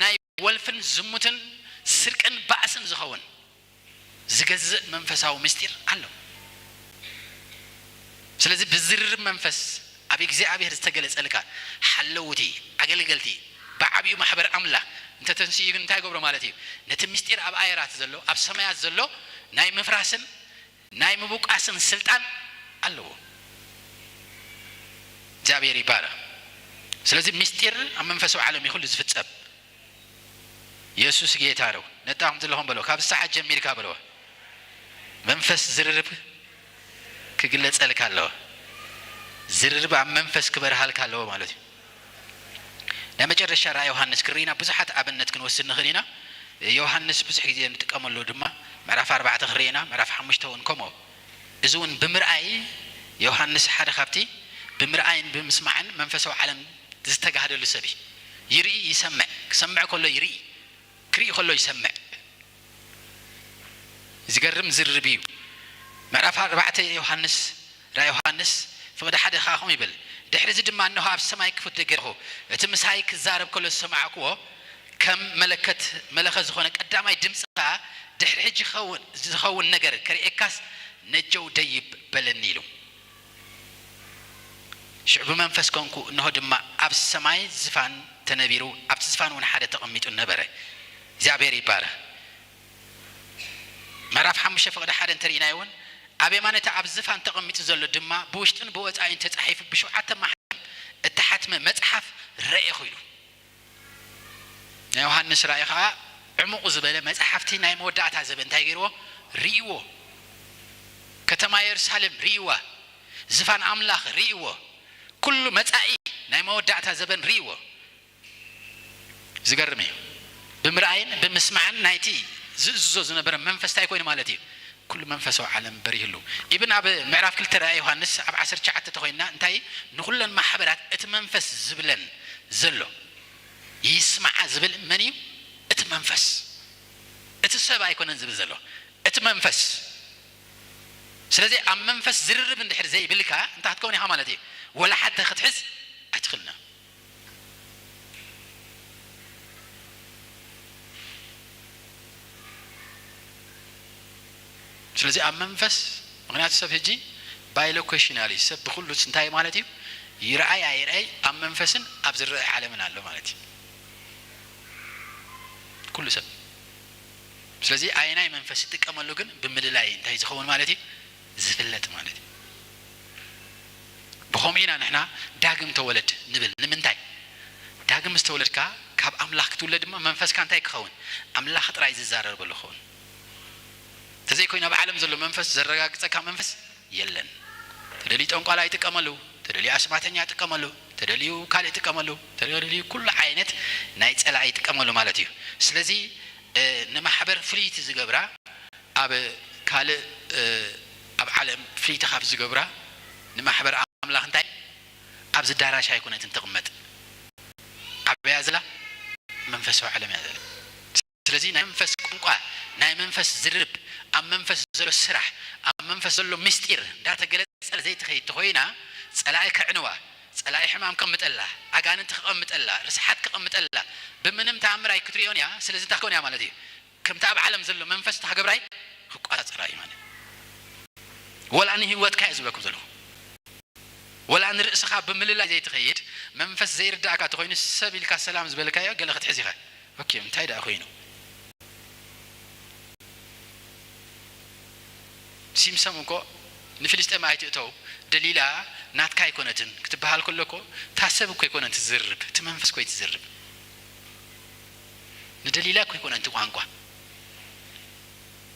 ናይ ወልፍን ዝሙትን ስርቅን ባእስን ዝኸውን ዝገዝእ መንፈሳዊ ምስጢር ኣሎ። ስለዚ ብዝርርብ መንፈስ ኣብ እግዚኣብሔር ዝተገለጸልካ ሓለውቲ፣ ኣገልገልቲ፣ ብዓቢኡ ማሕበር ኣምላኽ እንተተንስኡ ግን እንታይ ይገብሮ ማለት እዩ? ነቲ ምስጢር ኣብ ኣየራት ዘሎ፣ ኣብ ሰማያት ዘሎ ናይ ምፍራስን ናይ ምቡቃስን ስልጣን ኣለዎ። እግዚኣብሔር ይባረኽ። ስለዚ ምስጢር ኣብ መንፈሳዊ ዓለም እዩ ኩሉ ዝፍጸም። የሱስ ጌታ ነው። ነጣኹም ዘለኹም በሎ፣ ካብ ሰዓት ጀሚርካ በሎ፣ መንፈስ ዝርርብ ክግለጸልካ ኣለዎ። ዝርርብ ኣብ መንፈስ ክበርሃልካ ኣለዎ ማለት እዩ። ናይ መጨረሻ ራእይ ዮሃንስ ክርኢና ብዙሓት ኣብነት ክንወስድ ንኽእል ኢና። ዮሃንስ ብዙሕ ግዜ ንጥቀመሉ ድማ ምዕራፍ ኣርባዕተ ክርኢና፣ ምዕራፍ ሓሙሽተ እውን ከምኡ። እዚ እውን ብምርኣይ፣ ዮሃንስ ሓደ ካብቲ ብምርኣይን ብምስማዕን መንፈሳዊ ዓለም ዝተጋህደሉ ሰብ እዩ። ይርኢ፣ ይሰምዕ። ክሰምዕ ከሎ ይርኢ፣ ክርኢ ከሎ ይሰምዕ። ዝገርም ዝርርብ እዩ። ምዕራፍ ኣርባዕተ ዮሃንስ፣ ራእይ ዮሃንስ ፍቕዲ ሓደ ኸኣ ከምኡ ይብል፣ "ድሕሪ እዚ ድማ እንሆ ኣብ ሰማይ ክፉት ደገ ረኣኹ። እቲ ምሳይ ክዛረብ ከሎ ዝሰማዕክዎ ከም መለከት መለኸ ዝኾነ ቀዳማይ ድምፂ ኸኣ፣ ድሕሪ ሕጂ ኸውን-፣ ዝኸውን ነገር ከርእየካስ ነጀው ደይብ በለኒ" ኢሉ። ሽዑ ብመንፈስ ኮንኩ፣ እንሆ ድማ ኣብ ሰማይ ዝፋን ተነቢሩ፣ ኣብቲ ዝፋን እውን ሓደ ተቐሚጡ ነበረ። እግዚኣብሔር ይባረኽ። ምዕራፍ ሓሙሽተ ፍቕዲ ሓደ እንተርኢናዮ እውን፣ ኣብ የማን እቲ ኣብ ዝፋን ተቐሚጡ ዘሎ ድማ ብውሽጥን ብወጻኢን ተጻሒፉ ብሸውዓተ ማሕተም እተሓትመ መጽሓፍ ረኤኹ ኢሉ። ናይ ዮሃንስ ራእይ ኸኣ ዕሙቕ ዝበለ መጽሓፍቲ ናይ መወዳእታ ዘበን እንታይ ገይርዎ? ርእይዎ። ከተማ የሩሳሌም ርእይዋ። ዝፋን ኣምላኽ ርእይዎ። ኩሉ መጻኢ ናይ መወዳእታ ዘበን ርእይዎ። ዝገርም እዩ። ብምርኣይን ብምስማዕን ናይቲ ዝእዝዞ ዝነበረ መንፈስ እንታይ ኮይኑ ማለት እዩ? ኩሉ መንፈሳዊ ዓለም በሪህሉ። ኢብን ኣብ ምዕራፍ ክልተ ራእይ ዮሃንስ ኣብ ዓሰርተ ትሽዓተ ተኾይንና እንታይ ንኹለን ማሕበራት እቲ መንፈስ ዝብለን ዘሎ ይስማዓ ዝብል መን እዩ? እቲ መንፈስ። እቲ ሰብ ኣይኮነን ዝብል ዘሎ፣ እቲ መንፈስ። ስለዚ ኣብ መንፈስ ዝርርብ እንድሕር ዘይብልካ እንታይ ክትከውን ኢኻ ማለት እዩ? ወላ ሓደ ክትሕዝ ኣይትኽእልና። ስለዚ ኣብ መንፈስ፣ ምክንያቱ ሰብ ሕጂ ባይሎኮሽናል እዩ። ሰብ ብኩሉ እንታይ ማለት እዩ? ይርኣይ ኣይርኣይ ኣብ መንፈስን ኣብ ዝረኣይ ዓለምን ኣሎ ማለት እዩ። ኩሉ ሰብ። ስለዚ ኣየናይ መንፈስ ይጥቀመሉ ግን ብምልላይ እንታይ ዝኸውን ማለት እዩ? ዝፍለጥ ማለት እዩ። ብኸምኡ ኢና ንሕና ዳግም ተወለድ ንብል። ንምንታይ? ዳግም ምስ ተወለድካ ካብ ኣምላኽ ክትውለድ ድማ መንፈስካ እንታይ ክኸውን? ኣምላኽ ጥራይ ዝዛረበሉ ክኸውን። እንተዘይኮይኑ ኣብ ዓለም ዘሎ መንፈስ ዘረጋግጸካ መንፈስ የለን። ተደልዩ ጠንቋላ ይጥቀመሉ፣ ተደልዩ ኣስማተኛ ይጥቀመሉ፣ ተደልዩ ካልእ ይጥቀመሉ፣ ተደልዩ ኩሉ ዓይነት ናይ ጸላኢ ይጥቀመሉ ማለት እዩ። ስለዚ እ፣ ንማሕበር ፍልይቲ ዝገብራ ኣብ ካልእ እ፣ ኣብ ዓለም ፍልይቲ ካብ ዝገብራ ንማሕበር ኣምላኽ እንታይ ኣብዚ ዳራሽ ኣይኮነትን ትቕመጥ። ኣበያ ዘላ መንፈሳዊ ዓለም እያ ዘላ። ስለዚ ናይ መንፈስ ቋንቋ፣ ናይ መንፈስ ዝርርብ፣ ኣብ መንፈስ ዘሎ ስራሕ፣ ኣብ መንፈስ ዘሎ ምስጢር እንዳተገለጸ ዘይትኸይድ ተኾይና ጸላኢ ከዕንዋ፣ ጸላኢ ሕማም ከቕምጠላ፣ ኣጋንንቲ ከቐምጠላ፣ ርስሓት ከቐምጠላ ብምንም ተኣምር ኣይክትሪኦን እያ። ስለዚ እንታይ ክኸውን እያ ማለት እዩ? ከምቲ ኣብ ዓለም ዘሎ መንፈስ እታ ገብራይ ክቋጻጸራ እዩ ማለት እዩ። ወላ ንህይወትካ እየ ዝብለኩም ዘለኹ። ወላ ንርእስኻ ብምልላይ ዘይትኸይድ፣ መንፈስ ዘይርዳእካ ተኾይኑ ሰብ ኢልካ ሰላም ዝበልካዮ ገለ ክትሕዝ ኢኻ። ኦኬ፣ እንታይ ደኣ ኮይኑ? ሲምሶም እኮ ንፍልስጤም ኣይትእተው፣ ደሊላ ናትካ ኣይኮነትን ክትበሃል ከሎ እኮ እታ ሰብ እኮ ኣይኮነን ትዝርብ፣ እቲ መንፈስ እኮ እዩ ትዝርብ። ንደሊላ እኮ ኣይኮነን እቲ ቋንቋ።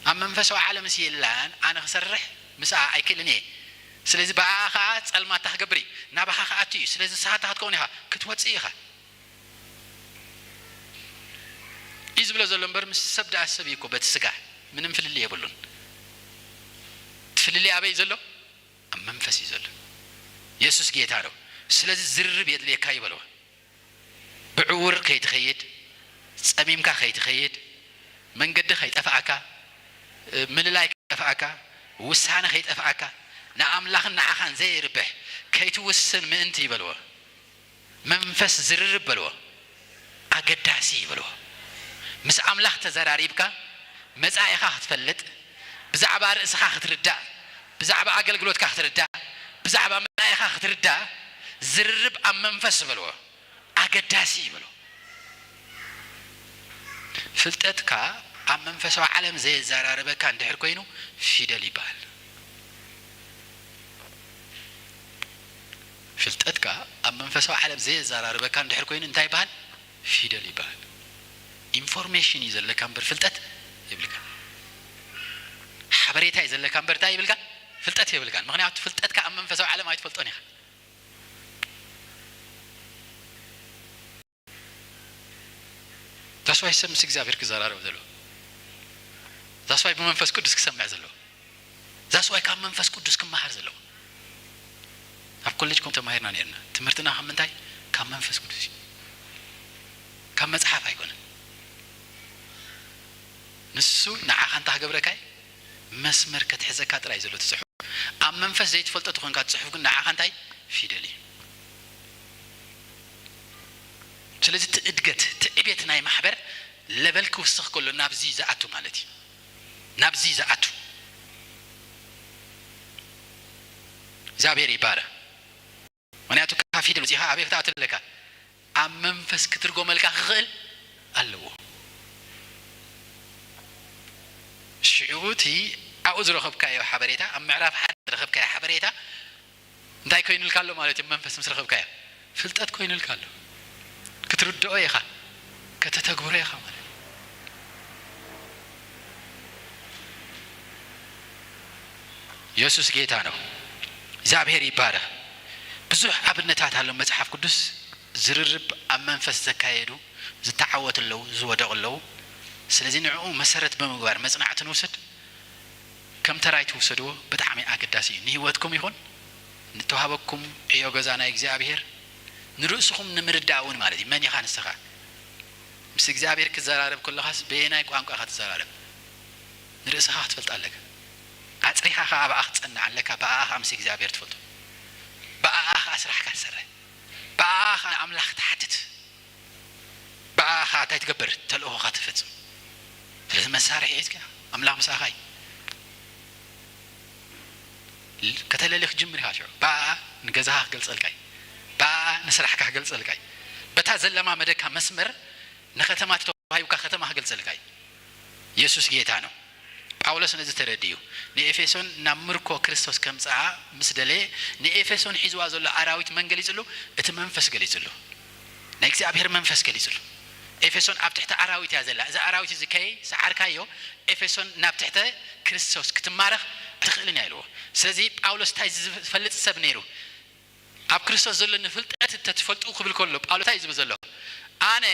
ኣብ መንፈሳዊ ዓለምስ የላን፣ ኣነ ክሰርሕ ምስኣ ኣይክእልን እየ። ስለዚ ብኣኣ ኸዓ ጸልማታ ክገብር እዩ፣ ናባኻ ክኣቱ እዩ። ስለዚ ንስኻ እንታይ ክትከውን ኢኻ? ክትወጽእ ኢኻ እዩ ዝብሎ ዘሎ እምበር ምስ ሰብ ደኣ ሰብ እዩ እኮ በቲ ስጋ ምንም ፍልልይ የብሉን። እቲ ፍልልይ ኣበይ እዩ ዘሎ? ኣብ መንፈስ እዩ ዘሎ። የሱስ ጌታ ነው። ስለዚ ዝርርብ የድልየካ እዩ በልዎ። ብዕውር ከይትኸይድ፣ ጸሚምካ ከይትኸይድ፣ መንገዲ ከይጠፍኣካ፣ ምልላይ ከይጠፍኣካ፣ ውሳነ ከይጠፍኣካ፣ ንኣምላኽን ንዓኻን ዘየርብሕ ከይትውስን ምእንቲ ይበልዎ። መንፈስ ዝርርብ በልዎ። ኣገዳሲ ይበልዎ። ምስ ኣምላኽ ተዘራሪብካ መጻኢኻ ክትፈልጥ፣ ብዛዕባ ርእስኻ ክትርዳእ፣ ብዛዕባ ኣገልግሎትካ ክትርዳእ፣ ብዛዕባ መጻኢኻ ክትርዳእ ዝርርብ ኣብ መንፈስ በልዎ። ኣገዳሲ ይበልዎ። ፍልጠትካ ኣብ መንፈሳዊ ዓለም ዘየዘራርበካ እንድሕር ኮይኑ ፊደል ይበሃል። ፍልጠትካ ኣብ መንፈሳዊ ዓለም ዘየዘራርበካ እንድሕር ኮይኑ እንታይ ይበሃል? ፊደል ይበሃል። ኢንፎርሜሽን እዩ ዘለካ እምበር ፍልጠት የብልካ። ሓበሬታ እዩ ዘለካ እምበር እንታይ ይብልካ? ፍልጠት የብልካን። ምክንያቱ ፍልጠትካ ኣብ መንፈሳዊ ዓለም ኣይትፈልጦን ኢኻ። ዛስዋይ ሰብ ምስ እግዚኣብሔር ክዘራረብ ዘለዎ። ዛስዋይ ብመንፈስ ቅዱስ ክሰምዕ ዘለዎ። ዛስዋይ ካብ መንፈስ ቅዱስ ክመሃር ዘለዎ። ኣብ ኮሌጅ ከም ተማሂርና ነርና። ትምህርትና ካብ ምንታይ? ካብ መንፈስ ቅዱስ እዩ። ካብ መጽሓፍ ኣይኮነን። ንሱ ንዓኻ እንታ ክገብረካ እዩ? መስመር ከትሕዘካ ጥራይ ዘሎ ትጽሕፎ። ኣብ መንፈስ ዘይትፈልጦ ተኾንካ ትጽሕፍ ግን ንዓኻ እንታይ? ፊደል እዩ። ስለዚ እቲ እድገት፣ እቲ ዕቤት ናይ ማሕበር ለበል ክውስኽ ከሎ ናብዚ ዝኣቱ ማለት እዩ። ናብዚ ዝኣቱ። እግዚኣብሔር ይባረክ። ምክንያቱ ካብ ፊደል ውፂኻ ኣበይ ክትኣቱ ኣለካ? ኣብ መንፈስ ክትርጎመልካ ክኽእል ኣለዎ። ሽዑ እቲ ኣብኡ ዝረኸብካዮ ሓበሬታ፣ ኣብ ምዕራፍ ሓደ ዝረኸብካዮ ሓበሬታ እንታይ ኮይኑልካ ኣሎ ማለት እዩ? መንፈስ ምስ ረኸብካዮ ፍልጠት ኮይኑልካ ኣሎ። ክትርድኦ ኢኻ፣ ከተተግብሮ ኢኻ ማለት እዩ። የሱስ ጌታ ነው። እግዚኣብሔር ይባረክ። ብዙሕ ኣብነታት ኣሎ። መጽሓፍ ቅዱስ ዝርርብ ኣብ መንፈስ ዘካየዱ ዝተዓወቱ ኣለዉ፣ ዝወደቑ ኣለዉ። ስለዚ ንዕኡ መሰረት ብምግባር መጽናዕቲ ንውሰድ። ከም ተራይ ትውሰድዎ ብጣዕሚ ኣገዳሲ እዩ። ንህይወትኩም ይኹን ንተዋህበኩም ዕዮ ገዛ ናይ እግዚኣብሔር ንርእስኹም ንምርዳእ እውን ማለት እዩ። መን ኢኻ ንስኻ? ምስ እግዚኣብሔር ክዘራረብ ከለኻስ በየናይ ቋንቋ ኢኻ ትዘራረብ? ንርእስኻ ክትፈልጥ ኣለካ። ኣጽሪኻ ኸኣ ብኣ ክትጸንዕ ኣለካ። ብኣኣ ኸኣ ምስ እግዚኣብሔር ትፈልጦ። ብኣኣ ኸኣ ስራሕካ ትሰርሕ። ብኣኣ ኸኣ ንኣምላኽ ትሓትት። ብኣኣ ኸኣ እንታይ ትገብር? ተልእኾኻ ትፈጽም። ስለዚ መሳርሒ ሒዝካ ኣምላኽ ምሳኻ እዩ። ከተለሊ ክትጅምር ኢኻ ሽዑ። ብኣኣ ንገዛኻ ክገልጸልካ እዩ። ብኣኣ ንስራሕካ ክገልጸልካ እዩ። በታ ዘለማመደካ መስመር ንከተማ ተዋሂብካ ከተማ ክገልጸልካ እዩ። የሱስ ጌታ ነው። ጳውሎስ ነዚ ተረዲኡ ንኤፌሶን ናብ ምርኮ ክርስቶስ ከምጽኣ ምስ ደለየ ንኤፌሶን ሒዝዋ ዘሎ ኣራዊት መን ገሊጽሉ? እቲ መንፈስ ገሊጽሉ። ናይ እግዚኣብሔር መንፈስ ገሊጽሉ። ኤፌሶን ኣብ ትሕቲ ኣራዊት እያ ዘላ። እዚ ኣራዊት እዚ ከይ ሰዓርካዮ ኤፌሶን ናብ ትሕተ ክርስቶስ ክትማረኽ ትኽእልን እያ ኢልዎ። ስለዚ ጳውሎስ እንታይ ዝፈልጥ ሰብ ነይሩ? ኣብ ክርስቶስ ዘለኒ ፍልጠት እንተትፈልጡ ክብል ከሎ ጳውሎስ እንታይ ዝብል ዘሎ? ኣነ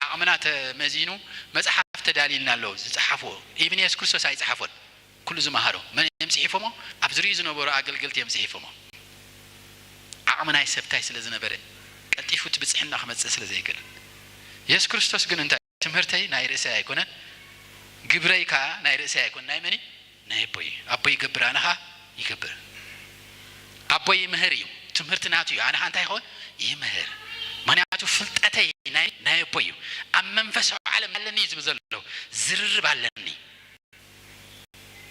ዓቕምና ተመዚኑ መጽሓፍ ተዳልዩልና ኣለዉ ዝጸሓፍዎ። ኢብን የሱስ ክርስቶስ ኣይጸሓፎን። ኩሉ ዝመሃሮ መን እዮም ጽሒፎሞ? ኣብ ዝርዩ ዝነበሩ ኣገልገልቲ እዮም ጽሒፎሞ። ዓቕሚ ናይ ሰብ ታይ ስለ ዝነበረ ቀልጢፉ እቲ ብጽሕና ክመጽእ ስለ ዘይክእል። የሱስ ክርስቶስ ግን እንታይ ትምህርተይ ናይ ርእሰይ ኣይኮነን፣ ግብረይ ከኣ ናይ ርእሰይ ኣይኮነን። ናይ መን እዩ? ናይ ኣቦይ እዩ። ኣቦይ ይገብር፣ ኣነ ኸኣ ይገብር። ኣቦይ ይምህር እዩ፣ ትምህርቲ ናቱ እዩ። ኣነ ኸኣ እንታይ ይኸውን? ይምህር። ምኽንያቱ ፍልጠተይ ናይ፣ ናይ ኣቦይ እዩ። ኣብ መንፈሳዊ ዓለም ኣለኒ እዩ ዝብል ዘሎ። ዝርርብ ኣለኒ።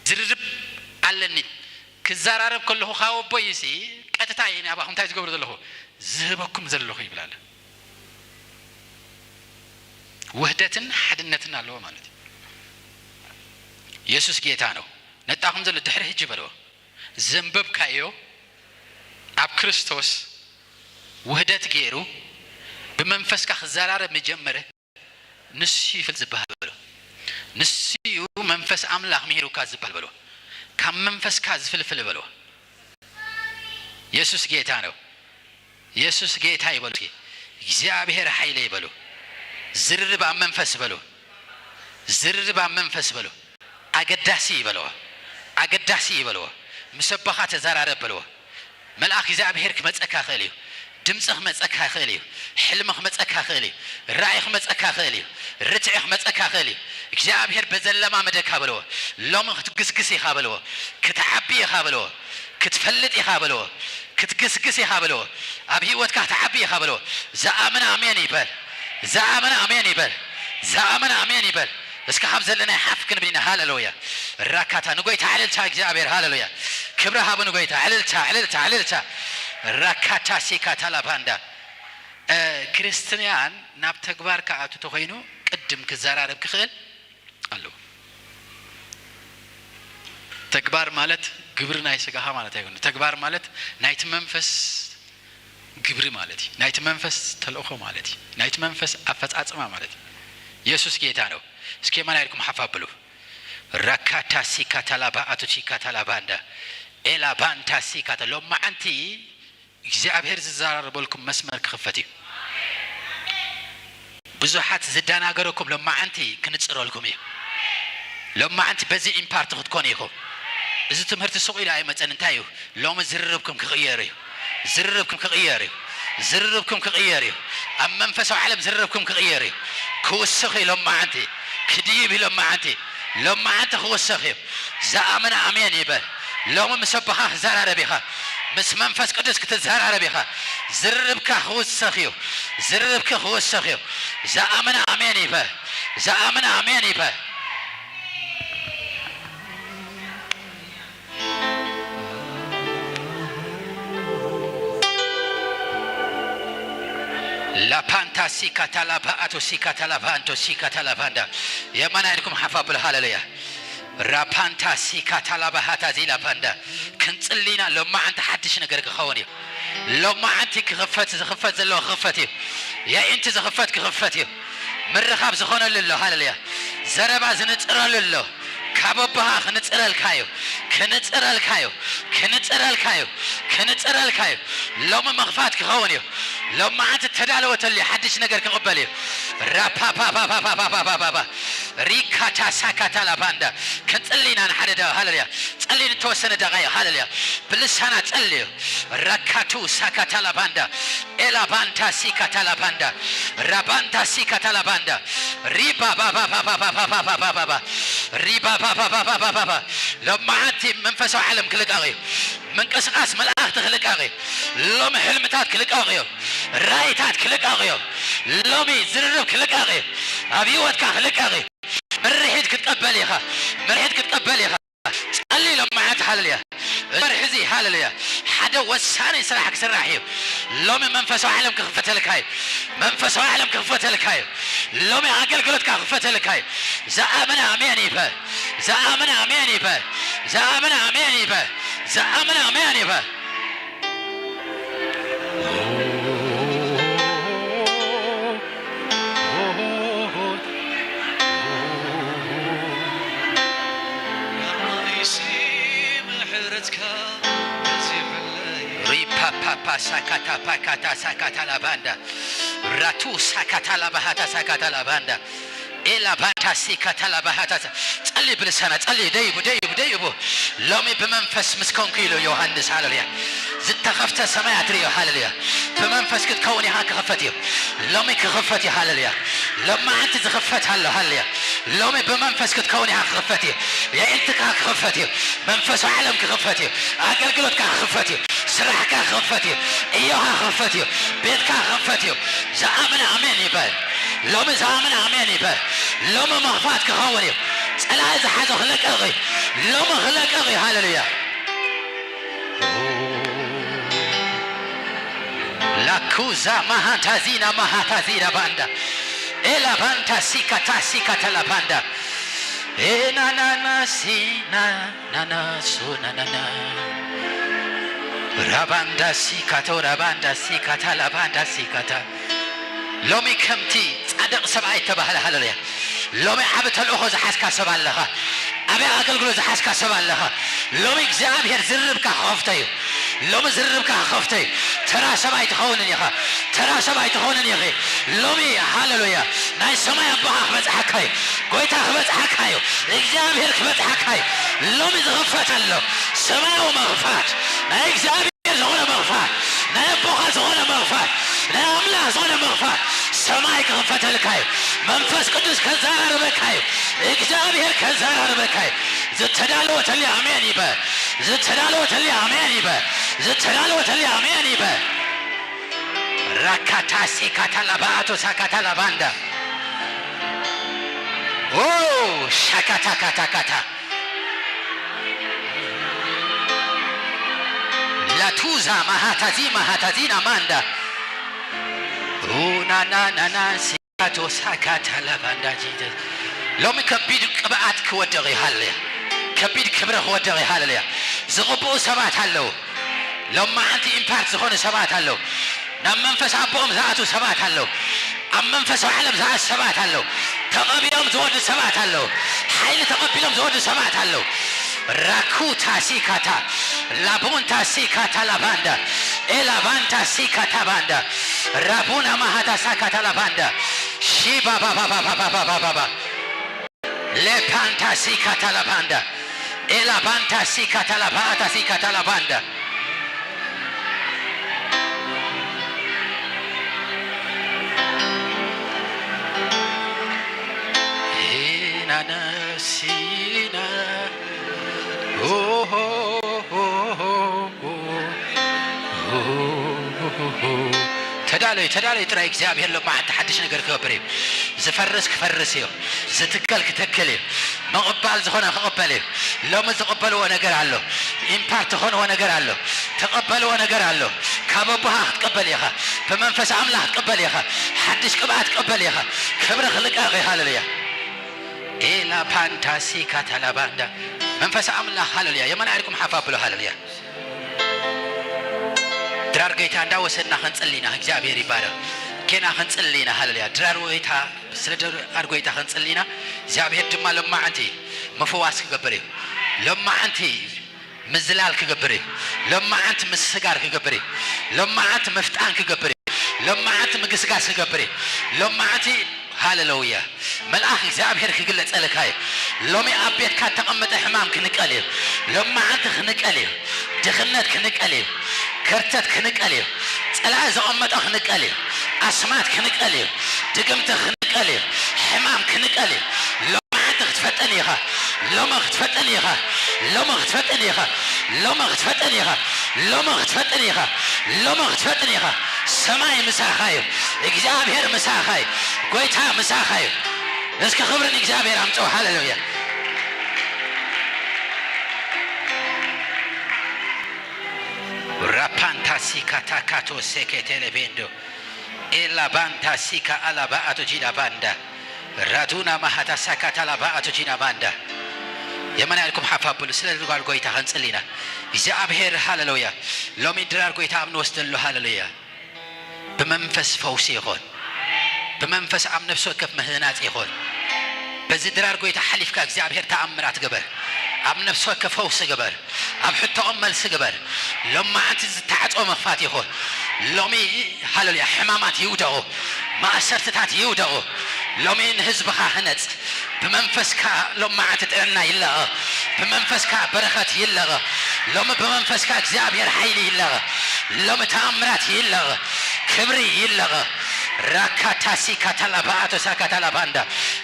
ዝርርብ ኣለኒ። ክዘራረብ ከለኹ ካብ ኣቦይ ሲ ቀጥታ እየ ናባኹም እንታይ ዝገብር ዘለኹ? ዝህበኩም ዘለኹ ይብል ኣለ። ውህደትን ሓድነትን ኣለዎ ማለት እዩ። የሱስ ጌታ ነው። ነጣኹም ዘሎ ድሕሪ ሕጂ በልዎ። ዘንበብካዮ ኣብ ክርስቶስ ውህደት ገይሩ ብመንፈስካ ክዘራረብ ምጀመረ ንሱ እዩ ፍልጥ ዝበሃል በልዎ። ንሱ እዩ መንፈስ ኣምላኽ ምሂሩካ ዝበሃል በልዎ። ካብ መንፈስካ ዝፍልፍል በልዎ። የሱስ ጌታ ነው። የሱስ ጌታ ይበሉ እስኪ። እግዚኣብሔር ሓይለ ይበሉ። ዝርርብ ኣብ መንፈስ በሉ። ዝርርብ ኣብ መንፈስ በሉ። ኣገዳሲ ይበልዎ። ኣገዳሲ ይበልዎ። ምስ ኣቦኻ ተዘራረብ በልዎ። መልኣኽ እግዚኣብሔር ክመጸካ ይኽእል እዩ። ድምጺ ክመጸካ ይኽእል እዩ። ሕልሚ ክመጸካ ይኽእል እዩ። ራእይ ክመጸካ ይኽእል እዩ። ርትዒ ክመጸካ ይኽእል እዩ። እግዚኣብሔር በዘለማመደካ በልዎ። ሎሚ ክትግስግስ ኢኻ በልዎ። ክትዓቢ ኢኻ በልዎ። ክትፈልጥ ኢኻ በልዎ። ክትግስግስ ኢኻ በልዎ። ኣብ ህይወትካ ክትዓቢ ኢኻ በልዎ። ዝኣምን ኣሜን ይበል። ዝኣምን ኣሜን ይበል። ዝኣምን ኣሜን ይበል። እስኪ ካብ ዘለናይ ሓፍ ክንብል ኢና። ሃሌሉያ። ራካታ ንጎይታ ዕልልታ እግዚኣብሔር። ሃሌሉያ። ክብሪ ሃቡ ንጎይታ። ዕልልታ፣ ዕልልታ፣ ዕልልታ። ራካታ ሲካ ታላባንዳ። እ፣ ክርስትያን ናብ ተግባር ክኣቱ ተኾይኑ ቅድም ክዘራረብ ክኽእል ኣለዎ። ተግባር ማለት ግብሪ ናይ ስጋኻ ማለት ኣይኮነ። ተግባር ማለት ናይቲ መንፈስ ግብሪ ማለት እዩ። ናይቲ መንፈስ ተልእኾ ማለት እዩ። ናይቲ መንፈስ ኣፈጻጽማ ማለት እዩ። የሱስ ጌታ ነው። እስኪ የማና ኢልኩም ሓፍ ኣብሉ። ራካታ ሲካ ታላባ ኣቱ ሲካ ታላባ እንዳ ኤላ ባንታ ሲካ ተ-፣ ሎማዓንቲ እግዚኣብሔር ዝዘራረበልኩም መስመር ክኽፈት እዩ። ብዙሓት ዝደናገረኩም ሎማዓንቲ ክንጽረልኩም እዩ። ሎማዓንቲ በዚ ኢምፓርት ክትኮኑ ኢኹም። እዚ ትምህርቲ ሱቕ ኢሉ ኣይመጸን። እንታይ እዩ? ሎሚ ዝርርብኩም ክቕየር እዩ። ዝርርብኩም ክቕየር እዩ። ዝርርብኩም ክቕየር እዩ። ኣብ መንፈሳዊ ዓለም ዝርርብኩም ክቕየር እዩ። ክውስኽ እዩ ሎማዓንቲ። ክድይብ እዩ ሎማዓንቲ። ሎማዓንቲ ክውስኽ እዩ። ዝኣመነ ኣሜን ይበል። ሎሚ ምስ ኣቦኻ ክዘራረብ ኢኻ። ምስ መንፈስ ቅዱስ ክትዘራረብ ኢኻ። ዝርርብካ ክውስኽ እዩ። ዝርርብኪ ክውስኽ እዩ። ዝኣመነ ኣሜን ይበል። ዝኣመነ ኣሜን ይበል። ፓንታ ሲካታ ላባ ኣቶ ሲካታ ላባ ኣንቶ ሲካታ ላባ እንዳ የማና ኢድኩም ሓፍ ኣብሉ። ሃሌሉያ። ራፓንታ ሲካታ ላባ ሃታ ዚላ ፓንዳ ክንጽሊ ኢና። ሎማዓንቲ ሓድሽ ነገር ክኸውን እዩ። ሎማዓንቲ ክኽፈት፣ ዝኽፈት ዘሎ ክኽፈት እዩ። የኢንቲ ዝኽፈት ክኽፈት እዩ። ምርኻብ ዝኾነሉ ኣሎ። ሃሌሉያ። ዘረባ ዝንጽረሉ ኣሎ። ካብ ኣቦኻ ክንጽረልካ እዩ። ክንጽረልካ እዩ። ክንጽረልካ እዩ። ክንጽረልካ እዩ። ሎሚ ምኽፋት ክኸውን እዩ። ሎማዓንቲ ተዳለወተሉ እዩ። ሓድሽ ነገር ክቕበል እዩ። ራፓፓፓፓፓፓፓፓፓ ሪካታ ሳካታ ላባንዳ ክንጽሊ ኢና። ንሓደ ደቂቕ። ሃሌሉያ። ጸሊ ንተወሰነ ደቂቕ። ሃሌሉያ። ብልሳና ጸልዩ። ረካቱ ሳካታ ላባንዳ ኤላባንታ ሲካታ ላባንዳ ራባንታ ሲካታ ላባንዳ ሪባባባባባባባባ ሪባባባባባባባ ሎማዓንቲ መንፈሳዊ ዓለም ክልቀቕ እዩ። ምንቅስቃስ መላእኽቲ ክልቀቕ እዩ። ሎሚ ሕልምታት ክልቀቕ እዩ። ራእይታት ክልቀቕ እዩ። ሎሚ ዝርርብ ክልቀቕ እዩ። ኣብ ህይወትካ ክልቀቕ እዩ። ምርሒት ክትቀበል ኢኻ። ምርሒት ክትቀበል ኢኻ። ጸሊ ሎማዓንቲ። ሃሌሉያ። እዚ ወርሒ እዚ፣ ሃሌሉያ፣ ሓደ ወሳኒ ስራሕ ክስራሕ እዩ። ሎሚ መንፈሳዊ ዓለም ክኽፈተልካ እዩ። መንፈሳዊ ዓለም ክኽፈተልካ እዩ። ሎሚ ኣገልግሎትካ ክኽፈተልካ እዩ። ዝኣመነ ኣሜን ይበል። ዝኣመነ ኣሜን ይበል። ዝኣመነ ኣሜን ይበል። ዝኣመነ ኣሜን ይበል። ሪፓፓፓ ሳካታ ፓካታ ሳካታ ላባንዳ ራቱ ሳካታ ላባሃታ ሳካታ ላባንዳ ኤላ ባንታ ሲካታ ላባሃታ ጸሊ ብልሳና ጸሊ ደይቡ ደይቡ ደይቡ ሎሚ ብመንፈስ ምስ ኮንኩ ኢሉ ዮሃንስ። ሃሌሉያ። ዝተኸፍተ ሰማይ ኣትርእዮ። ሃሌሉያ። ብመንፈስ ክትከውን ኢኻ ክኽፈት እዩ። ሎሚ ክኽፈት እዩ። ሃሌሉያ። ሎማዓንቲ ዝኽፈት ኣሎ። ሃሌሉያ። ሎሚ ብመንፈስ ክትከውን ኢኻ ክኽፈት እዩ። የእንትካ ክኽፈት እዩ። መንፈሳዊ ዓለም ክኽፈት እዩ። ኣገልግሎትካ ክኽፈት እዩ። ስራሕካ ክኽፈት እዩ። እዮኻ ክኽፈት እዩ። ቤትካ ክኽፈት እዩ። ዝኣመነ ኣሜን ይበል። ሎሚ ዝኣመነ ኣሜን ይበል። ሎሚ ምኽፋት ክኸውን እዩ። ጸላኢ ዝሓዞ ክለቀቕ እዩ። ሎሚ ክለቀቕ እዩ። ሃሌሉያ። ላኩዛ ማሃታዚና ማሃታዚና ባንዳ ኤላ ባንታ ሲካታ ሲካታ ላባንዳ ኤናናና ሲና ናና ሱናናና ራባንዳ ሲካቶ ራባንዳ ሲካታ ላባንዳ ሲካታ ሎሚ ከምቲ ጻድቕ ሰብኣይ ተባህለ። ሃሌሉያ። ሎሚ ዓቢ ተልእኾ ዝሓዝካ ሰብ ኣለኻ። ዓቢ ኣገልግሎት ዝሓዝካ ሰብ ኣለኻ። ሎሚ እግዚኣብሔር ዝርርብካ ክኸፍቶ እዩ። ሎሚ ዝርርብካ ክኸፍቶ እዩ። ተራ ሰብ ኣይትኸውንን ኢኻ። ተራ ሰብ ኣይትኸውንን ኢኺ። ሎሚ ሃሌሉያ ናይ ሰማይ ኣቦኻ ክበጽሓካ እዩ። ጎይታ ክበጽሓካ እዩ። እግዚኣብሔር ክበጽሓካ እዩ። ሎሚ ዝኽፈት ኣሎ። ሰማያዊ መኽፋት ናይ እግዚኣብሔር ዝኾነ መኽፋት ናይ ኣቦኻ ዝኾነ መኽፋት ናይ ኣምላኽ ዝኾነ መኽፋት ሰማይ ክኽፈተልካ እዩ። መንፈስ ቅዱስ ከዘራርበካ እዩ። እግዚኣብሔር ከዘራርበካ እዩ። ዝተዳለወተሊ ኣሜን ይበል። ዝተዳለወተሊ ኣሜን ይበል። ዝተዳለወተሊ ኣሜን ይበል። ራካታ ሴካታ ላባኣቶ ሳካታ ላባንዳ ኦ ሻካታ ካታ ካታ ላቱዛ ማሃታዚ ማሃታዚና ማንዳ ኡናናናና ሲካቶ ሳካታ ላባንዳ ጂዘስ ሎሚ ከቢድ ቅብኣት ክወድቕ እዩ። ሃሌሉያ። ከቢድ ክብሪ ክወድቕ እዩ። ሃሌሉያ። ዝቕብኡ ሰባት ኣለዉ። ሎማዓንቲ ኢምፓርት ዝኾኑ ሰባት ኣለዉ። ናብ መንፈስ ኣቦኦም ዝኣትዉ ሰባት ኣለዉ። ኣብ መንፈሳዊ ዓለም ዝኣትዉ ሰባት ኣለዉ። ተቐቢኦም ዝወዱ ሰባት ኣለዉ። ሓይሊ ተቐቢሎም ዝወዱ ሰባት ኣለዉ። ራኩታ ሲካታ ላቡንታ ሲካታ ላባንዳ ኤላባንታ ሲካታ ባንዳ ራቡና ማሃታ ሳካታ ላባንዳ ሺባባባባባባባባባ ሌፓንታ ሲካታ ላባንዳ ኤላባንታ ሲካታ ላባታ ሲካታ ላባንዳ ሄናና ሲና ኦሆ ተዳለዩ ተዳለዩ ጥራይ እግዚኣብሔር ሎማዓንቲ ሓድሽ ነገር ክገብር እዩ። ዝፈርስ ክፈርስ እዩ። ዝትከል ክትከል እዩ። ምቕባል ዝኾነ ክቕበል እዩ። ሎሚ ዝቕበልዎ ነገር ኣሎ። ኢምፓርት ዝኾንዎ ነገር ኣሎ። ተቐበልዎ ነገር ኣሎ። ካብ ኣቦኻ ክትቀበል ኢኻ። ብመንፈስ ኣምላኽ ቅበል ኢኻ። ሓድሽ ቅብኣት ቅበል ኢኻ። ክብሪ ክልቀቕ እዩ። ሃሌሉያ። ኤላ ፓንታ ሲካ ታላባንዳ። መንፈስ ኣምላኽ፣ ሃሌሉያ። የመን ኣድኩም ሓፍ ኣብሎ። ሃሌሉያ። ድራር ጎይታ እንዳወሰድና ክንጽሊ ኢና። እግዚኣብሔር ይባረኽ። ጌና ክንጽሊ ኢና። ሃሌሉያ። ድራር ጎይታ፣ ስለ ድራር ጎይታ ክንጽሊ ኢና። እግዚኣብሔር ድማ ሎማዓንቲ ምፍዋስ ክገብር እዩ። ሎማዓንቲ ምዝላል ክገብር እዩ። ሎማዓንቲ ምስጋር ክገብር እዩ። ሎማዓንቲ ምፍጣን ክገብር እዩ። ሎማዓንቲ ምግስጋስ ክገብር እዩ። ሎማዓንቲ፣ ሃሌሉያ፣ መልኣኽ እግዚኣብሔር ክግለጸልካ እዩ። ሎሚ ኣብ ቤትካ እተቐመጠ ሕማም ክንቀል እዩ። ሎማዓንቲ ክንቀል እዩ። ድኽነት ክንቀል እዩ። ከርተት ክንቀል እዩ። ጸላኢ ዘቐመጦ ክንቀል እዩ። ኣስማት ክንቀል እዩ። ድግምቲ ክንቀል እዩ። ሕማም ክንቀል እዩ። ሎማዓንቲ ክትፈጥን ኢኻ። ሎሚ ክትፈጥን ኢኻ። ሎሚ ክትፈጥን ኢኻ። ሎሚ ክትፈጥን ኢኻ። ሎሚ ክትፈጥን ኢኻ። ሎሚ ክትፈጥን ኢኻ። ሰማይ ምሳኻ እዩ። እግዚኣብሔር ምሳኻ እዩ። ጎይታ ምሳኻ እዩ። እስኪ ክብሪ ንእግዚኣብሔር ኣምጽኡ። ሃሌሉያ። ራፓንታ ሲካ ታካቶ ሴኬ ቴሌቤንዶ ኤላ ባንታ ሲካ ኣላባ ኣቶ ጂዳ ባንዳ ራዱና ማሃታ ሳካ ታላባ ኣቶ ጂዳ ባንዳ። የመን ያልኩም ሓፍ ኣብሉ። ስለ ድራር ጎይታ ኸንጽል ኢና። እግዚኣብሔር፣ ሃሌሉያ። ሎሚ ድራር ጎይታ ኣብ ንወስደሉ፣ ሃሌሉያ። ብመንፈስ ፈውሲ ይኹን። ብመንፈስ ኣብ ነፍሲ ወከፍ ምህናጽ ይኹን። በዚ ድራር ጎይታ ሓሊፍካ እግዚኣብሔር ተኣምራት ግበር። ኣብ ነፍሲ ወከፍ ፈውሲ ግበር። ኣብ ሕቶኦም መልሲ ግበር። ሎማዓንቲ ዝተዓጽወ ምኽፋት ይኹን። ሎሚ፣ ሃሌሉያ፣ ሕማማት ይውደቑ። ማእሰርትታት ይውደቑ። ሎሚ ንህዝብኻ ህነጽ። ብመንፈስካ ሎማዓንቲ ጥዕና ይለቐቕ። ብመንፈስካ በረኸት ይለቐቕ። ሎሚ ብመንፈስካ እግዚኣብሔር ሓይሊ ይለቐቕ። ሎሚ ተኣምራት ይለቐቕ። ክብሪ ይለቐቕ። ራካታሲ ካታላባኣቶ ሳካታላባንዳ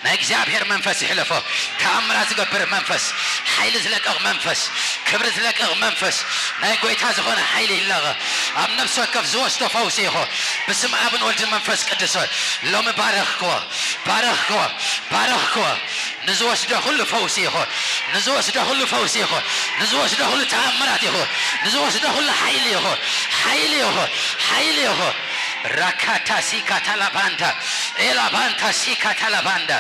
ናይ እግዚኣብሔር መንፈስ ይሕለፎ። ተኣምራት ዝገብር መንፈስ፣ ሓይሊ ዝለቅቕ መንፈስ፣ ክብሪ ዝለቅቕ መንፈስ፣ ናይ ጎይታ ዝኾነ ሓይሊ ይለቐቕ። ኣብ ነፍሲ ወከፍ ዝወስዶ ፈውሲ ይኹን። ብስም ኣብን ወልድን መንፈስ ቅዱስ ሎሚ ባረኽክዎ፣ ባረኽክዎ፣ ባረኽክዎ። ንዝወስዶ ኩሉ ፈውሲ ይኹን። ንዝወስዶ ኩሉ ፈውሲ ይኹን። ንዝወስዶ ኩሉ ተኣምራት ይኹን። ንዝወስዶ ኩሉ ሓይሊ ይኹን። ሓይሊ ይኹን። ሓይሊ ይኹን። ራካታ ሲካ ታላባንዳ፣ ኤላባንታ ሲካ ታላባንዳ።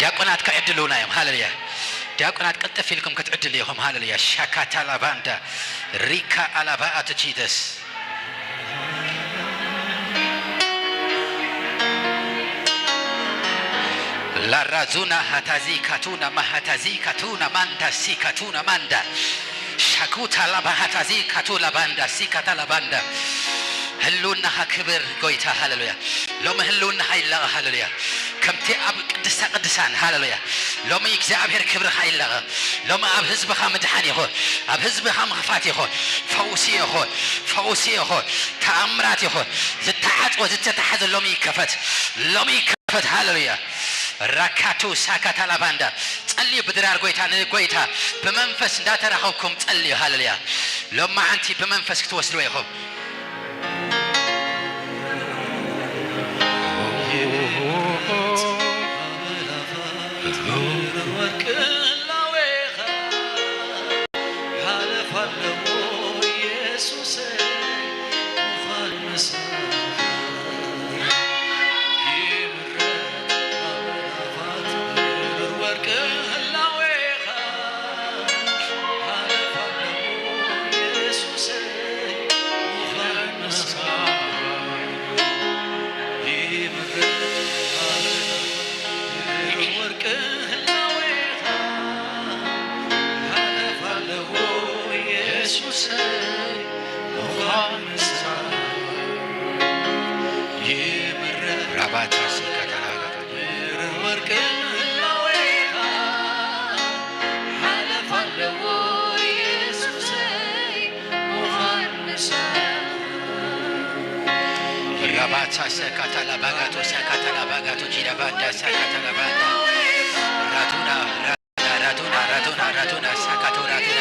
ዲያቆናት ከዕድሉና እዮም። ሃሌሉያ። ዲያቆናት ቅልጥፍ ኢልኩም ክትዕድሉ ኢኹም። ሃሌሉያ። ሻካታ ላባንዳ ሪካ ኣላባ ኣቶ ጂደስ ላራዙና ሃታዚ ካቱና ማሃታዚ ካቱና ማንዳ ሲ ካቱና ማንዳ ሻኩታ ላባሃታዚ ካቱ ላባንዳ ሲካታ ላባንዳ። ህልውናኻ ክብር ጎይታ፣ ሃሌሉያ። ሎሚ ህልውናኻ ይለቐ፣ ሃሌሉያ። ከምቲ ኣብ ቅድስተ ቅዱሳን፣ ሃሌሉያ። ሎሚ እግዚኣብሔር ክብርኻ ይለቐ። ሎሚ ኣብ ህዝብኻ ምድሓን ይኹን፣ ኣብ ህዝብኻ ምኽፋት ይኹን፣ ፈውሲ ይኹን፣ ፈውሲ ይኹን፣ ተኣምራት ይኹን። ዝተዓጽወ ዝተታሕዘ ሎሚ ይከፈት፣ ሎሚ ይከፈት፣ ሃሌሉያ። ራካቱ ሳካታ ላባንዳ። ጸልዩ ብድራር ጎይታ ንጎይታ ብመንፈስ እንዳተራኸብኩም ጸልዩ። ሃሌሉያ። ሎማዓንቲ ብመንፈስ ክትወስድዎ ኢኹም። ራባታ ሲካታና ራባታ ሰካታላ ባጋቶ ሰካታላ ባጋቶ ጂዳ ባንዳ ሰካታላ ባንዳ ራቱና ራቱና ራቱና ራቱና ሳካቶ ራቱና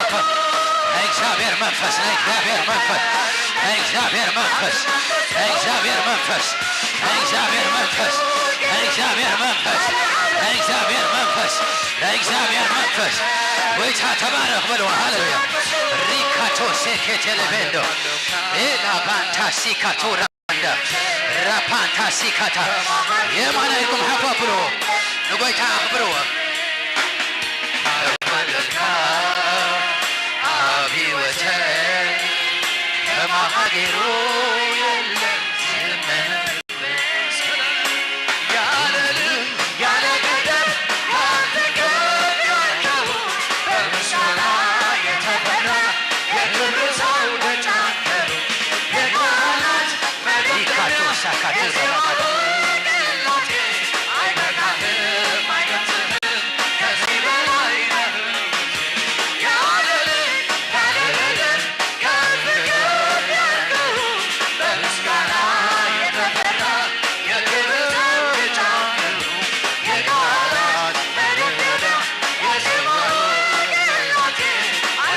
ናይ እግዚኣብሔር መንፈስ፣ ናይ እግዚኣብሔር መንፈስ፣ ናይ እግዚኣብሔር መንፈስ፣ ናይ እግዚኣብሔር መንፈስ፣ ናይ እግዚኣብሔር መንፈስ፣ ናይ እግዚኣብሔር መንፈስ፣ ናይ እግዚኣብሔር መንፈስ፣ ናይ እግዚኣብሔር መንፈስ። ጎይታ ተባረኽ በልዎ። ሃሌሉያ። ሪካቶ ሴኬቴ ለቤንዶ ኤላ ባንታ ሲካቶ ራንዳ ራፓንታ ሲካታ። የማና ኢልኩም ሓፍ ኣብልዎ። ንጎይታ ኣኽብርዎ። ኣብ ህይወተይ ከማኻ ገይሩ የለን።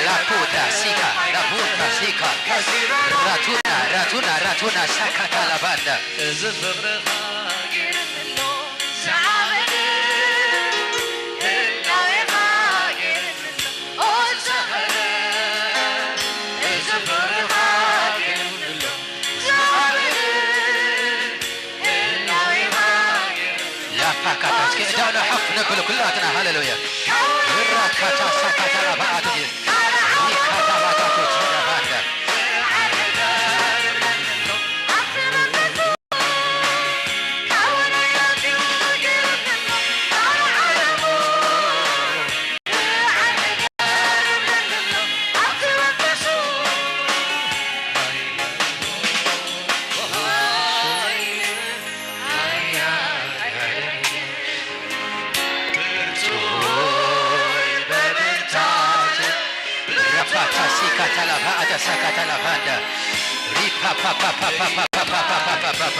ላፑታ ሲካ፣ ላፑታ ሲካ። ራቱና፣ ራቱና፣ ራቱና ሳካታ ላባንዳ። እዚ ፍቕርኻ ገይርኒ ኣሎ ዝዓበደ ህላዌኻ ገይርኒ ኣሎ። ላፓካታ እስኪ እዳውና ሓፍ ነብል ኩላትና ሃሌሉያ። ራካታ ሳካታ ላባኣት ሪካታ ባታቶ ሱዳባንዳ ራፓታ ሲካታ ላፓ ኣታ ሳካታ ላፓንዳ ሪፓ ፓ ፓ ፓ ፓ ፓ ፓ ፓ ፓ ፓ ፓ ፓ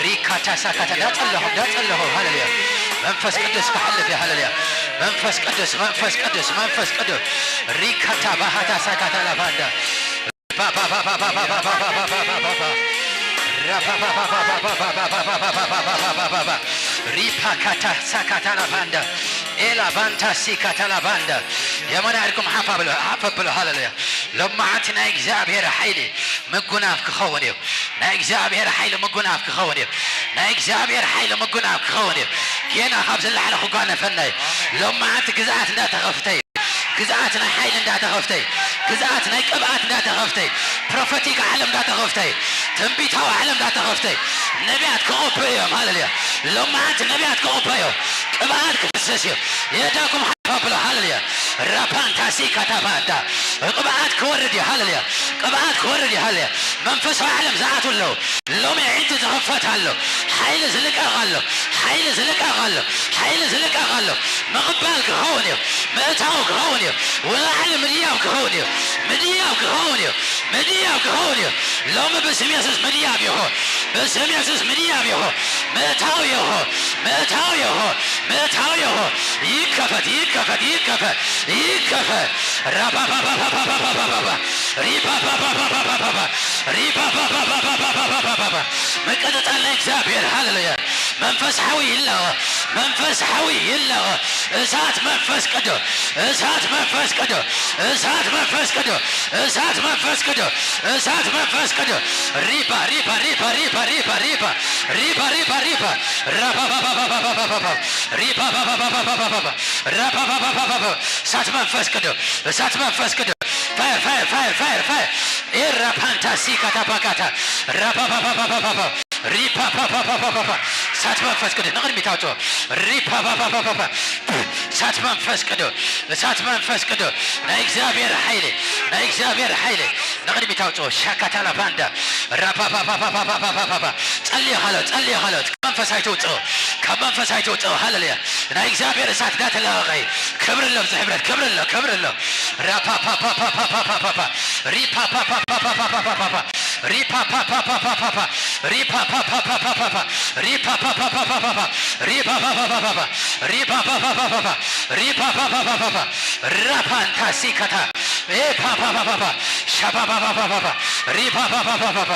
ሪካታ ሳካታ ዳጸለኹም ዳጸለኹም ሃሌሉያ። መንፈስ ቅዱስ ክሓልፍ እዩ ሃሌሉያ። መንፈስ ቅዱስ መንፈስ ቅዱስ መንፈስ ቅዱስ ሪካታ ባሃታ ሳካታ ላፓንዳ ሪፓካታ ሳካታላ ባንዳ ኤላ ባንታ ሲካታላ ባንዳ የመና እድኩም ሓፋ ብሎ ሓፈ ብሎ ሃሌሉያ። ሎማዓንቲ ናይ እግዚኣብሔር ሓይሊ ምጉናፍ ክኸውን እዩ። ናይ እግዚኣብሔር ሓይሊ ምጉናፍ ክኸውን እዩ። ናይ እግዚኣብሔር ሓይሊ ምጉናፍ ክኸውን እዩ። ጌና ካብ ዝላዕለ ክጓነፈና እዩ። ሎማዓንቲ ግዝኣት እንዳተኸፍተ እዩ። ግዝኣት ናይ ሓይሊ እንዳተኸፍተ እዩ። ግዝኣት ናይ ቅብኣት እንዳተኸፍተ እዩ። ፕሮፌቲክ ዓለም እንዳተኸፍተ እዩ። ትንቢታዊ ዓለም እንዳተኸፍተ እዩ። ነቢያት ክቕበዩ እዮም። ሃሌሉያ። ሎማዓንቲ ነቢያት ክቕበዩ እዮም። ቅብኣት ክፍስስ እዩ። የዳኩም ሓፋ ብሎ ሃሌሉያ። ራፓንታሲ ካታባንዳ። ቅብኣት ክወርድ እዩ። ሃለሉያ። ቅብኣት ክወርድ እዩ። ሃለሉያ። መንፈሳዊ ዓለም ዝኣትዉ ኣለዉ። ሎሚ ኣዒንቲ ዝኽፈት ኣሎ። ሓይሊ ዝልቀቕ ኣሎ። ሓይሊ ዝልቀቕ ኣሎ። ሓይሊ ዝልቀቕ ኣሎ። ምቕባል ክኸውን እዩ። ምእታው ክኸውን እዩ። ወላዕሊ ምድያው ክኸውን እዩ። ምድያው ክኸውን እዩ። ምድያው ክኸውን እዩ። ሎሚ ብስም የሱስ ምድያብ ይኹን። ብስም የሱስ ምድያብ ይኹን። ምእታው ይኹን። ምእታው ይኹን። ምእታው ይኹን። ይከፈት፣ ይከፈት፣ ይከፈት፣ ይከፈት። ራባባባባባባባባ። ሪባባባባባባባ። ሪባባባባባባባባ። ምቅጥጣል ናይ እግዚኣብሔር። ሃሌሉያ። መንፈስ ሓዊ ይለቐ። መንፈስ ሓዊ ይለቐ። እሳት መንፈስ ቅዱስ። እሳት መንፈስ ቅዱስ። እሳት መንፈስ ቅዱስ። እሳት መንፈስ ቅዱስ። እሳት መንፈስ ቅዱስ። ሪባ፣ ሪባ፣ ሪባ፣ ሪባ፣ ሪባ፣ ሪባ። ሪባ፣ ሪባ፣ ሪባ። ራባባባባባባባባ። ሪባባባባባባባ። ራባባባባባባ። እሳት መንፈስ ቅዱስ። እሳት መንፈስ ቅዱስ። ፋየር፣ ፋየር፣ ፋየር፣ ፋየር፣ ፋየር። ኤራ ፓንታ ሲካታ ባካታ። ራባባባባባባ። ሪፓፓፓፓፓፓ። እሳት መንፈስ ቅዱስ ንቕድሚት ኣውጽኦ። ሪፓፓፓፓፓ። እሳት መንፈስ ቅዱስ፣ እሳት መንፈስ ቅዱስ፣ ናይ እግዚኣብሔር ሓይሊ፣ ናይ እግዚኣብሔር ሓይሊ ንቕድሚት ኣውጽኦ። ሻካታላ ባንዳ። ራፓፓፓፓፓፓፓፓ። ጸልዮ ካልኦት፣ ጸልዮ ካልኦት። ካብ መንፈስ ኣይትውጽኦ፣ ካብ መንፈስ ኣይትውጽኦ። ሃሌሉያ። ናይ እግዚኣብሔር እሳት እንዳተለቐቐ እዩ። ክብሪ ኣሎ ኣብዚ ሕብረት፣ ክብሪ ኣሎ፣ ክብሪ ኣሎ። ራፓፓፓፓፓፓፓፓ። ሪፓፓፓፓፓፓፓፓ። ሪፓፓፓፓፓፓፓ። ሪፓፓፓፓፓፓፓ። ሪፓፓፓፓፓፓ። ሪፓፓፓፓፓፓ። ሪፓፓፓፓፓፓ። ሪፓፓፓፓፓፓ። ራፓንታሲካታ። ኤፓፓፓፓፓ። ሻፓፓፓፓፓ። ሪፓፓፓፓፓፓ።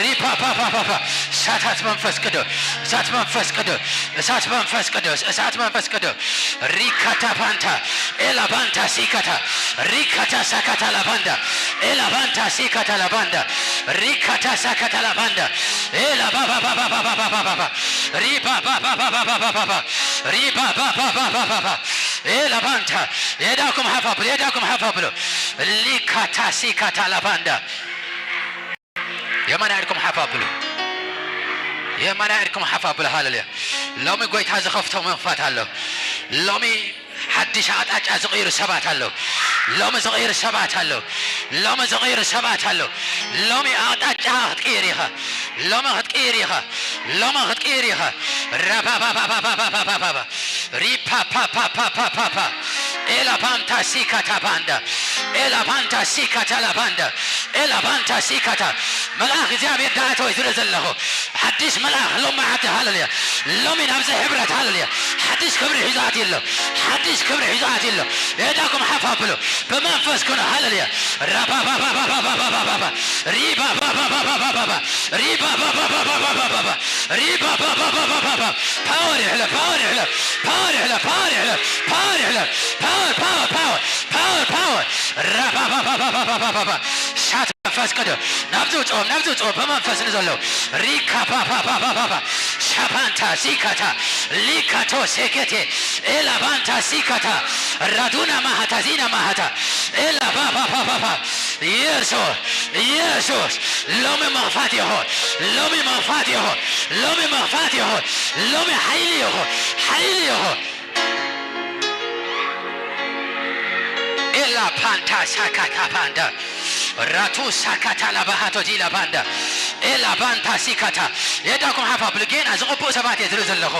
ሪፓፓፓፓፓ። እሳት መንፈስ ቅዱስ፣ እሳት መንፈስ ቅዱስ፣ እሳት መንፈስ ቅዱስ፣ እሳት መንፈስ ቅዱስ። ሪካታ ፓንታ፣ ኤላ ባንታ ሲካታ፣ ሪካታ ሳካታ ላባንዳ፣ ኤላ ባንታ ሲካታ ላባንዳ፣ ሪካታ ሳካታ ላባንዳ፣ ኤላ ባባባባባባባባ፣ ሪባባባባባባባ፣ ሪባባባባባባ፣ ኤላ ባንታ። የዳኩም ሓፋ ብሎ፣ የዳኩም ሓፋ ብሎ። ሊካታ ሲካታ ላባንዳ። የማናይ ኢድኩም ሓፍ ኣብሉ። የማናይ ኢድኩም ሓፍ ኣብሉ። ሃሌሉያ። ሎሚ ጎይታ ዝኸፍቶ መንፈት ኣሎ። ሎሚ ሓድሽ ኣቕጣጫ ዝቕይሩ ሰባት ኣለዉ። ሎሚ ዝቕይሩ ሰባት ኣለዉ። ሎሚ ዝቕይሩ ሰባት ኣለዉ። ሎሚ ኣቕጣጫ ክትቅይር ኢኻ። ሎሚ ክትቅይር ኢኻ። ሎሚ ክትቅይር ኢኻ። ራባባባባባባባባ። ሪፓፓፓፓፓፓፓ። ኤላባንታ ሲካታ ባንዳ። ኤላባንታ ሲካታ ላባንዳ። ኤላባንታ ሲካታ። መልኣኽ እግዚኣብሔር ደኣ ተወይ ዝርኢ ዘለኹ። ሓድሽ መልኣኽ ሎም መዓልቲ። ሃሌሉያ። ሎሚ ናብዚ ሕብረት። ሃሌሉያ። ሓድሽ ክብሪ ሒዙ ኣትዩ ኣሎ። ሓድሽ ክብሪ ሒዙ ኣትዩ ኣሎ። የዳኩም ሓፍ ኣብሉ። ብመንፈስ ኩኑ። ሃሌሉያ። ራባባባባባባባባ። ሪባባባባባባባ። ሪባባባባባባባ። ሪባባባባባባ። ፓወር ይሕለፍ፣ ፓወር ይሕለፍ፣ ፓወር ይሕለፍ፣ ፓወር ይሕለፍ፣ ፓወር ይሕለፍ። ፓወር፣ ፓወር፣ ፓወር፣ ፓወር፣ ፓወር። ራባባባባባባባ። እሳት መንፈስ ቅዱስ ናብዚ ውፅኦም፣ ናብዚ ውፅኦም ብመንፈስ ንዘለዉ። ሪካፓፓፓፓፓ። ሻፓንታ ሲካታ። ሊካቶ ሴኬቴ። ኤላባንታ ሲካታ። ራዱና ማሃታ ዚና ማሃታ። ኤላባባባባባ። ኢየሱስ፣ ኢየሱስ፣ ሎሚ መኽፋት ይኹን፣ ሎሚ መኽፋት ይኹን፣ ሎሚ መኽፋት ይኹን፣ ሎሚ ሓይሊ ይኹን፣ ሓይሊ ይኹን። ኤላ ፓንታ ሳካታ ፓንዳ ራቱ ሳካታ ላባሃቶ ዲላ ባንዳ ኤላ ባንታ ሲካታ። የዳኩም ሓፍ ኣብሉ። ጌና ዝቕብኡ ሰባት እየ ዝርኢ ዘለኹ።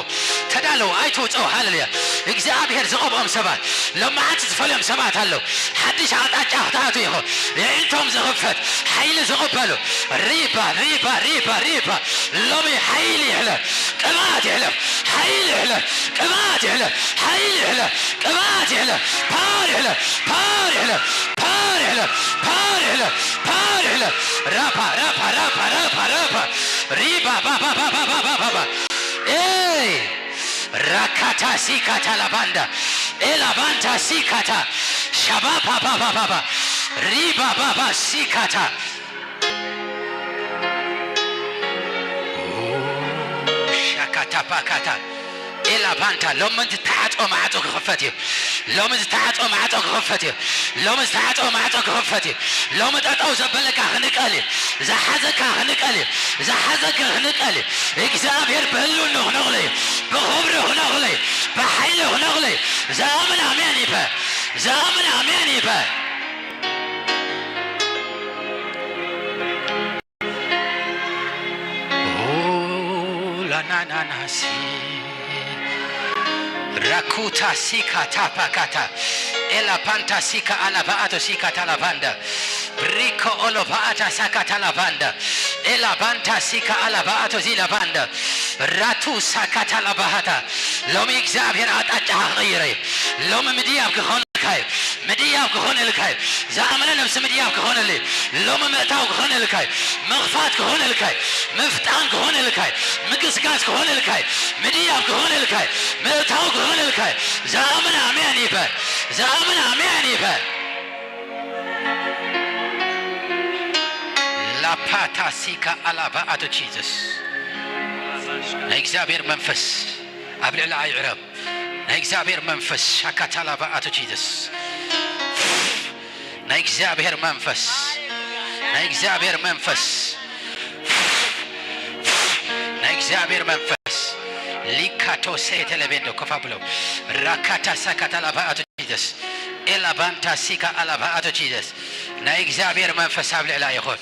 ተዳለዉ፣ ኣይትውፅኡ። ሃሌሉያ። እግዚኣብሔር ዝቐብኦም ሰባት፣ ሎማዓንቲ ዝፈልዮም ሰባት ኣለዉ። ሓድሽ ኣቕጣጫ ክትኣትዉ ኢኹም። የዒንቶም ዝኽፈት፣ ሓይሊ ዝቕበሉ። ሪባ፣ ሪባ፣ ሪባ፣ ሪባ። ሎሚ ሓይሊ ይሕለፍ፣ ቅብኣት ይሕለፍ፣ ሓይሊ ይሕለፍ፣ ቅብኣት ይሕለፍ፣ ሓይሊ ይሕለፍ፣ ቅብኣት ይሕለፍ፣ ፓወር ይሕለፍ፣ ፓወር ይሕለፍ፣ ፓወር ይሕለፍ፣ ፓወር ይሕለፍ፣ ፓወር ይሕለፍ። ራፓ፣ ራፓ፣ ራፓ፣ ራፓ፣ ራፓ። ሪባ፣ ባ፣ ባ፣ ባ። ኤይ! ራካታ ሲካታ ላባንዳ። ኤላባንታ ሲካታ። ሻባ፣ ባ፣ ባ፣ ባ፣ ባ፣ ባ። ሪባ፣ ባ፣ ባ፣ ሲካታ። ሻካታ ፓካታ። ኤላባንታ። ሎሚ ዝተዓጽወ ማዕጾ ክኽፈት እዩ። ሎሚ ዝተዓጽወ ማዕጾ ክኽፈት እዩ። ሎሚ ዝተዓጽወ ማዕጾ ክኽፈት እዩ። ሎሚ ጠጠው ዘበለካ ክንቀል እዩ። ዝሓዘካ ክንቀል እዩ። ዝሓዘካ ክንቀል እዩ። እግዚኣብሔር ብህልውኑ ክነቕሎ እዩ። ብኽብሪ ክነቕሎ እዩ። ብሓይሊ ክነቕሎ እዩ። ዝኣምን ኣሜን ይበል። ዝኣምን ኣሜን ይበል። ኦ፣ ላናናናሲ ራኩታ ሲካ ታፓካታ ኤላፓንታ ሲካ ኣላባኣቶ ሲካ ታላባንዳ ብሪኮ ኦሎባኣታ ሳካ ታላባንዳ ኤላባንታ ሲካ ኣላባኣቶ ዚላባንዳ ራቱ ሳካ ታላባሃታ። ሎሚ እግዚኣብሔር ኣጣጫኻ ክቕይረ እዩ። ሎሚ ምድያብ ክኾነልካ እዩ። ምድያብ ክኾነልካ እዩ። ዝኣመነ ነብሲ ምድያብ ክኾነሉ እዩ። ሎሚ ምእታው ክኾነልካ እዩ። ምኽፋት ክኾነልካ እዩ። ምፍጣን ክኾነልካ እዩ። ምግስጋስ ክኾነልካ እዩ። ምድያብ ክኾነልካ እዩ። ምእታው ክኾነልካ እዩ። ዝኣምን ኣሜን ይበል። ዝኣምን ኣሜን ይበል። ላፓታሲካ ኣላባ ኣቶ ጂሰስ ናይ እግዚኣብሔር መንፈስ ኣብ ልዕሊ ኣይዕረብ። ናይ እግዚኣብሔር መንፈስ ሻካታላባ ኣቶ ጂሰስ ናይ እግዚኣብሔር መንፈስ ናይ እግዚኣብሔር መንፈስ ናይ እግዚኣብሔር መንፈስ ሊካቶ ሴተለቤንዶ ኮፋ ብሎ ራካታ ሳካታላባ ኣቶ ጂሰስ ኤላባንታ ሲካ ኣላባ ኣቶ ጂሰስ ናይ እግዚኣብሔር መንፈስ ኣብ ልዕላ ይኹን።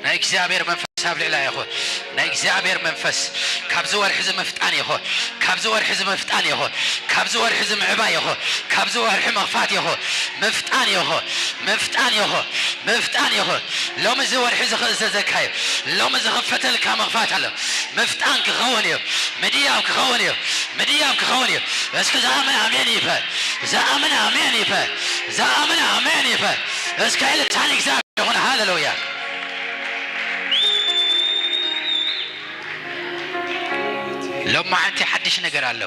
ናይ እግዚኣብሔር መንፈስ ኣብ ልዕላ ይኹን። ናይ እግዚኣብሔር መንፈስ ካብዚ ወርሒ እዚ ምፍጣን ይኹን። ካብዚ ወርሒ እዚ ምፍጣን ይኹን። ካብዚ ወርሒ እዚ ምዕባይ ይኹን። ካብዚ ወርሒ ምኽፋት ይኹን። ምፍጣን ይኹን። ምፍጣን ይኹን። ምፍጣን ይኹን። ሎሚ እዚ ወርሒ እዚ ክእዘዘካ እዩ። ሎሚ ዝኽፈተልካ ምኽፋት ኣሎ። ምፍጣን ክኸውን እዩ። ምድያብ ክኸውን እዩ። ምድያብ ክኸውን እዩ። እስኪ ዝኣምን ኣሜን ይበል። ዝኣምን ኣሜን ይበል። ዝኣምን ኣሜን ይበል። እስከ ዕልልታ ንእግዚኣብሔር ይኹን። ሃሌሉያ። ሎማዓንቲ ሓድሽ ነገር ኣሎ።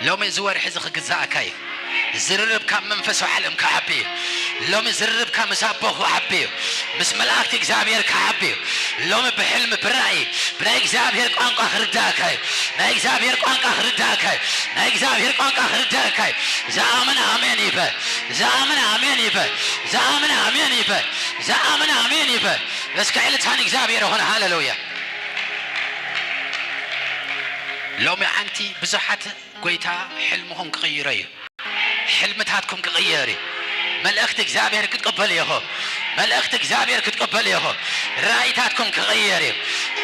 ሎሚ እዚ ወርሒ እዚ ክግዛእካ እዩ። ዝርርብካ ኣብ መንፈሳዊ ዓለም ክዓቢ እዩ። ሎሚ ዝርርብካ ምስ ኣቦ ክዓቢ እዩ። ምስ መላእክቲ እግዚኣብሔር ክዓቢ እዩ። ሎሚ ብሕልሚ ብራእይ ብናይ እግዚኣብሔር ቋንቋ ክርዳእካ እዩ። ናይ እግዚኣብሔር ቋንቋ ክርዳእካ እዩ። ናይ እግዚኣብሔር ቋንቋ ክርዳእካ እዩ። ዝኣምን ኣሜን ይበል። ዝኣምን ኣሜን ይበል። ዝኣምን ኣሜን ይበል። ዝኣምን ኣሜን ይበል። እስከ ዕልልታ ንእግዚኣብሔር ይኹን። ሃሌሉያ። ሎሚ ዓንቲ ብዙሓት ጎይታ ሕልምኹም ክቕይሮ እዩ። ሕልምታትኩም ክቕየር እዩ። መልእኽቲ እግዚኣብሔር ክትቅበሉ ኢኹም። መልእኽቲ እግዚኣብሔር ክትቅበሉ ኢኹም። ራእይታትኩም ክቕየር እዩ።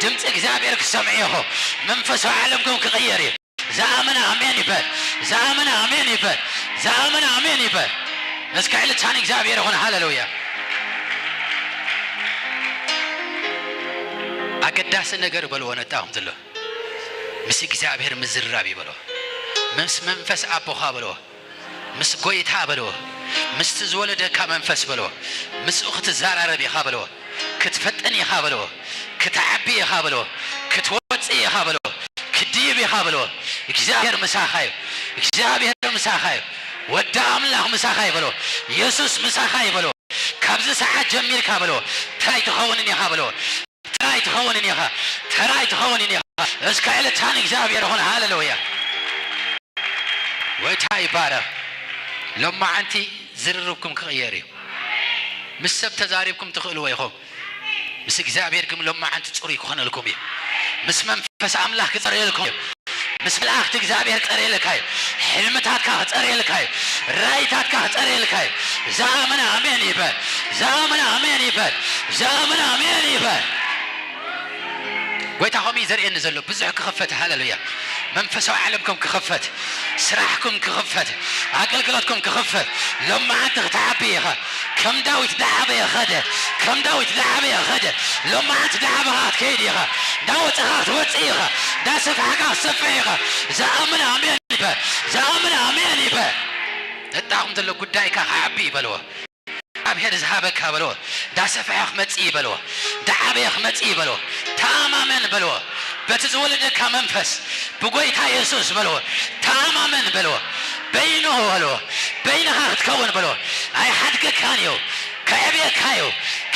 ድምፂ እግዚኣብሔር ክትሰምዑ ኢኹም። መንፈሳዊ ዓለምኩም ክቕየር እዩ። ዝኣምን ኣሜን ይበል። ዝኣምን ኣሜን ይበል። ዝኣምን ኣሜን ይበል። እስከ ዕልልታ ንእግዚኣብሔር ይኹን። ሃሌሉያ። ኣገዳሲ ነገር በልዎ ነጣኹም ዘሎ ምስ እግዚኣብሔር ምዝራብ ይበልዎ። ምስ መንፈስ ኣቦኻ በልዎ። ምስ ጎይታ በልዎ። ምስቲ ዝወለደካ መንፈስ በልዎ። ምስኡ ክትዘራረብ ኢኻ በልዎ። ክትፈጥን ኢኻ በልዎ። ክትዓቢ ኢኻ በልዎ። ክትወፅእ ኢኻ በልዎ። ክትድይብ ኢኻ በልዎ። እግዚኣብሔር ምሳኻ እዩ። እግዚኣብሔር ምሳኻ እዩ። ወዲ ኣምላኽ ምሳኻ እዩ በልዎ። የሱስ ምሳኻ እዩ በልዎ። ካብዚ ሰዓት ጀሚርካ በልዎ። ተራይ ትኸውንን ኢኻ በልዎ። ተራይ ትኸውንን ኢኻ። ተራይ ትኸውንን ኢኻ። እስከ ዕልልታ ንእግዚኣብሔር ይኹን። ሃሌሉያ። ጎይታ ይባረኽ። ሎማዓንቲ ዝርርብኩም ክቕየር እዩ። ምስ ሰብ ተዛሪብኩም ትኽእልዎ ኢኹም። ምስ እግዚኣብሔር ግን ሎማዓንቲ ጽሩይ ክኾነልኩም እዩ። ምስ መንፈስ ኣምላኽ ክጸርየልኩም እዩ። ምስ መላእኽቲ እግዚኣብሔር ክጸርየልካ እዩ። ሕልምታትካ ክጸርየልካ እዩ። ራእይታትካ ክጸርየልካ እዩ። ዝኣምን ኣሜን ይበል። ዝኣምን ኣሜን ይበል። ዝኣምን ኣሜን ይበል። ጎይታ ከምኡ እዩ ዘርእየኒ ዘሎ። ብዙሕ ክኽፈት፣ ሃሌሉያ። መንፈሳዊ ዓለምኩም ክኽፈት፣ ስራሕኩም ክኽፈት፣ ኣገልግሎትኩም ክኽፈት። ሎማዓንቲ ክትዓቢ ኢኻ። ከም ዳዊት ዳዓበየ ኸደ፣ ከም ዳዊት ዳዓበየ ኸደ። ሎማዓንቲ ዳዓበኻ ክትከይድ ኢኻ። እንዳወፀኻ ክትወፅእ ኢኻ። እንዳሰፋሕካ ክትሰፍሕ ኢኻ። ዝኣምን ኣሜን ይበል። ዝኣምን ኣሜን ይበል። ነጣኹም ዘሎ ጉዳይካ ክዓቢ ይበልዎ። እግዚኣብሔር ዝሃበካ በልዎ። እንዳሰፍሐ ክመጽእ እዩ በልዎ። እንዳዓበየ ክመጽእ እዩ በልዎ። ተኣማመን በልዎ። በቲ ዝወለደካ መንፈስ ብጎይታ የሱስ በልዎ። ተኣማመን በልዎ። በይኑ በልዎ። በይንኻ ክትከውን በልዎ። ኣይሓድገካን እዩ። ከዕብየካ እዩ።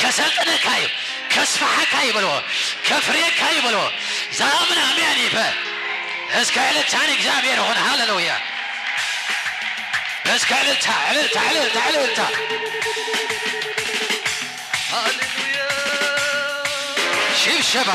ከሰልጥነካ እዩ። ከስፍሓካ እዩ በልዎ። ከፍርየካ እዩ በልዎ። ዝኣምን ኣሜን ይበል። እስከ ዕልልታ ንእግዚኣብሔር ይኹን። ሃሌሉያ። እስከ ዕልልታ፣ ዕልልታ፣ ዕልልታ፣ ዕልልታ። ሃሌሉያ። ሽብሸባ።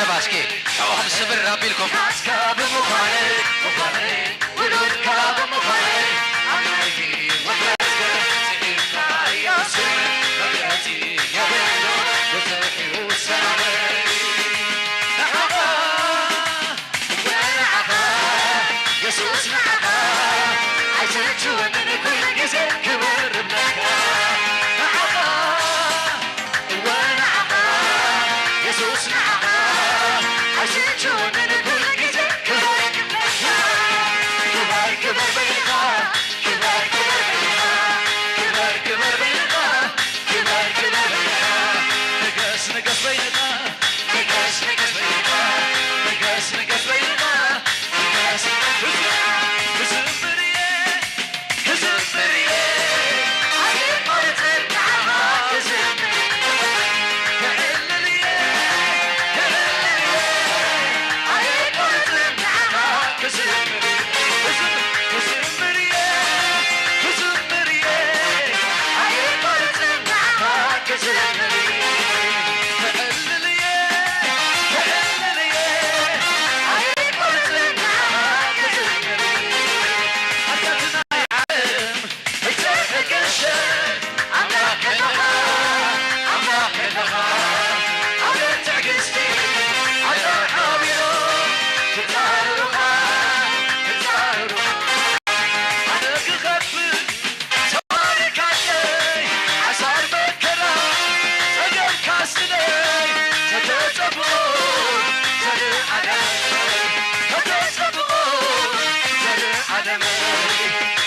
እስኪ ሕቖኹም ስብር ኣቢልኩም። ናትካ ብምዃነይ፣ ምዃነይ፣ ውሉድካ ብምዃነይ፣ ኣምላኽ ይመስገን፣ ጽሒፍካ ኢየሱስ፣ መግለጺ የብሉ፣ ብዙሕ እዩ ሰላመይ። ንዓኻ፣ ንዓኻ፣ የሱስ ንዓኻ፣ ኣይሰልችወንን ኩሉ ግዜ ክብር እብለካ። ንዓኻ፣ እወ ንዓኻ፣ የሱስ ንዓኻ፣ ኣይስልችወንን ኩሉ ግዜ ክብር ይግበካ። ክበር፣ ክበር በይንኻ፣ ክበር፣ ክበር በይንኻ፣ ክበር፣ ክበር በይንኻ፣ ክበር፣ ክበር በይንኻ። ንገስ፣ ንገስ በይንኻ፣ ንገስ፣ ንገስ በይንኻ፣ ንገስ፣ ንገስ በይንኻ፣ ንገስ። ክዝምር እየ፣ ክዝምር እየ፣ ኣይቆርጽን ንዓኻ ክዝምር። ክዕልል እየ፣ ክዕልል እየ፣ ኣይቆርጽን ንዓኻ ክዝምር። ክዝምር፣ ክዝምር እየ፣ ክዝምር እየ፣ ኣይቆርጽን ንዓኻ ክዝምር። ክዕልል እየ፣ ክዕልል እየ፣ ኣይቆርጽን ንዓኻ ክዝምር። ኣታ ናይ ዓለም ዘይተገሸ ኣምላኽ ከለኻ፣ ኣምላኽ ከለኻ፣ ዓለም ትዕግስቲ ኣታ ሓቢሮም ክጻረሩኻ፣ ክጻረሩኻ። ኣነ ክኸፍት ተባረካለይ፣ ሓሳር መከራ ጸገም ካስትለይ፣ ተተጸብኦ ዘርኢ ዓለም፣ ተተጸብኦ ዘርኢ ዓለም።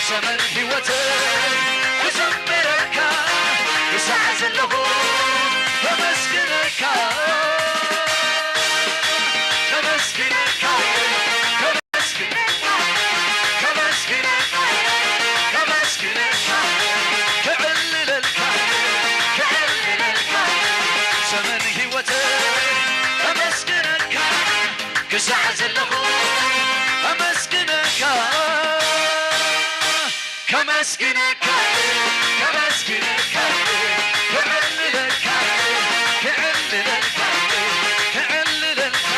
ዘመን ህይወተይ ክዝምረካ፣ ክሳዕ ዘለኹ ከመስግነካ፣ ከመስግነካ፣ ከመስግነካ፣ ከመስግነካ፣ ከመስግነካ፣ ክዕልለልካ፣ ክዕልለልካ፣ ዘመን ህይወተይ ከመስግነካ። ክሳዕ ዘለኹ ከመስግነካ፣ ከመስግነካ፣ ከመስግነካ፣ ክዕልለካ፣ ክዕልለካ፣ ክዕልለካ፣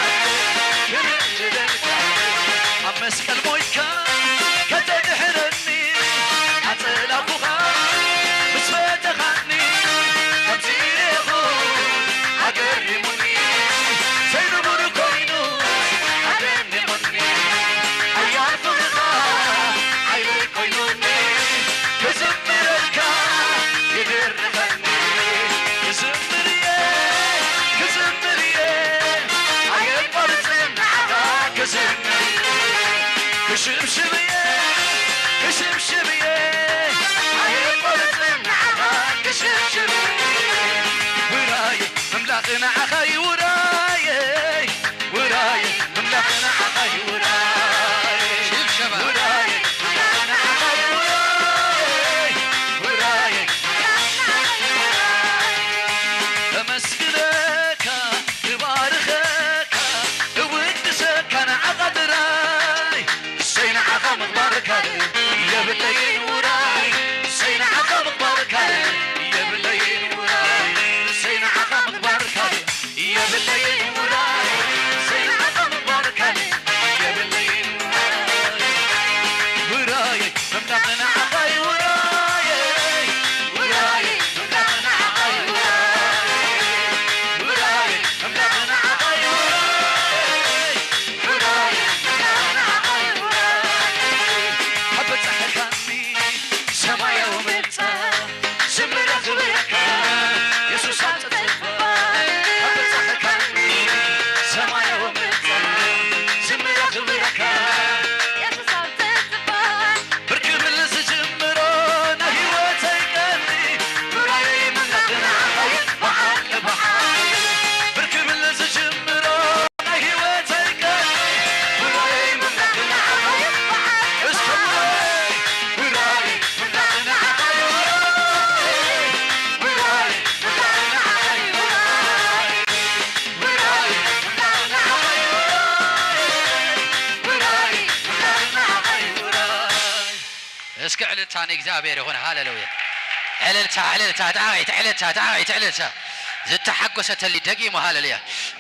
ክዕልለካ። ኣብ መስቀል ሞይትካ ከተድሕነኒ፣ ኣጸላኹኻ ምስ ፈተኻኒ፣ ከምዚ ኢኹ ኣገሪሙኒ፣ ዘይንቡር ኮይኑ ኣደኒቑኒ፣ ሓያል ፍቕርኻ ሓይለይ ኮይኑኒ፣ ክዝምረልካ ይድርኸኒ። ክዝምር እየ፣ ክዝምር እየ፣ ኣየቋርጽን ንዓኻ ክዝምር። ክሽብሽብ እየ፣ ክሽብሽብ እየ፣ ኣየቋርጽን ንዓኻ ክሽብሽብ። ውራይ ኣምላኽ ንዓኻ እዩ ውራይ። ውራይ ኣምላኽ ንዓኻ እዩ ውራይ። ሽብሸባ። ውራይ ኣምላኽ ንዓኻ እዩ ውራይ። ውራይ ኣምላኽ ንዓኻ እዩ ውራይ። ከመስግነካ፣ ክባርኸካ፣ እውድሰካ ንዓኻ ጥራይ። እሰይ ንዓኻ ምኽባር ካልእ የብለይን ውራይ። እሰይ ንዓኻ ምኽባር ካልእ የብለይን ውራይ። እሰይ ንዓኻ ምኽባር ካልእ የብለይን ውራይ። እሰይ ንዓኻ ምኽባር ካልእ የብለይን ውራይ። ውራይ ኣምላኽ ንዓኻ እዩ ውራይ። ውራይ ኣምላኽ ንዓኻ እዩ ውራይ። ውራይ ኣምላኽ ንዓኻ እዩ ውራይ። ውራይ ኣምላኽ ንዓኻ እዩ ውራይ። ኣበጻሕካኒ ሰማያዊ ምብጻሕ፣ ዝምረ ክብረካ የሱስ ኣብ ጽፍጽፋ። ኣበጻሕካኒ ሰማያዊ ምብጻሕ፣ ዝምረ ክብረካ የሱስ ኣብ ጽፍጽፋ። ብርክ ክብል ዝጅምሮ ናይ ህይወተይ ቀንዲ፣ ውራየይ ምምላኽ ንዓኻ እዩ በዓል ብሓይሊ። ብርክ ክብል ዝጅምሮ ናይ ህይወተይ ቀንዲ፣ ውራየይ ምምላኽ ንዓኻ እዩ በዓል እስከ ብሓይሊ። ውራየይ ምምላኽ ንዓኻ እዩ፣ ውራየይ ምምላኽ ንዓኻ እዩ፣ ውራየይ ምምላኽ ንዓኻ እዩ፣ ውራየይ ምምላኽ ንዓኻ እዩ፣ ውራየይ እስኪ ዕልልታ ንእግዚኣብሔር ይኹን። ሃሌሉያ። ዕልልታ፣ ዕልልታ፣ ጣዕት፣ ዕልልታ፣ ጣዕት፣ ዕልልታ። ዝተሓጎሰ ተሊ። ደጊሙ ሃለሉያ።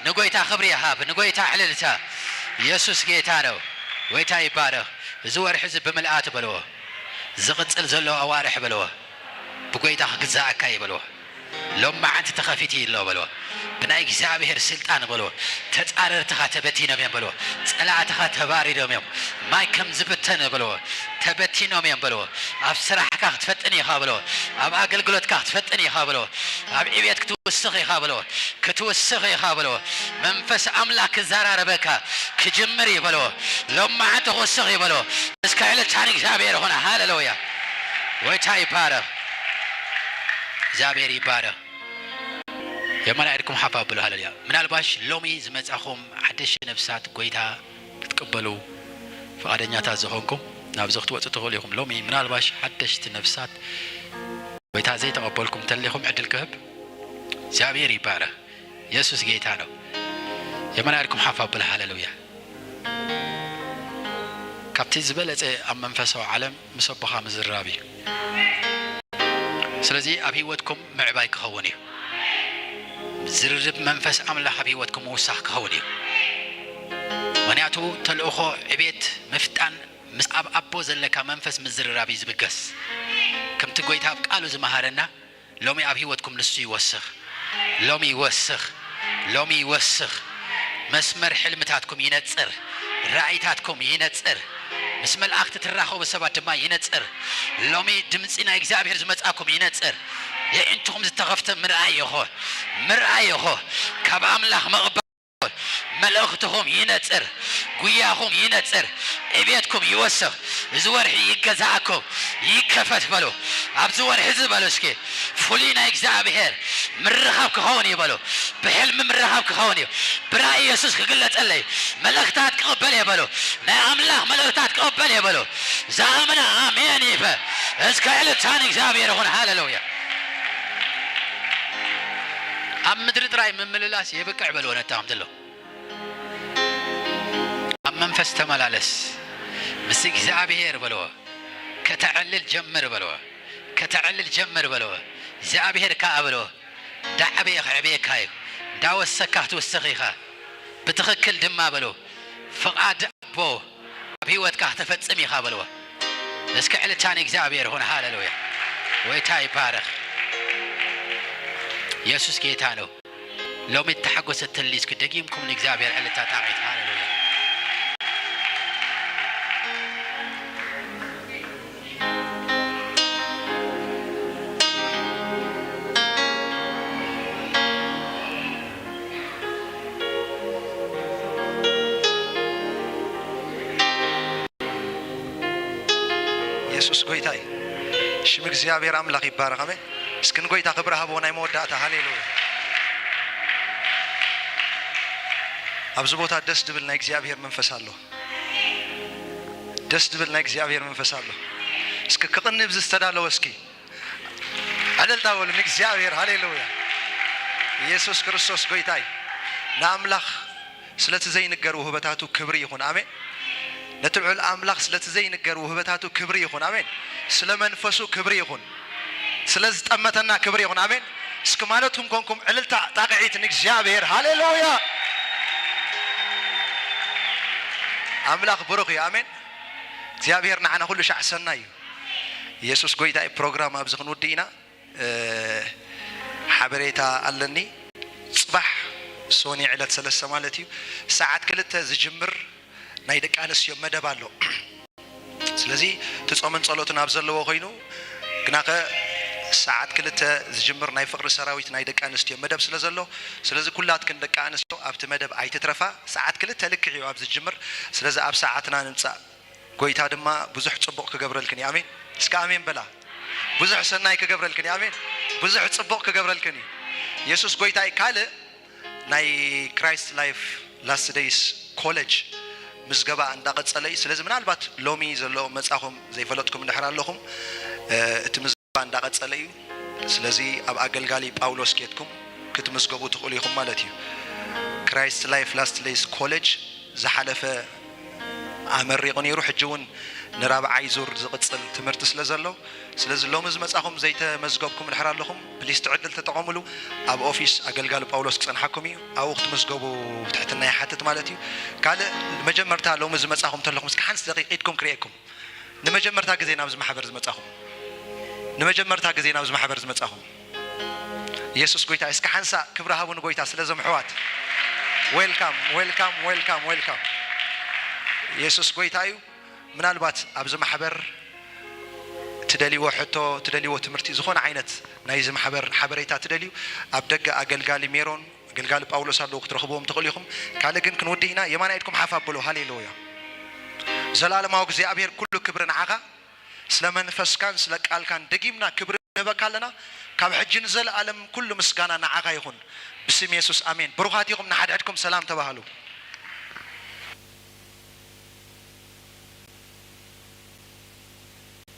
ንጎይታ ክብሪ ይሃብ፣ ንጎይታ ዕልልታ። ኢየሱስ ጌታ ነው። ጎይታ ይባረኽ። እዚ ወርሒ እዚ ብምልኣት በልዎ። ዝቕጽል ዘሎ ኣዋርሕ በልዎ። ብጎይታ ክግዛእካ እዩ በልዎ። ሎም መዓንቲ ተኸፊቱ እዩ ኣሎ በልዎ። ብናይ እግዚኣብሔር ስልጣን በልዎ። ተጻረርትኻ ተበቲኖም እዮም በልዎ። ጸላእትኻ ተባሪዶም እዮም። ማይ ከም ዝበተነ በልዎ። ተበቲኖም እዮም በልዎ። ኣብ ስራሕካ ክትፈጥን ኢኻ በልዎ። ኣብ ኣገልግሎትካ ክትፈጥን ኢኻ በልዎ። ኣብ ዕቤት ክትውስኽ ኢኻ በልዎ። ክትውስኽ ኢኻ በልዎ። መንፈስ ኣምላኽ ክዘራረበካ ክጅምር እዩ በልዎ። ሎም መዓንቲ ክውስኽ እዩ በልዎ። እስከ ዕልልታ ንእግዚኣብሔር ይኹን። ሃሌሉያ። ጎይታ ይባረኽ። እግዚኣብሔር ይባረኽ። የማን ኢድኩም ሓፍ ኣብሉ። ሃሌሉያ። ምናልባሽ ሎሚ ዝመጻኹም ሓደሽቲ ነፍሳት ጎይታ ክትቅበሉ ፍቓደኛታት ዝኾንኩም ናብዚ ክትወጹ ትኽእሉ ኢኹም። ሎሚ ምናልባሽ ሓደሽቲ ነፍሳት ጎይታ ዘይተቐበልኩም እንተሊኹም ዕድል ክህብ እግዚኣብሔር ይባረኽ። ኢየሱስ ጌታ ነው። የማን ኢድኩም ሓፍ ኣብሉ። ሃሌሉያ። ካብቲ ዝበለጸ ኣብ መንፈሳዊ ዓለም ምስ ኣቦኻ ምዝርራብ እዩ። ስለዚ ኣብ ህይወትኩም ምዕባይ ክኸውን እዩ። ዝርርብ መንፈስ ኣምላኽ ኣብ ህይወትኩም ምውሳኽ ክኸውን እዩ። ምኽንያቱ ተልእኾ ዕቤት ምፍጣን ምስ ኣብ ኣቦ ዘለካ መንፈስ ምዝርራብ እዩ ዝብገስ። ከምቲ ጎይታ ኣብ ቃሉ ዝመሃረና ሎሚ ኣብ ህይወትኩም ንሱ ይወስኽ። ሎሚ ይወስኽ። ሎሚ ይወስኽ። መስመር ሕልምታትኩም ይነጽር። ራእይታትኩም ይነጽር። ምስ መላእኽቲ ትራኸቡ ሰባት ድማ ይነጽር። ሎሚ ድምጺ ናይ እግዚኣብሔር ዝመጻኩም ይነጽር። የዒንትኹም ዝተኸፍተ ምርኣይ ኢኹ። ምርኣይ ኢኹ። ካብ ኣምላኽ ምቕባል። መልእኽትኹም ይነጽር። ጉያኹም ይነጽር። ዕቤትኩም ይወስኽ። እዚ ወርሒ ይገዛእኩም። ይከፈት በሉ። ኣብዚ ወርሒ እዚ በሉ እስኪ ፍሉይ ናይ እግዚኣብሔር ምርኻብ ክኸውን እዩ በሉ። ብሕልሚ ምርኻብ ክኸውን እዩ። ብራእይ ኢየሱስ ክግለጸለይ። መልእኽታት ክቕበል እየ በሉ። ናይ ኣምላኽ መልእኽታት ክቕበል እየ በሉ። ዝኣመነ ኣሜን ይበ እስከ ዕልልታ ንእግዚኣብሔር ይኹን። ሃሌሉያ። ኣብ ምድሪ ጥራይ ምምልላስ የብቅዕ በልዎ ነታ ከምትሎ። ኣብ መንፈስ ተመላለስ። ምስ እግዚኣብሔር በልዎ። ከተዕልል ጀምር በልዎ። ከተዕልል ጀምር በልዎ። እግዚኣብሔር ከኣ በልዎ። ዳዕበየ ከዕብየካ እዩ። እንዳወሰካ ክትውስኽ ኢኻ። ብትኽክል ድማ በልዎ። ፍቓድ ኣቦ ኣብ ህይወትካ ከተፈጽም ኢኻ በልዎ። እስከ ዕልልታ ንእግዚኣብሔር ይኹን። ሃሌሉያ። ጎይታ ይባረኽ። ኢየሱስ ጌታ ነው። ሎሚ እተሓጎሰት ተሊ እስኪ ደጊምኩም ንእግዚኣብሔር ዕልልታ ጣቕዒት። ሃሌሉያ። ኢየሱስ ጎይታ እዩ። ሽም እግዚኣብሔር ኣምላኽ ይባረኽ። ኣሜን። እስኪ ንጎይታ ክብሪ ሃብዎ ናይ መወዳእታ። ሃሌሉያ። ኣብዚ ቦታ ደስ ድብል ናይ እግዚኣብሔር መንፈስ ኣሎ። ደስ ድብል ናይ እግዚኣብሔር መንፈስ ኣሎ። እስኪ ክቕንብ ዝተዳለወ እስኪ ዕልልታ በሉ ንእግዚኣብሔር። ሃሌሉያ። ኢየሱስ ክርስቶስ ጎይታ እዩ። ንኣምላኽ ስለቲ ዘይንገር ውህበታቱ ክብሪ ይኹን። ኣሜን። ነቲ ልዑል ኣምላኽ ስለቲ ዘይንገር ውህበታቱ ክብሪ ይኹን። ኣሜን። ስለ መንፈሱ ክብሪ ይኹን። ስለ ዝጠመተና ክብሪ ይኹን። ኣሜን። እስኪ ማለትኩም ኮንኩም ዕልልታ ጣቕዒት ንእግዚኣብሔር። ሃሌሉያ። ኣምላኽ ብሩኽ እዩ። ኣሜን። እግዚኣብሔር ንዓና ኩሉ ሻዕ ሰናይ እዩ። ኢየሱስ ጎይታ እዩ። ፕሮግራም ኣብዚ ክንውድእ ኢና። እ፣ ሓበሬታ ኣለኒ። ጽባሕ ሶኒ ዕለት ሰለስተ ማለት እዩ፣ ሰዓት ክልተ ዝጅምር ናይ ደቂ ኣንስትዮ መደብ ኣሎ። ስለዚ እቲ ጾምን ጸሎትን ኣብ ዘለዎ ኮይኑ፣ ግናኸ ሰዓት ክልተ ዝጅምር ናይ ፍቕሪ ሰራዊት ናይ ደቂ ኣንስትዮ መደብ ስለ ዘሎ፣ ስለዚ ኩላትክን ደቂ ኣንስትዮ ኣብቲ መደብ ኣይትትረፋ። ሰዓት ክልተ ልክዕ እዩ ኣብ ዝጅምር። ስለዚ ኣብ ሰዓትና ንምጻእ። ጎይታ ድማ ብዙሕ ጽቡቕ ክገብረልክን እዩ። ኣሜን። እስከ ኣሜን በላ። ብዙሕ ሰናይ ክገብረልክን እዩ። ኣሜን። ብዙሕ ጽቡቕ ክገብረልክን እዩ። ኢየሱስ ጎይታ እዩ። ካልእ ናይ ክራይስት ላይፍ ላስት ደይስ ኮሌጅ ምዝገባ እንዳቐጸለ እዩ። ስለዚ ምናልባት ሎሚ ዘሎ መጻኹም ዘይፈለጥኩም እንድሕር ኣለኹም፣ እ፣ እቲ ምዝገባ እንዳቐጸለ እዩ። ስለዚ ኣብ ኣገልጋሊ ጳውሎስ ኬድኩም ክትምዝገቡ ትኽእሉ ኢኹም ማለት እዩ። ክራይስት ላይፍ ላስት ደይስ ኮሌጅ ዝሓለፈ ኣመሪቑ ነይሩ። ሕጂ እውን ንራብዓይ ዙር ዝቕጽል ትምህርቲ ስለ ዘሎ፣ ስለዚ ሎሚ ዝመጻኹም ዘይተመዝገብኩም ድሕር ኣለኹም፣ ፕሊስ ትዕድል ተጠቐሙሉ። ኣብ ኦፊስ ኣገልጋሊ ጳውሎስ ክጸንሓኩም እዩ። ኣብኡ ክትምዝገቡ ብትሕትና ይሓትት ማለት እዩ። ካልእ፣ መጀመርታ ሎሚ ዝመጻኹም ተለኹም፣ እስኪ ሓንስ ደቂቕ ኢድኩም ክርእየኩም። ንመጀመርታ ግዜ ናብዚ ማሕበር ዝመጻኹም፣ ንመጀመርታ ግዜ ናብዚ ማሕበር ዝመጻኹም፣ ኢየሱስ ጎይታ። እስኪ ሓንሳእ ክብሪ ሃቡ ንጎይታ ስለ እዞም ኣሕዋት። ዌልካም፣ ዌልካም፣ ዌልካም፣ ዌልካም። ኢየሱስ ጎይታ እዩ። ምናልባት ኣብዚ ማሕበር ትደልይዎ ሕቶ፣ ትደልይዎ ትምህርቲ፣ ዝኾነ ዓይነት ናይዚ ማሕበር ሓበሬታ ትደልዩ፣ ኣብ ደገ ኣገልጋሊ ሜሮን፣ ኣገልጋሊ ጳውሎስ ኣለዉ፣ ክትረኽብዎም ትኽእሉ ኢኹም። ካልእ ግን ክንውድእ ኢና። የማናይ ኢድኩም ሓፍ ኣብሉ። ሃሌሉያ። ዘላለማዊ እግዚኣብሔር፣ ኩሉ ክብሪ ንዓኻ። ስለ መንፈስካን ስለ ቃልካን ደጊምና ክብሪ ንህበካ ኣለና። ካብ ሕጂ ንዘለኣለም ኩሉ ምስጋና ንዓኻ ይኹን። ብስም የሱስ፣ ኣሜን። ብሩኻት ኢኹም። ንሓድሕድኩም ሰላም ተባሃሉ።